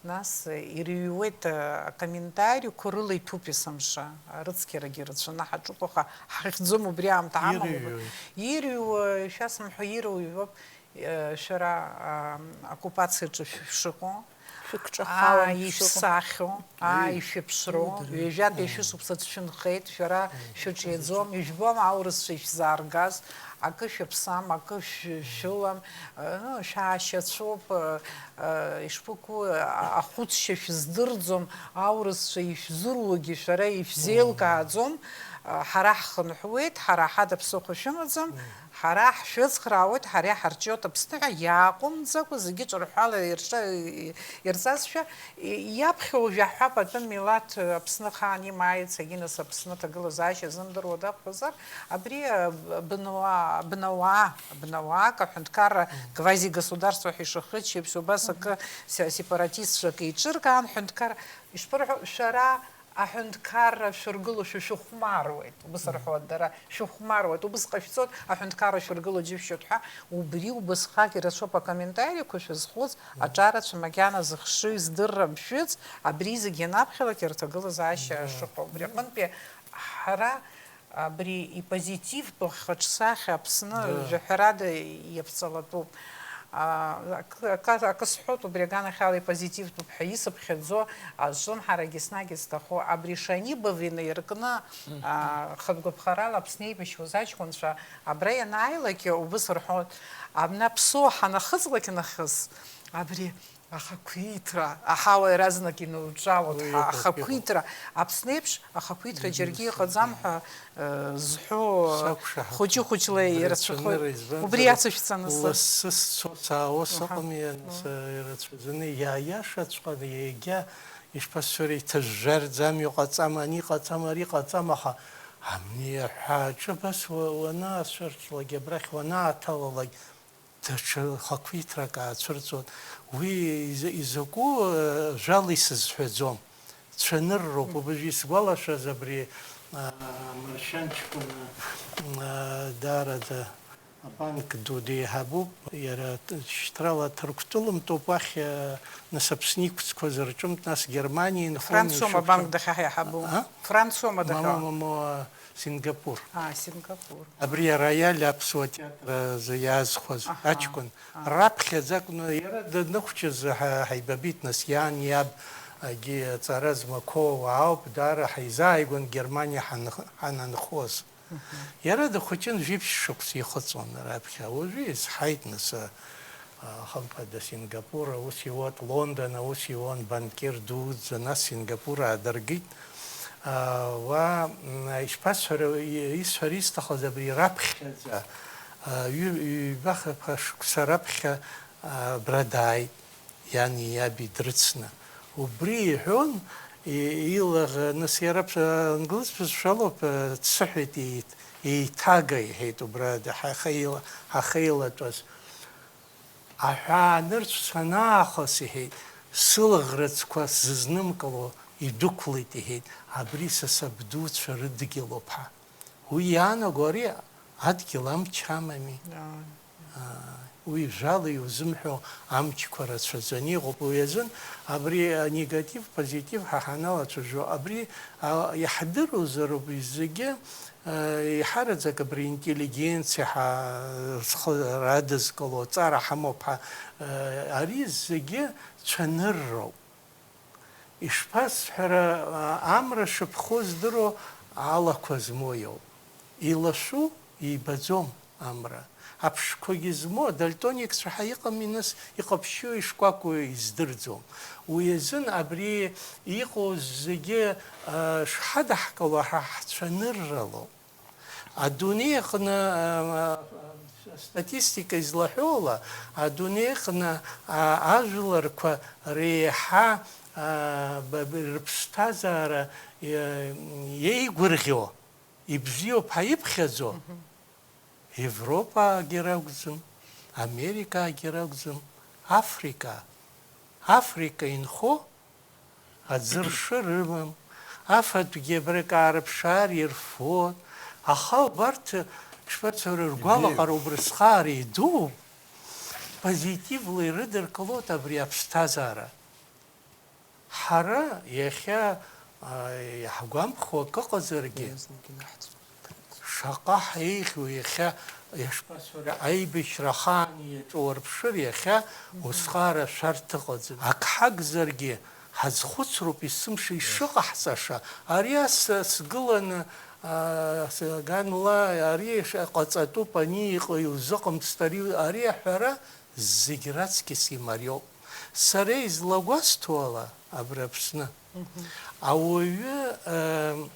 нас, э, ирыҩуеит, э, акомментариқәа рыла иҭәуп есымша, арыцқьарагьы рацәаны ҳаҿуп, аха ҳахьӡом убри аамҭа ҳамам. Ирыҩуеит. Ирыҩуа, шәасымҳәо, ирыҩуоуп. Э, шәара, а, оккупациаҿы шә-, шәыҟоу, аа, Шәыкҿахалан шәыҟоу. Ишәсахьоу, аа, ишәыԥшроу, ҩажәатәи шәышықәса шәынхеит, шәара шәыҿиаӡом, ижәбом аурысцәа ишәзааргаз, акы шәыԥсам, акы шә-, шәылам, э, ну, шәаашьацәоуп, э, э, ишԥыкәу, а-, ахәыцшьа шәыздырӡом, аурысцәа ишәзыруагьы шәара ишәзеилкааӡом, э, ҳара ҳхынҳәуеит, ҳара ҳада ԥсыхәа шәымаӡам, ҳара ҳшәыцхраауеит, ҳара иҳарҿиоит Аԥсны ҳәа иааҟәымҵӡакәа зегьы ҿырҳәала ирҿа-, ирҵазшәа, и-, иаԥхьоу жәаҳәа патәын милаҭ Аԥсны ахаан имааит, егьи нас Аԥсны аҭагылазаашьа зымдыруа дақәԥазар, абри, а, бынауаа, бынауаа, бынауаак аҳәынҭқарра квазигосударство ҳәа ишахыччо еиԥш, убас акы се-, сепаратистцәак еиҿыркаан, ҳәынҭқарра, ишԥырҳәо, шәара аҳәынҭқарра шәыргыло шәа шәыхәмаруеит, убыс рҳәоит дара, шәыхәмаруеит, убыс ҟашәҵоит, аҳәынҭқарра шәыргыло џьышәшьоит ҳәа, убри убасҟак ирацәоуп акомментариақәа шәызхәыц, аҿарацәа макьана зыхшыҩ здыррам шәыӡ, абри зегь ианаԥхьалак ирҭагылазаашьа шыҟоу. Убри аҟынтәи ҳара абри ипозитивтәу ҳхаҿсахьа Аԥсны жәаҳәарада иаԥҵалатәуп. А, акы, акы, акы сҳәоит, убри аганахьала ипозитивтәуп ҳәа исыԥхьаӡо азҿын ҳарагьы еснагь изҭаху. Абри Шанибов инаиркны, а, хатә гәаԥхарала Аԥсны еибашьуаз аҷкәынцәа абра ианааилак, убыс рҳәоит, абна ԥсуа ҳанахыҵлак нахыс, абри Ахақәиҭра, аҳауа иаразнак инуҿалоит. Уи ҳа-, ахақәиҭра. Ахақәиҭра, Аԥсны еиԥш ахақәиҭра џьаргьы иҟаӡам ҳәа, э, зҳәо хәыҷы-хәыҷла ирацәахоит. Убри иацышәҵаны сы- Лассы сцо саауа сыҟами, нас, э, ирацәаӡаны, иааиашаҵәҟьаны, егьа, ишԥасҳәари, иҭыжәжәарӡ амҩа ҟаҵам, ани ҟаҵам, ари ҟаҵам, аха абни аҳәааҿы абас уа-, уанаацәырҵлак, абрахь уанааҭалалак, даҽа хақәиҭрак аацәырҵуан. Уи иза-, изакәу, э, жәала исызҳәаӡом. Цәанырроуп. Мгм. Уажәы исгәалашәаз абри, а, Маршьан ҷкәын, а, даараӡа абанк ду деиҳабуп. Иара т-, шьҭрала Ҭырқәтәылантәоуп уахь, а, нас Аԥсны иқәцқәаз рҿынтә, нас Германиа инхон. Франциоума ишықәса- абанк дахьаҳаиҳабу? А? Франциома дахьа- Мама, мама, Сингапур. А, Сингапур. Абри ароиаль аԥсуа театр азы иаазхәаз, аҳа, аҷкәын. Аҳа. Раԥхьаӡа акәны, иара даныхәҷыз ҳа-, ҳаибабеит, нас иан иаб, агьи аҵара змақәоу ауп, даара ҳаизааигәан Германиа ҳан-, ҳананхоз. Мгм. Иара дыхәыҷын, жәиԥшь шықәса ихыҵуан раԥхьа. Уажәы изҳаит, нас, а, А, хымԥада, Сингапур аус иуан, Лондон аус иуан, банкир дуӡӡа, нас Сингапур аадыргеит. А, уа, м, ишԥасҳәара, и-, исҳәара исҭахыз абри раԥхьаӡа, а, ҩы-, ҩба-хԥа шықәса раԥхьа, а, абра дааит, иани иаби дрыцны. Убри иҳәон, и-, илаӷ-, нас иара ԥ-, англыз бызшәалоуп, а, дсыҳәеит, еит-, еиҭага, иҳәеит, убра д-, ҳахеила-, ҳахеилатәаз. Аҳәаа нырцә санаахыс, иҳәеит, сылаӷырӡқәа сзызнымкыло идәықәлеит, иҳәеит, абри са сабдуцәа рыдгьылуп ҳәа. Уи иаанаго ари адгьыл амч амами. Ааи. Ааи, уи жәала иузымҳәо амчқәа рацәаӡаны иҟоуп. Уи азын абри анегатив, позитив ҳа ҳаналацәажәо, абри, а, иаҳдыруазароуп зегьы, Еиҳараӡак абри интеллигенциа ҳәа зхы радызкыло, ҵара ҳамоуп ҳәа, ари зегьы цәанырроуп. Ишԥасҳәара, амра шыԥхоу здыруа алақәа змоу иоуп. Илашәу ибаӡом амра. Аԥшқәагьы змоу адальтоникцәа ҳәа иҟами, нас, иҟаԥшьу, ишкәакәоу издырӡом. Уи азын абри иҟоу зегьы, а, шҳадаҳкыло ҳа ҳцәанырралоуп. Адунеи аҟны, а, астатистика излаҳәо ала, адунеи аҟны, а, ажәларқәа реиҳа, а, ба-, ба-, рыԥсҭазаара, е-, еигәырӷьо, ибзиоуп ҳәа иԥхьаӡо, Мгм. Европаагьы ракәӡам, Америкаагьы ракәӡам, Африка. Африка инхо аӡыршы рымам, афатәгьы абракы аарыԥшаар ирфон, аха убарҭ, ишԥацәоу, ргәалаҟара убрысҟаара идууп, позитивла ирыдыркылоит абри аԥсҭазаара. Ҳара иахьа, а, иаҳгәамԥхо акы ыҟазаргьы, шаҟа ҳеиӷьу иахьа, ишԥасҳәари, аибашьра ахаан иаҿу уарԥшыр, иахьа усҟара шәарҭ ыҟаӡам. Ак ҳагзаргьы, ҳазхәыцроуп есымша ишыҟаҳҵаша. Ари ас сгыланы, а, саганла, ари ш-, ҟаҵатәуп, ани иҟ-, иузыҟамҵт, ари, ари аҳәара зегь раҵкьыс имариоуп. Сара излагәасҭо ала, абри Аԥсны, Мгм. ауаҩы, э,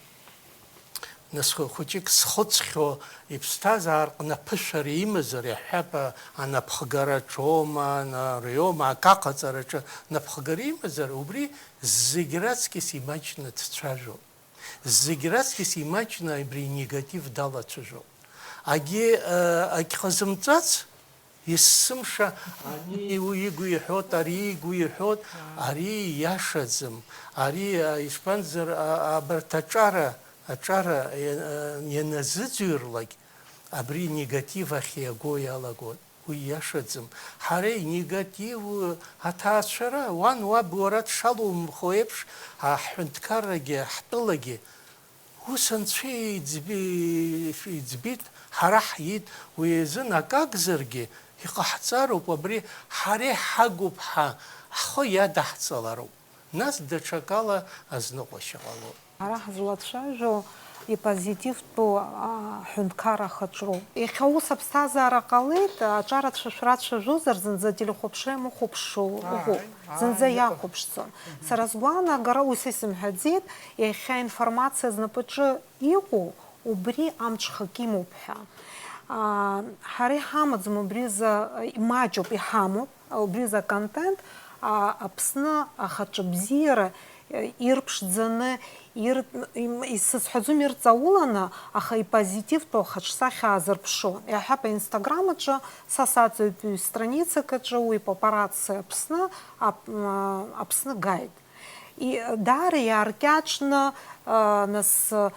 нас хәыҷык зхыҵхьоу иԥсҭазаараҟны аԥышәара имазар, иаҳҳәап, анапхгараҿоума, ана-, ариоума, акы аҟаҵараҿы напхгара имазар, убри зегь раҵкьыс имаҷны дцәажәоит. Зегь раҵкьыс имаҷны абри негатив далацәажәоит. Агьи, э, агь ҟазымҵац, есымша ани уи игәы иҳәот, ари игәы иҳәот, ари ииашаӡам, ари, э, избанзар, а-, абарҭ аҿара, аҿара, э, э, ианазыӡырҩлак, абри негатив ахь иаго иалагоит. Уи ииашаӡам. Ҳара инегативу аҭаацәара, уан уаб уара дшалумхо еиԥш, аҳәынҭқаррагьы, ҳтәылагьы, ус анцәа иӡби-, иӡбит, ҳара ҳиит, уи азын акы акәзаргьы, иҟаҳҵароуп абри, ҳара иҳагуп ҳәа ҳхы иадаҳҵалароуп. Нас даҽакала азныҟәашьа ҟалоит. Ҳара ҳзлацәажәо, Ипозитивтәу, аа, ҳәынҭқарра ахаҿроуп. Иахьа ус аԥсҭазаара ҟалеит, аҿарацәа шәрацәажәозар, зынӡа ателехәаԥшра иамыхәаԥшуа ыҟоуп. Ааи, ааи, зынӡа иҟоуп. Иахәаԥшӡом. Мгм. Сара сгәаанагара, ус исымҳәаӡеит, иахьа аинформациа знапаҿы иҟоу, убри амҽхак имоуп ҳәа. Аа, ҳара иҳамаӡам убри азы, имаҷуп, иҳамоуп. Убри азы аконтент, а, Аԥсны ахаҿыбзиара, э, ирԥшӡаны, ир-, им-, исызҳәаӡом, ирҵауланы, аха ипозитивтәу ахаҿсахьа аазырԥшуа. Иаҳҳәап, аинстаграм аҿы, са саҵаҩтәыҩ страницак аҿы уи папарацци Аԥсны, Ап-, м, Аԥсны гайд. И-, даара иааркьаҿны, а, нас, м,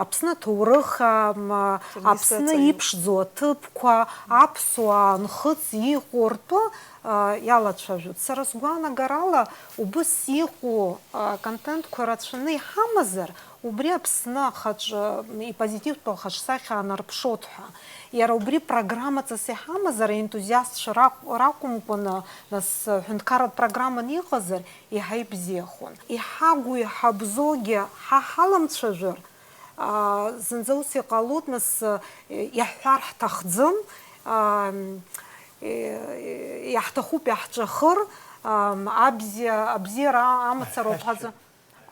Аԥсны аҭоурых, ам, Аԥсны иԥшӡоу аҭыԥқәа, аԥсуаа нхыҵ иҟоу ртәы, а, иалацәажәоит. Сара сгәаанагарала, убыс иҟоу, а, контентқәа рацәаны иҳамазар, убри Аԥсны ахаҿ, м, ипозитивтәу ахаҿсахьа анарԥшуеит ҳәа. Иара убри программаҵас иҳамазар, аентузиастцәа ракә-, ракәымкәаны, нас, ҳәынҭқарратә программаны иҟазар, еиҳа ибзиахон. Иҳагу, иҳабзоугьы ҳа ҳаламцәажәар, аа, зынӡа ус иҟалоит, нас, э, иаҳҳәар ҳҭахӡам, аа, э, иаҳҭахуп иаҳҵәахыр, аа, абзиа-, абзиара амацароуп ҳазы.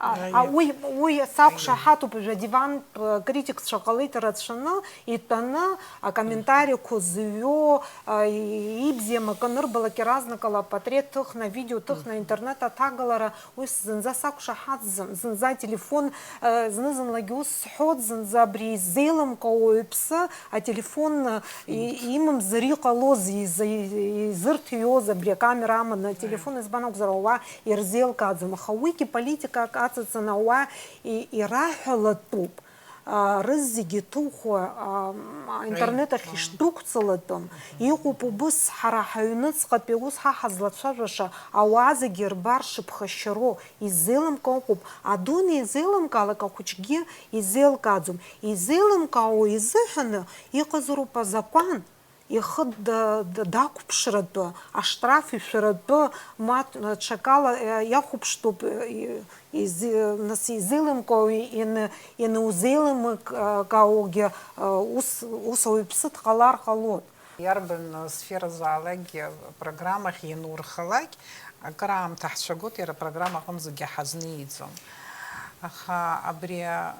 А, а, уи, уи сақәшаҳаҭуп, уажәы адиван, э, критикцәа ҟалеит рацәаны, итәаны, акомментариақәа зыҩуа, а, и-, ибзиам акы анырбалак, иаразнакала апатреҭ ҭыхны, авидео ҭыхны, аинтернет аҭагалара, уи зынӡа сақәшаҳаҭӡам. Зынӡа ателефон, э, зны-зынлагьы ус сҳәоит, зынӡа абри изеилымкаауа уаҩԥсы ателефон, э, и-, имамзар иҟалозеи, изы-, изырҭиуаз абри акамера аманы ателефон, избан акәзар, ауаа ирзеилкааӡом, аха уигьы политикак аҵаҵаны ауаа и-, ираҳәалатәуп, а, рызегьы ҭухуа, а, м, аинтернет ахь ишдәықәҵалатәым. Иҟоуп убыс, ҳара ҳаҩныҵҟатәи ус ҳа ҳазлацәажәаша ауаа зегьы рбар шыԥхашьароу, изеилымкаауа ыҟоуп. Адунеи изеилымкаалак ахәыҷгьы изеилкааӡом. Изеилымкаауа изыҳәаны иҟазароуп азакәан. Ихы да-, да-, дақәԥшратәы, аштраф ишәаратәы, ма ҽакала, э, иахәаԥштәуп, э, и-, изи-, нас изеилымкаауа, ин-, ианузеилымкаауагьы, э, ус, ус ауаҩԥсы дҟалар ҟалоит. Иарбан, э, сферазаалакгьы программахь ианурхалак, акыраамҭа ҳцәагоит, иара апрограмма аҟынӡагьы ҳазниӡом. Аха абри, э,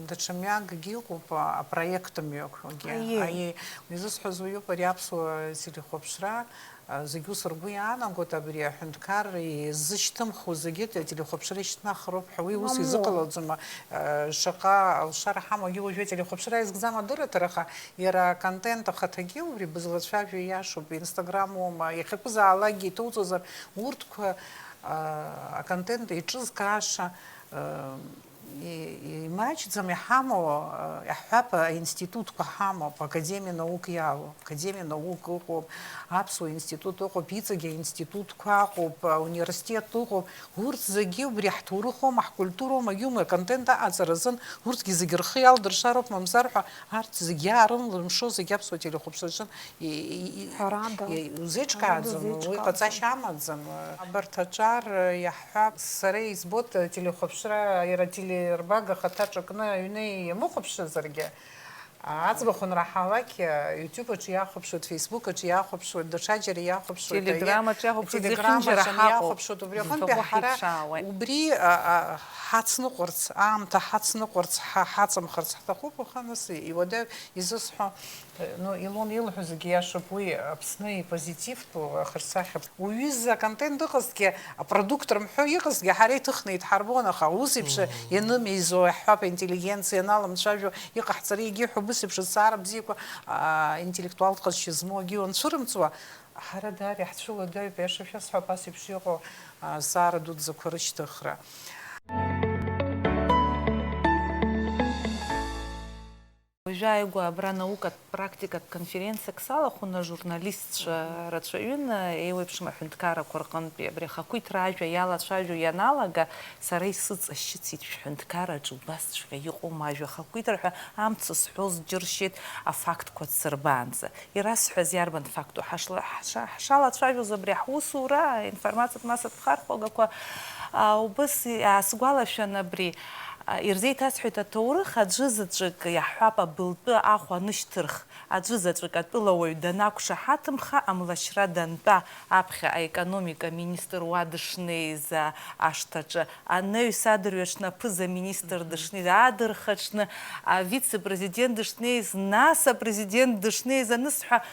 даҽа мҩакгьы ыҟоуп, а, апроект мҩақәагьы. Аиеи. Аиеи, изысҳәаз уиоуп, ари аԥсуа телехәаԥшра, а, зегь ус ргәы иаанагоит, абри аҳәынҭқарра изышьҭымхуа зегьы ателехәаԥшра ишьҭнахроуп ҳәа, уи ус изыҟалаӡом, а, шаҟа алшара ҳамоугьы уажәы ателехәаԥшра изгӡам адырраҭара, аха иара аконтент ахаҭагьы убри бызлацәажәо иашоуп, Instagram-ума, иахьакәызаалакгьы иҭоуҵозар, урҭқәа, а, аконтент еиҿызкааша, а, и-, имаҷӡам иҳамоу, а, иаҳҳәап, аинститутқәа ҳамоуп, Академиа наук иалоу, Академиа наук ыҟоуп, Аԥсуа институт ыҟоуп, иҵегьы аинститутқәа ыҟоуп, ауниверситет ыҟоуп, урҭ зегьы убри ҳҭоурыхоума, ҳкультуроума, иума, аконтент аҟаҵара азын урҭгьы зегьы рхы иалдыршароуп, мамзар ҳәа арҭ зегьы иаарымлымшо, зегьы аԥсуа телехәаԥшраҿы И-, и-, и-, Ҳәарада. И-, узеиҿкааӡам, Ҳәарада уи узеиҿкааӡам. Ҟаҵашьа амаӡам. Абарҭ аҿар, иаҳҳәап, сара избоит, телехәаԥшра, иара ателербага ахаҭа ҿакны аҩны иамыхәаԥшызаргьы, аӡбахә анраҳалак, YouTube аҿы иахәаԥшуеит, Facebook аҿы иахәаԥшуеит, даҽаџьара иахәаԥшуеит, Telegram аҿы иахәаԥшуеит, Telegram зехьынџьара аҿы ҳаҟоуп. Иахәаԥшуеит, убри аҟынтәи ҳара убри, а, а, ҳацныҟәарц, аамҭа ҳацныҟәарц, ҳа-, ҳаҵамхарц ҳҭахуп, аха нас иуадаҩ изысҳәо Ну, Илон илҳәо зегьы иашоуп, уи Аԥсны ипозитивтәу ахаҿсахьа. Уҩыза аконтент ыҟазҭгьы, апродукт рымҳәо иҟазҭгьы, ҳара иҭыхны идҳарбон, аха ус еиԥш ианымеизо, иаҳҳәап, аинтеллигенциа ианалымцәажәо иҟаҳҵара, егьиҳәа убыс еиԥш азҵаара бзиақәа, аа, интеллектуалтә ҟазшьа змоу акгьы уанцәырымҵуа, ҳара даара иаҳцәыуадаҩуп, аиаша шәасҳәап, ас еиԥш иҟоу, аа, азҵаара дуӡӡақәа рышьҭыхра. Уажәы ааигәа абра наукатә практикатә конференциак салахәын, ажурналистцәа рацәаҩын, еиуеиԥшым аҳәынҭқаррақәа рҟынтәи. Абри ахақәиҭра ажәа иалацәажәо ианалага, сара исыҵашьыцит, шәҳәынҭқарраҿы убасҵәҟьа иҟоума ажәа ахақәиҭра ҳәа амц зҳәоз џьыршьеит, афактқәа дсырбаанӡа. Ирасҳәаз иарбан факту? Ҳашла-, ҳша-, ҳшалацәажәоз абри ҳусура, аинформациатә массатә хархәагақәа, а, убыс иаасгәалашәан абри. Ирзеиҭасҳәеит аҭоурых, аӡәы заҵәык иаҳҳәап, абылтәы ахә анышьҭырх, аӡәы заҵәык атәылауаҩ данақәшаҳаҭымха, амлашьра дантәа, аԥхьа аекономика министр уа дышнеиз, а, ашҭаҿы, анаҩс адырҩаҽны аԥыза-министр дышнеиз, адырхаҽны авице-президент дышнеиз, нас апрезидент дышнеиз анысҳәа,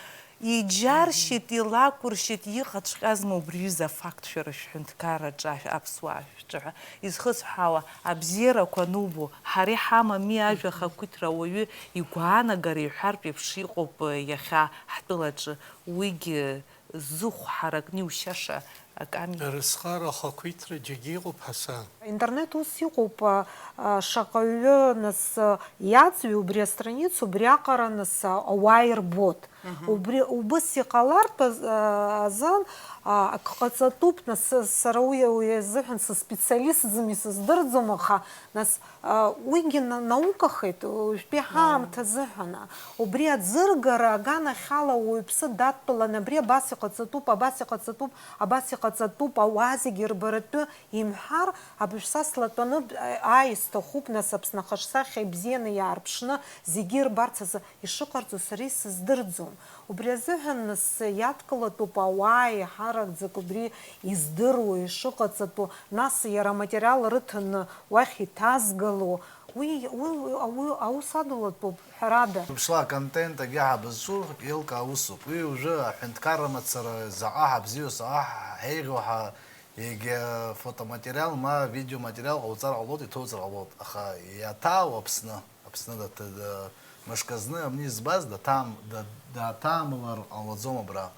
иџьаршьеит, илакәыршьеит, иҟаҵәҟьазма убри ҩыза афакт шәара шәҳәынҭқарраҿы, ашә-, аԥсуаа шәҿы ҳәа изхысҳәаауа абзиарақәа анубо, ҳара иҳамами ажәа ахақәиҭра ауаҩы игәаанагара иҳәартә еиԥш иҟоуп иахьа ҳтәылаҿы, уигьы зыхә ҳаракны иушьаша аками. Рызхара ахақәиҭра џьаргьы иҟоуп, Ҳасан. Интернет ус иҟоуп, а, а, шаҟаҩы нас, а, иаҵҩу убри астраница, убриаҟара нас, а, ауаа ирбоит. Мгм. Убри, убыс иҟалартә аз-, а, азын, а, ак ҟаҵатәуп, нас, сара уи, уи азыҳәан сыспециалистӡам, исыздырӡом, аха, нас, а, уигьы на-, наукахеит, уажәтәи ҳаамҭа азыҳәан. Убри аӡыргара аганахьала уаҩԥсы дадтәалан, абри абас иҟаҵатәуп, абас иҟаҵатәуп, абас иҟаҵатәуп, ауаа зегьы рбаратәы имҳәар, абыжә са слатәаны, а, ааи, сҭахуп, нас, Аԥсны ахаҿсахьа ибзианы иаарԥшны, зегьы ирбарц азы ишыҟарҵо сара исыздырӡом. Убри азыҳәан, нас, иадкылатәуп ауаа еиҳараӡак убри издыруа, ишыҟаҵатәу, нас, иара аматериал рыҭаны уахь иҭазгало, уи, уи, уи, уи аус адулатәуп, ҳәарада. Мшла аконтент агьаҳа бызҿу еилкаа усуп. Уи уажәы аҳәынҭқарра мацара заҟа ҳабзиоу, заҟа ҳеиӷьу ҳа-, егьа фотоматериал ма видеоматериал ҟауҵар ҟалоит, иҭоуҵар ҟалоит. Аха иаҭаау Аԥсны, Аԥсны дат-, да-, мышкы зны амни збаз даҭаам-, да-, дааҭаамлар ҟалаӡом абра.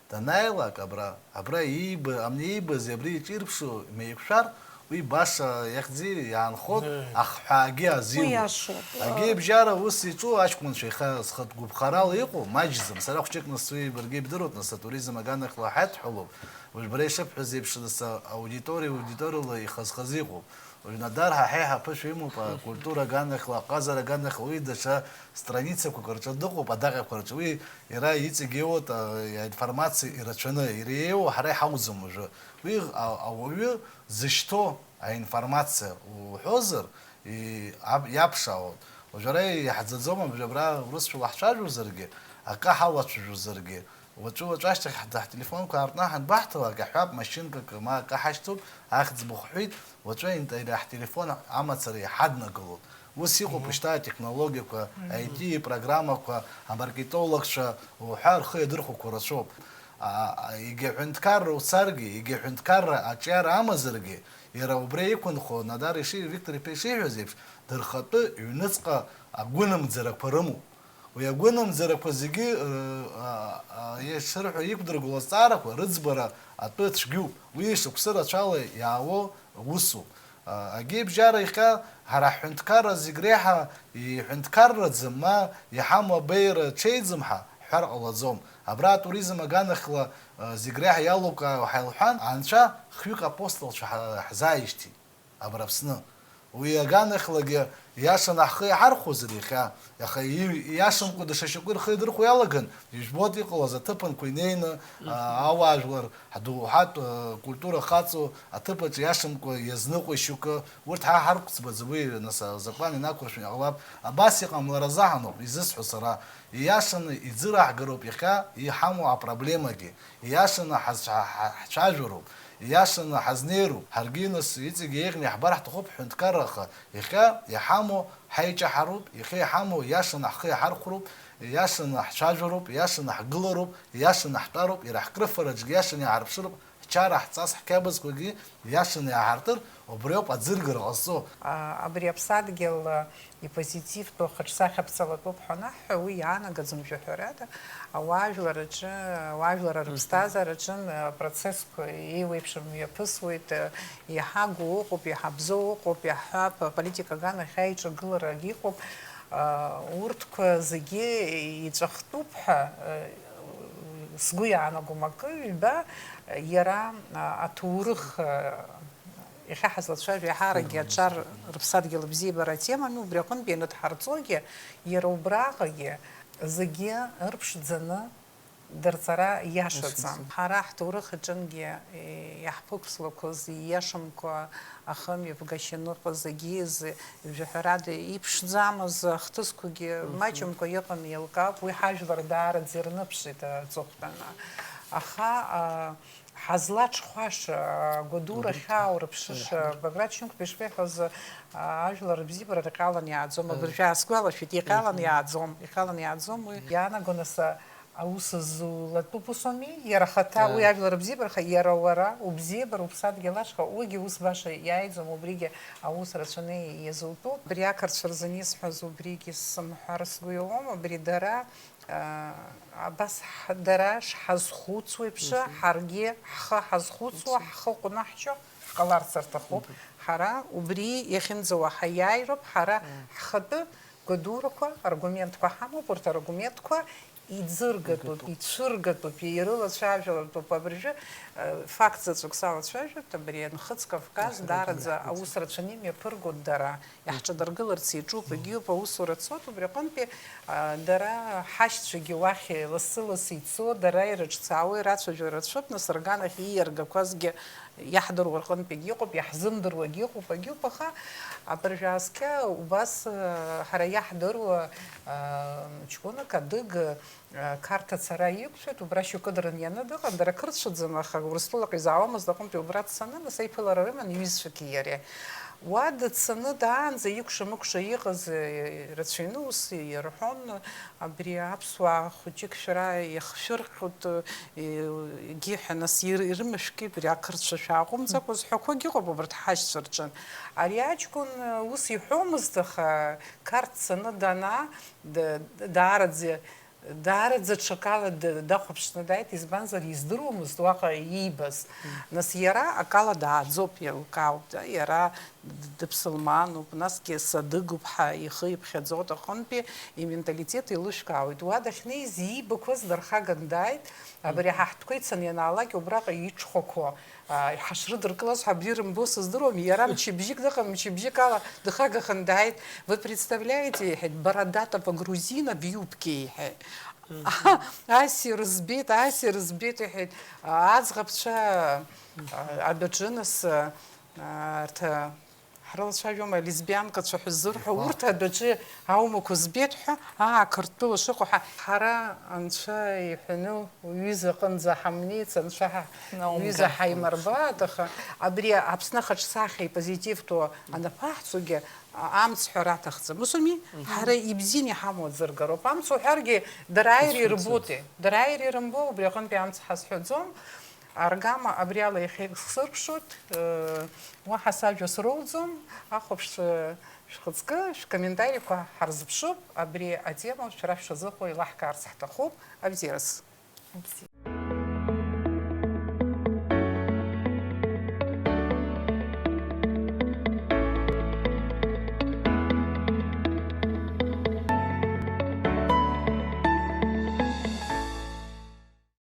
Данааилак абра, абра ииба-, амни иибаз абри иҿирԥшу меиқәшәар, уи баша иахьӡи иаанхон, Э. ахҳәаагьы Уи азиуп. Иашоуп. Агьеибжьара ус иҿу аҷкәынцәа иахьа зхатә гәыԥхарала иҟоу маҷӡам. Сара хәҷык нас уи баргьы ибдыруеит, нас атуризм аганахьала ҳаидҳәалоуп. Уажә бара ишыбҳәаз еиԥш, нас аудиториа аудиториала ихаз-хаз иҟоуп. Уажә Надар ҳа ҳаиҳа ԥышәа имоуп, акультура аганахьла, аҟазара аганахьла, уи даҽа страницақәак рҿы дыҟоуп, адаҟьақәа рҿы. Уи иара иҵегь иоуеит, а, аинформациа ирацәаны, иреиуоу ҳара иҳауӡом уажәы. Уи а-, ауаҩы зышьҭоу аинформациа уҳәозар, и-, аб-, иаԥшаауеит. Уажә ара иаҳӡаӡом, абри абра урысшәала ҳцәажәозаргьы, акы ҳалацәажәозаргьы, уаҵәы-уаҵәы ашьҭахь ҳда-, ҳтелефонқәа аартны ҳанбаҳҭалак, аҳәап, машьынкак ма акы ҳашьҭоуп, ахьӡ быхҳәит, уаҵәы инт-, ҳтелефон амацара иҳаднагалоит. Ус иҟоуп Мгм. шьҭа атехнологиақәа, Мгм. I T программақәа, амаркетологцәа уҳәа рхы иадырхәақәо рацәоуп. А, а, егьа ҳәынҭқарра уцаргьы, егьа ҳәынҭқарра аҿиара амазаргьы, иара убра иқәынхо, Надар иши-, Виктор иԥа ишиҳәаз еиԥш, дырхатәы ҩныҵҟа агәынамӡарақәа рымоуп. Уи агәынамӡарақәа зегьы, ы, а, а, ишырҳәо иқәдыргыло азҵаарақәа рыӡбара атәы цәгьоуп. Уи шықәсы рацәала иаауа усуп. А, агьеибжьара иахьа ҳара ҳҳәынҭқарра зегь реиҳа иҳәынҭқарраӡам, ма иҳамоу абеиара ҽеиӡам ҳәа ҳҳәар ҟалаӡом. Абра атуризм аганахьла, а, зегь реиҳа иалукаау ҳаилҳәан, анцәа хҩык апостолцәа ҳа-, ҳзааишьҭит. Абра Аԥсны. Уи аганахьлагьы иашаны ҳхы иаҳархәозар иахьа, аха и-, ииашамкәа даҽа шьоукы рхы идырхәо иалаган, ижәбоит иҟалаз аҭыԥанқәа инеины, а, ауаажәлар, ҳдоуҳатә, а, культура хаҵоу аҭыԥаҿ иашамкәа иазныҟәо шьоукы, урҭ ҳа ҳарықәӡбаӡом, уи, нас, азакәан инақәыршәаны иҟалап. Абас иҟамлар азаҳаноуп, изысҳәо сара. Ииашаны иӡыраҳгароуп иахьа иҳамоу апроблемагьы. Ииашаны ҳазцәа-, ҳа-, ҳцәажәароуп, ииашаны ҳазнеироуп. Ҳаргьы, нас, иҵегь еиӷьны иаҳбар ҳҭахуп ҳҳәынҭқарра, аха иахьа иҳамоу ҳаиҷаҳароуп, иахьа иҳамоу ииашаны ҳхы иаҳархәроуп, ииашаны ҳцәажәароуп, ииашаны ҳгылароуп, ииашаны ҳтәароуп, иара ҳкрыфараҿгьы ииашаны иаарԥшыроуп, ҳчара, ҳҵас, ҳқьабзқәагьы ииашаны иааҳартыр, убриоуп аӡыргара ҟазҵо. А, абри аԥсадгьыл, а, ипозитивтәу ахаҿсахьа ԥҵалатәуп ҳәа анаҳҳәа, уи иаанагаӡом, жәаҳәарада, ауаажәлар аҿы, ауаажәлар Мгм. рыԥсҭазаараҿы, а, процессқәа еиуеиԥшым мҩаԥысуеит, а, иаҳагу ыҟоуп, иаҳабзоу ыҟоуп, иаҳҳәап, аполитика аганахь аиҿагыларагь иҟоуп, а, урҭқәа зегьы иҵәахтәуп ҳәа, а, сгәы иаанагом акы, ҩба, иара, а, аҭоурых, а, Иахьа ҳазлацәажәо еиҳаракгьы аҿар рыԥсадгьыл абзиабара атемами, убри аҟынтә ианытҳарҵогьы, иара убраҟагьы зегьы ырԥшӡаны дырҵара иашаӡам. Ҳара ҳҭоурых аҿынгьы, е, иаҳԥықәслақәоз ииашамкәа ахымҩаԥгашьа аныҟаз, агьиз, жәаҳәарада иԥшӡамыз ахҭысқәагьы маҷымкәа иҟан, еилкаауп, уи ҳажәлар даараӡа ирныԥшит аҵыхәтәаны. Аха, а, ҳазлаҽхәаша, а, Гәадура хьаа урыԥшыша, Баграт Шьынқәба ишԥеиҳәоз, а, ажәлар рыбзиабара рҟьалан иааӡом, абыржәы аасгәалашәеит, иҟьалан иааӡом, иҟьалан иааӡом уи. Иаанаго нас, а, аус зулатәуп, ус ауми? Иара ахаҭа, уи ажәлар рыбзиабараха, иара уара убзиабара, уԥсадгьыл ашҟа, уигьы ус баша иааиӡом, убригьы аус рацәаны иазутәуп. Абри ақырҭцәа рзын исҳәаз убригьы сымҳәар сгәы иауам, абри дара, а, абас ҳ-, дара шҳазхәыцуа еиԥш, ҳаргьы ҳхы ҳазхәыцуа, ҳхы ҟәнаҳчо ҳҟаларц рҭахуп. Ҳара убри иахьынӡауа ҳаиааироуп, ҳара ҳхатәы Гәадурақәа, аргументқәа ҳамоуп, урҭ аргументқәа иӡыргатәуп, ицәыргатәуп, ирылацәажәалатәуп. Абыржәы, э, факт заҵәык салацәажәоит, абри Нхыҵ Кавказ даараӡа аус рацәаны имҩаԥыргоит дара. Иаҳҿадыргыларц иаҿуп, егьиуп, аусура цоит, убри аҟынтәи, а, дара ҳашьцәагьы уахь лассы-лассы ицо, дара ирыҿцаауа, ирацәажәо рацәоуп, нас рганахь ииаргақәазгьы иаҳдыруа рҟынтәигьы иҟоуп, иаҳзымдыруагьы ыҟоуп, агьыуп, аха абыржәы ааскьа убас, э, ҳара иаҳдыруа, э, ҷкәынак, адыг, э, Қарҭ ацара иқәшәеит, убра шьоукы дырнианы дыҟан, дара қырҭцәаӡам, аха Урыстәылаҟа изаауамызт аҟынтәи убра дцаны, нас аиԥылара рыман иҩызцәагьы иареи. Уа дыцаны даанӡа икәша-мыкәша иҟаз, э, рацәаҩны ус ирҳәон, абри аԥсуаа хәыҷык шәара иахшәырҟьоит, э, егьи ҳәа, нас ир-, ирымашәки абри ақырҭцәа шәааҟәымҵакәа зҳәақәагьы ыҟоуп убарҭ ҳашьцәа рҿы. Ари аҷкәын, э, ус иҳәомызт, аха Қарҭ дцаны данаа, д-, даараӡа, даараӡа ҽакала д-, дахәаԥшны дааит, избанзар, издыруамызт уаҟа иибаз. Нас иара акала дааӡоуп, еилкаауп, да, иара д-, дыԥсылмануп, насгьы садыгуп ҳәа ихы иԥхьаӡоит, аҟынтәи именталитет еилышәкаауеит. Уа дахьнеиз иибақәаз дырхаган дааит, абри ҳа ҳтәқәа ицаны ианаалак, убраҟа иҽхәақәо, а, ҳашрыдыркылаз ҳәа абри рымбо сыздыруам, иара мчыбжьык дыҟам, мчыбжьык ала дыхагаханы дааит. Вы представляете, иҳәеит, бородатого грузина в юбке, иҳәеит. Ассир збеит, ассир збеит, иҳәеит, аӡӷабцәа, а, адәаҿы нас, а, арҭ, а, ҳрылацәажәома, алесбианкацәа ҳәа ззырҳәо, урҭ адәаҿы аумақәа збеит ҳәа, аа, Қырҭтәыла шыҟоу ҳа, ҳара Анцәа иҳәаны уҩыза аҟынӡа ҳамнеиц, Анцәа ҳа-, уҩыза ҳаимырбааит, аха абри Аԥсны ахаҿсахьа ипозитивтәу анаԥаҳҵогьы, а-, амц ҳәара аҭахӡам. Ус ауми? Ҳара ибзианы иҳамоу аӡы ргароуп. Амц уҳәаргьы, дара ааир ирботи? Дара ааир ирымбо, убри аҟынтәи амц ҳазҳәаӡом. Аргама абри ала иахьеихсырԥшуеит, э, уаҳа сажәа сроуӡом, ахәаԥшцәа шәхаҵкы, шәкомментариқәа ҳарзыԥшуп, абри атема шәара шәшазыҟоу еилаҳкаарц ҳҭахуп, абзиараз. Абзиа.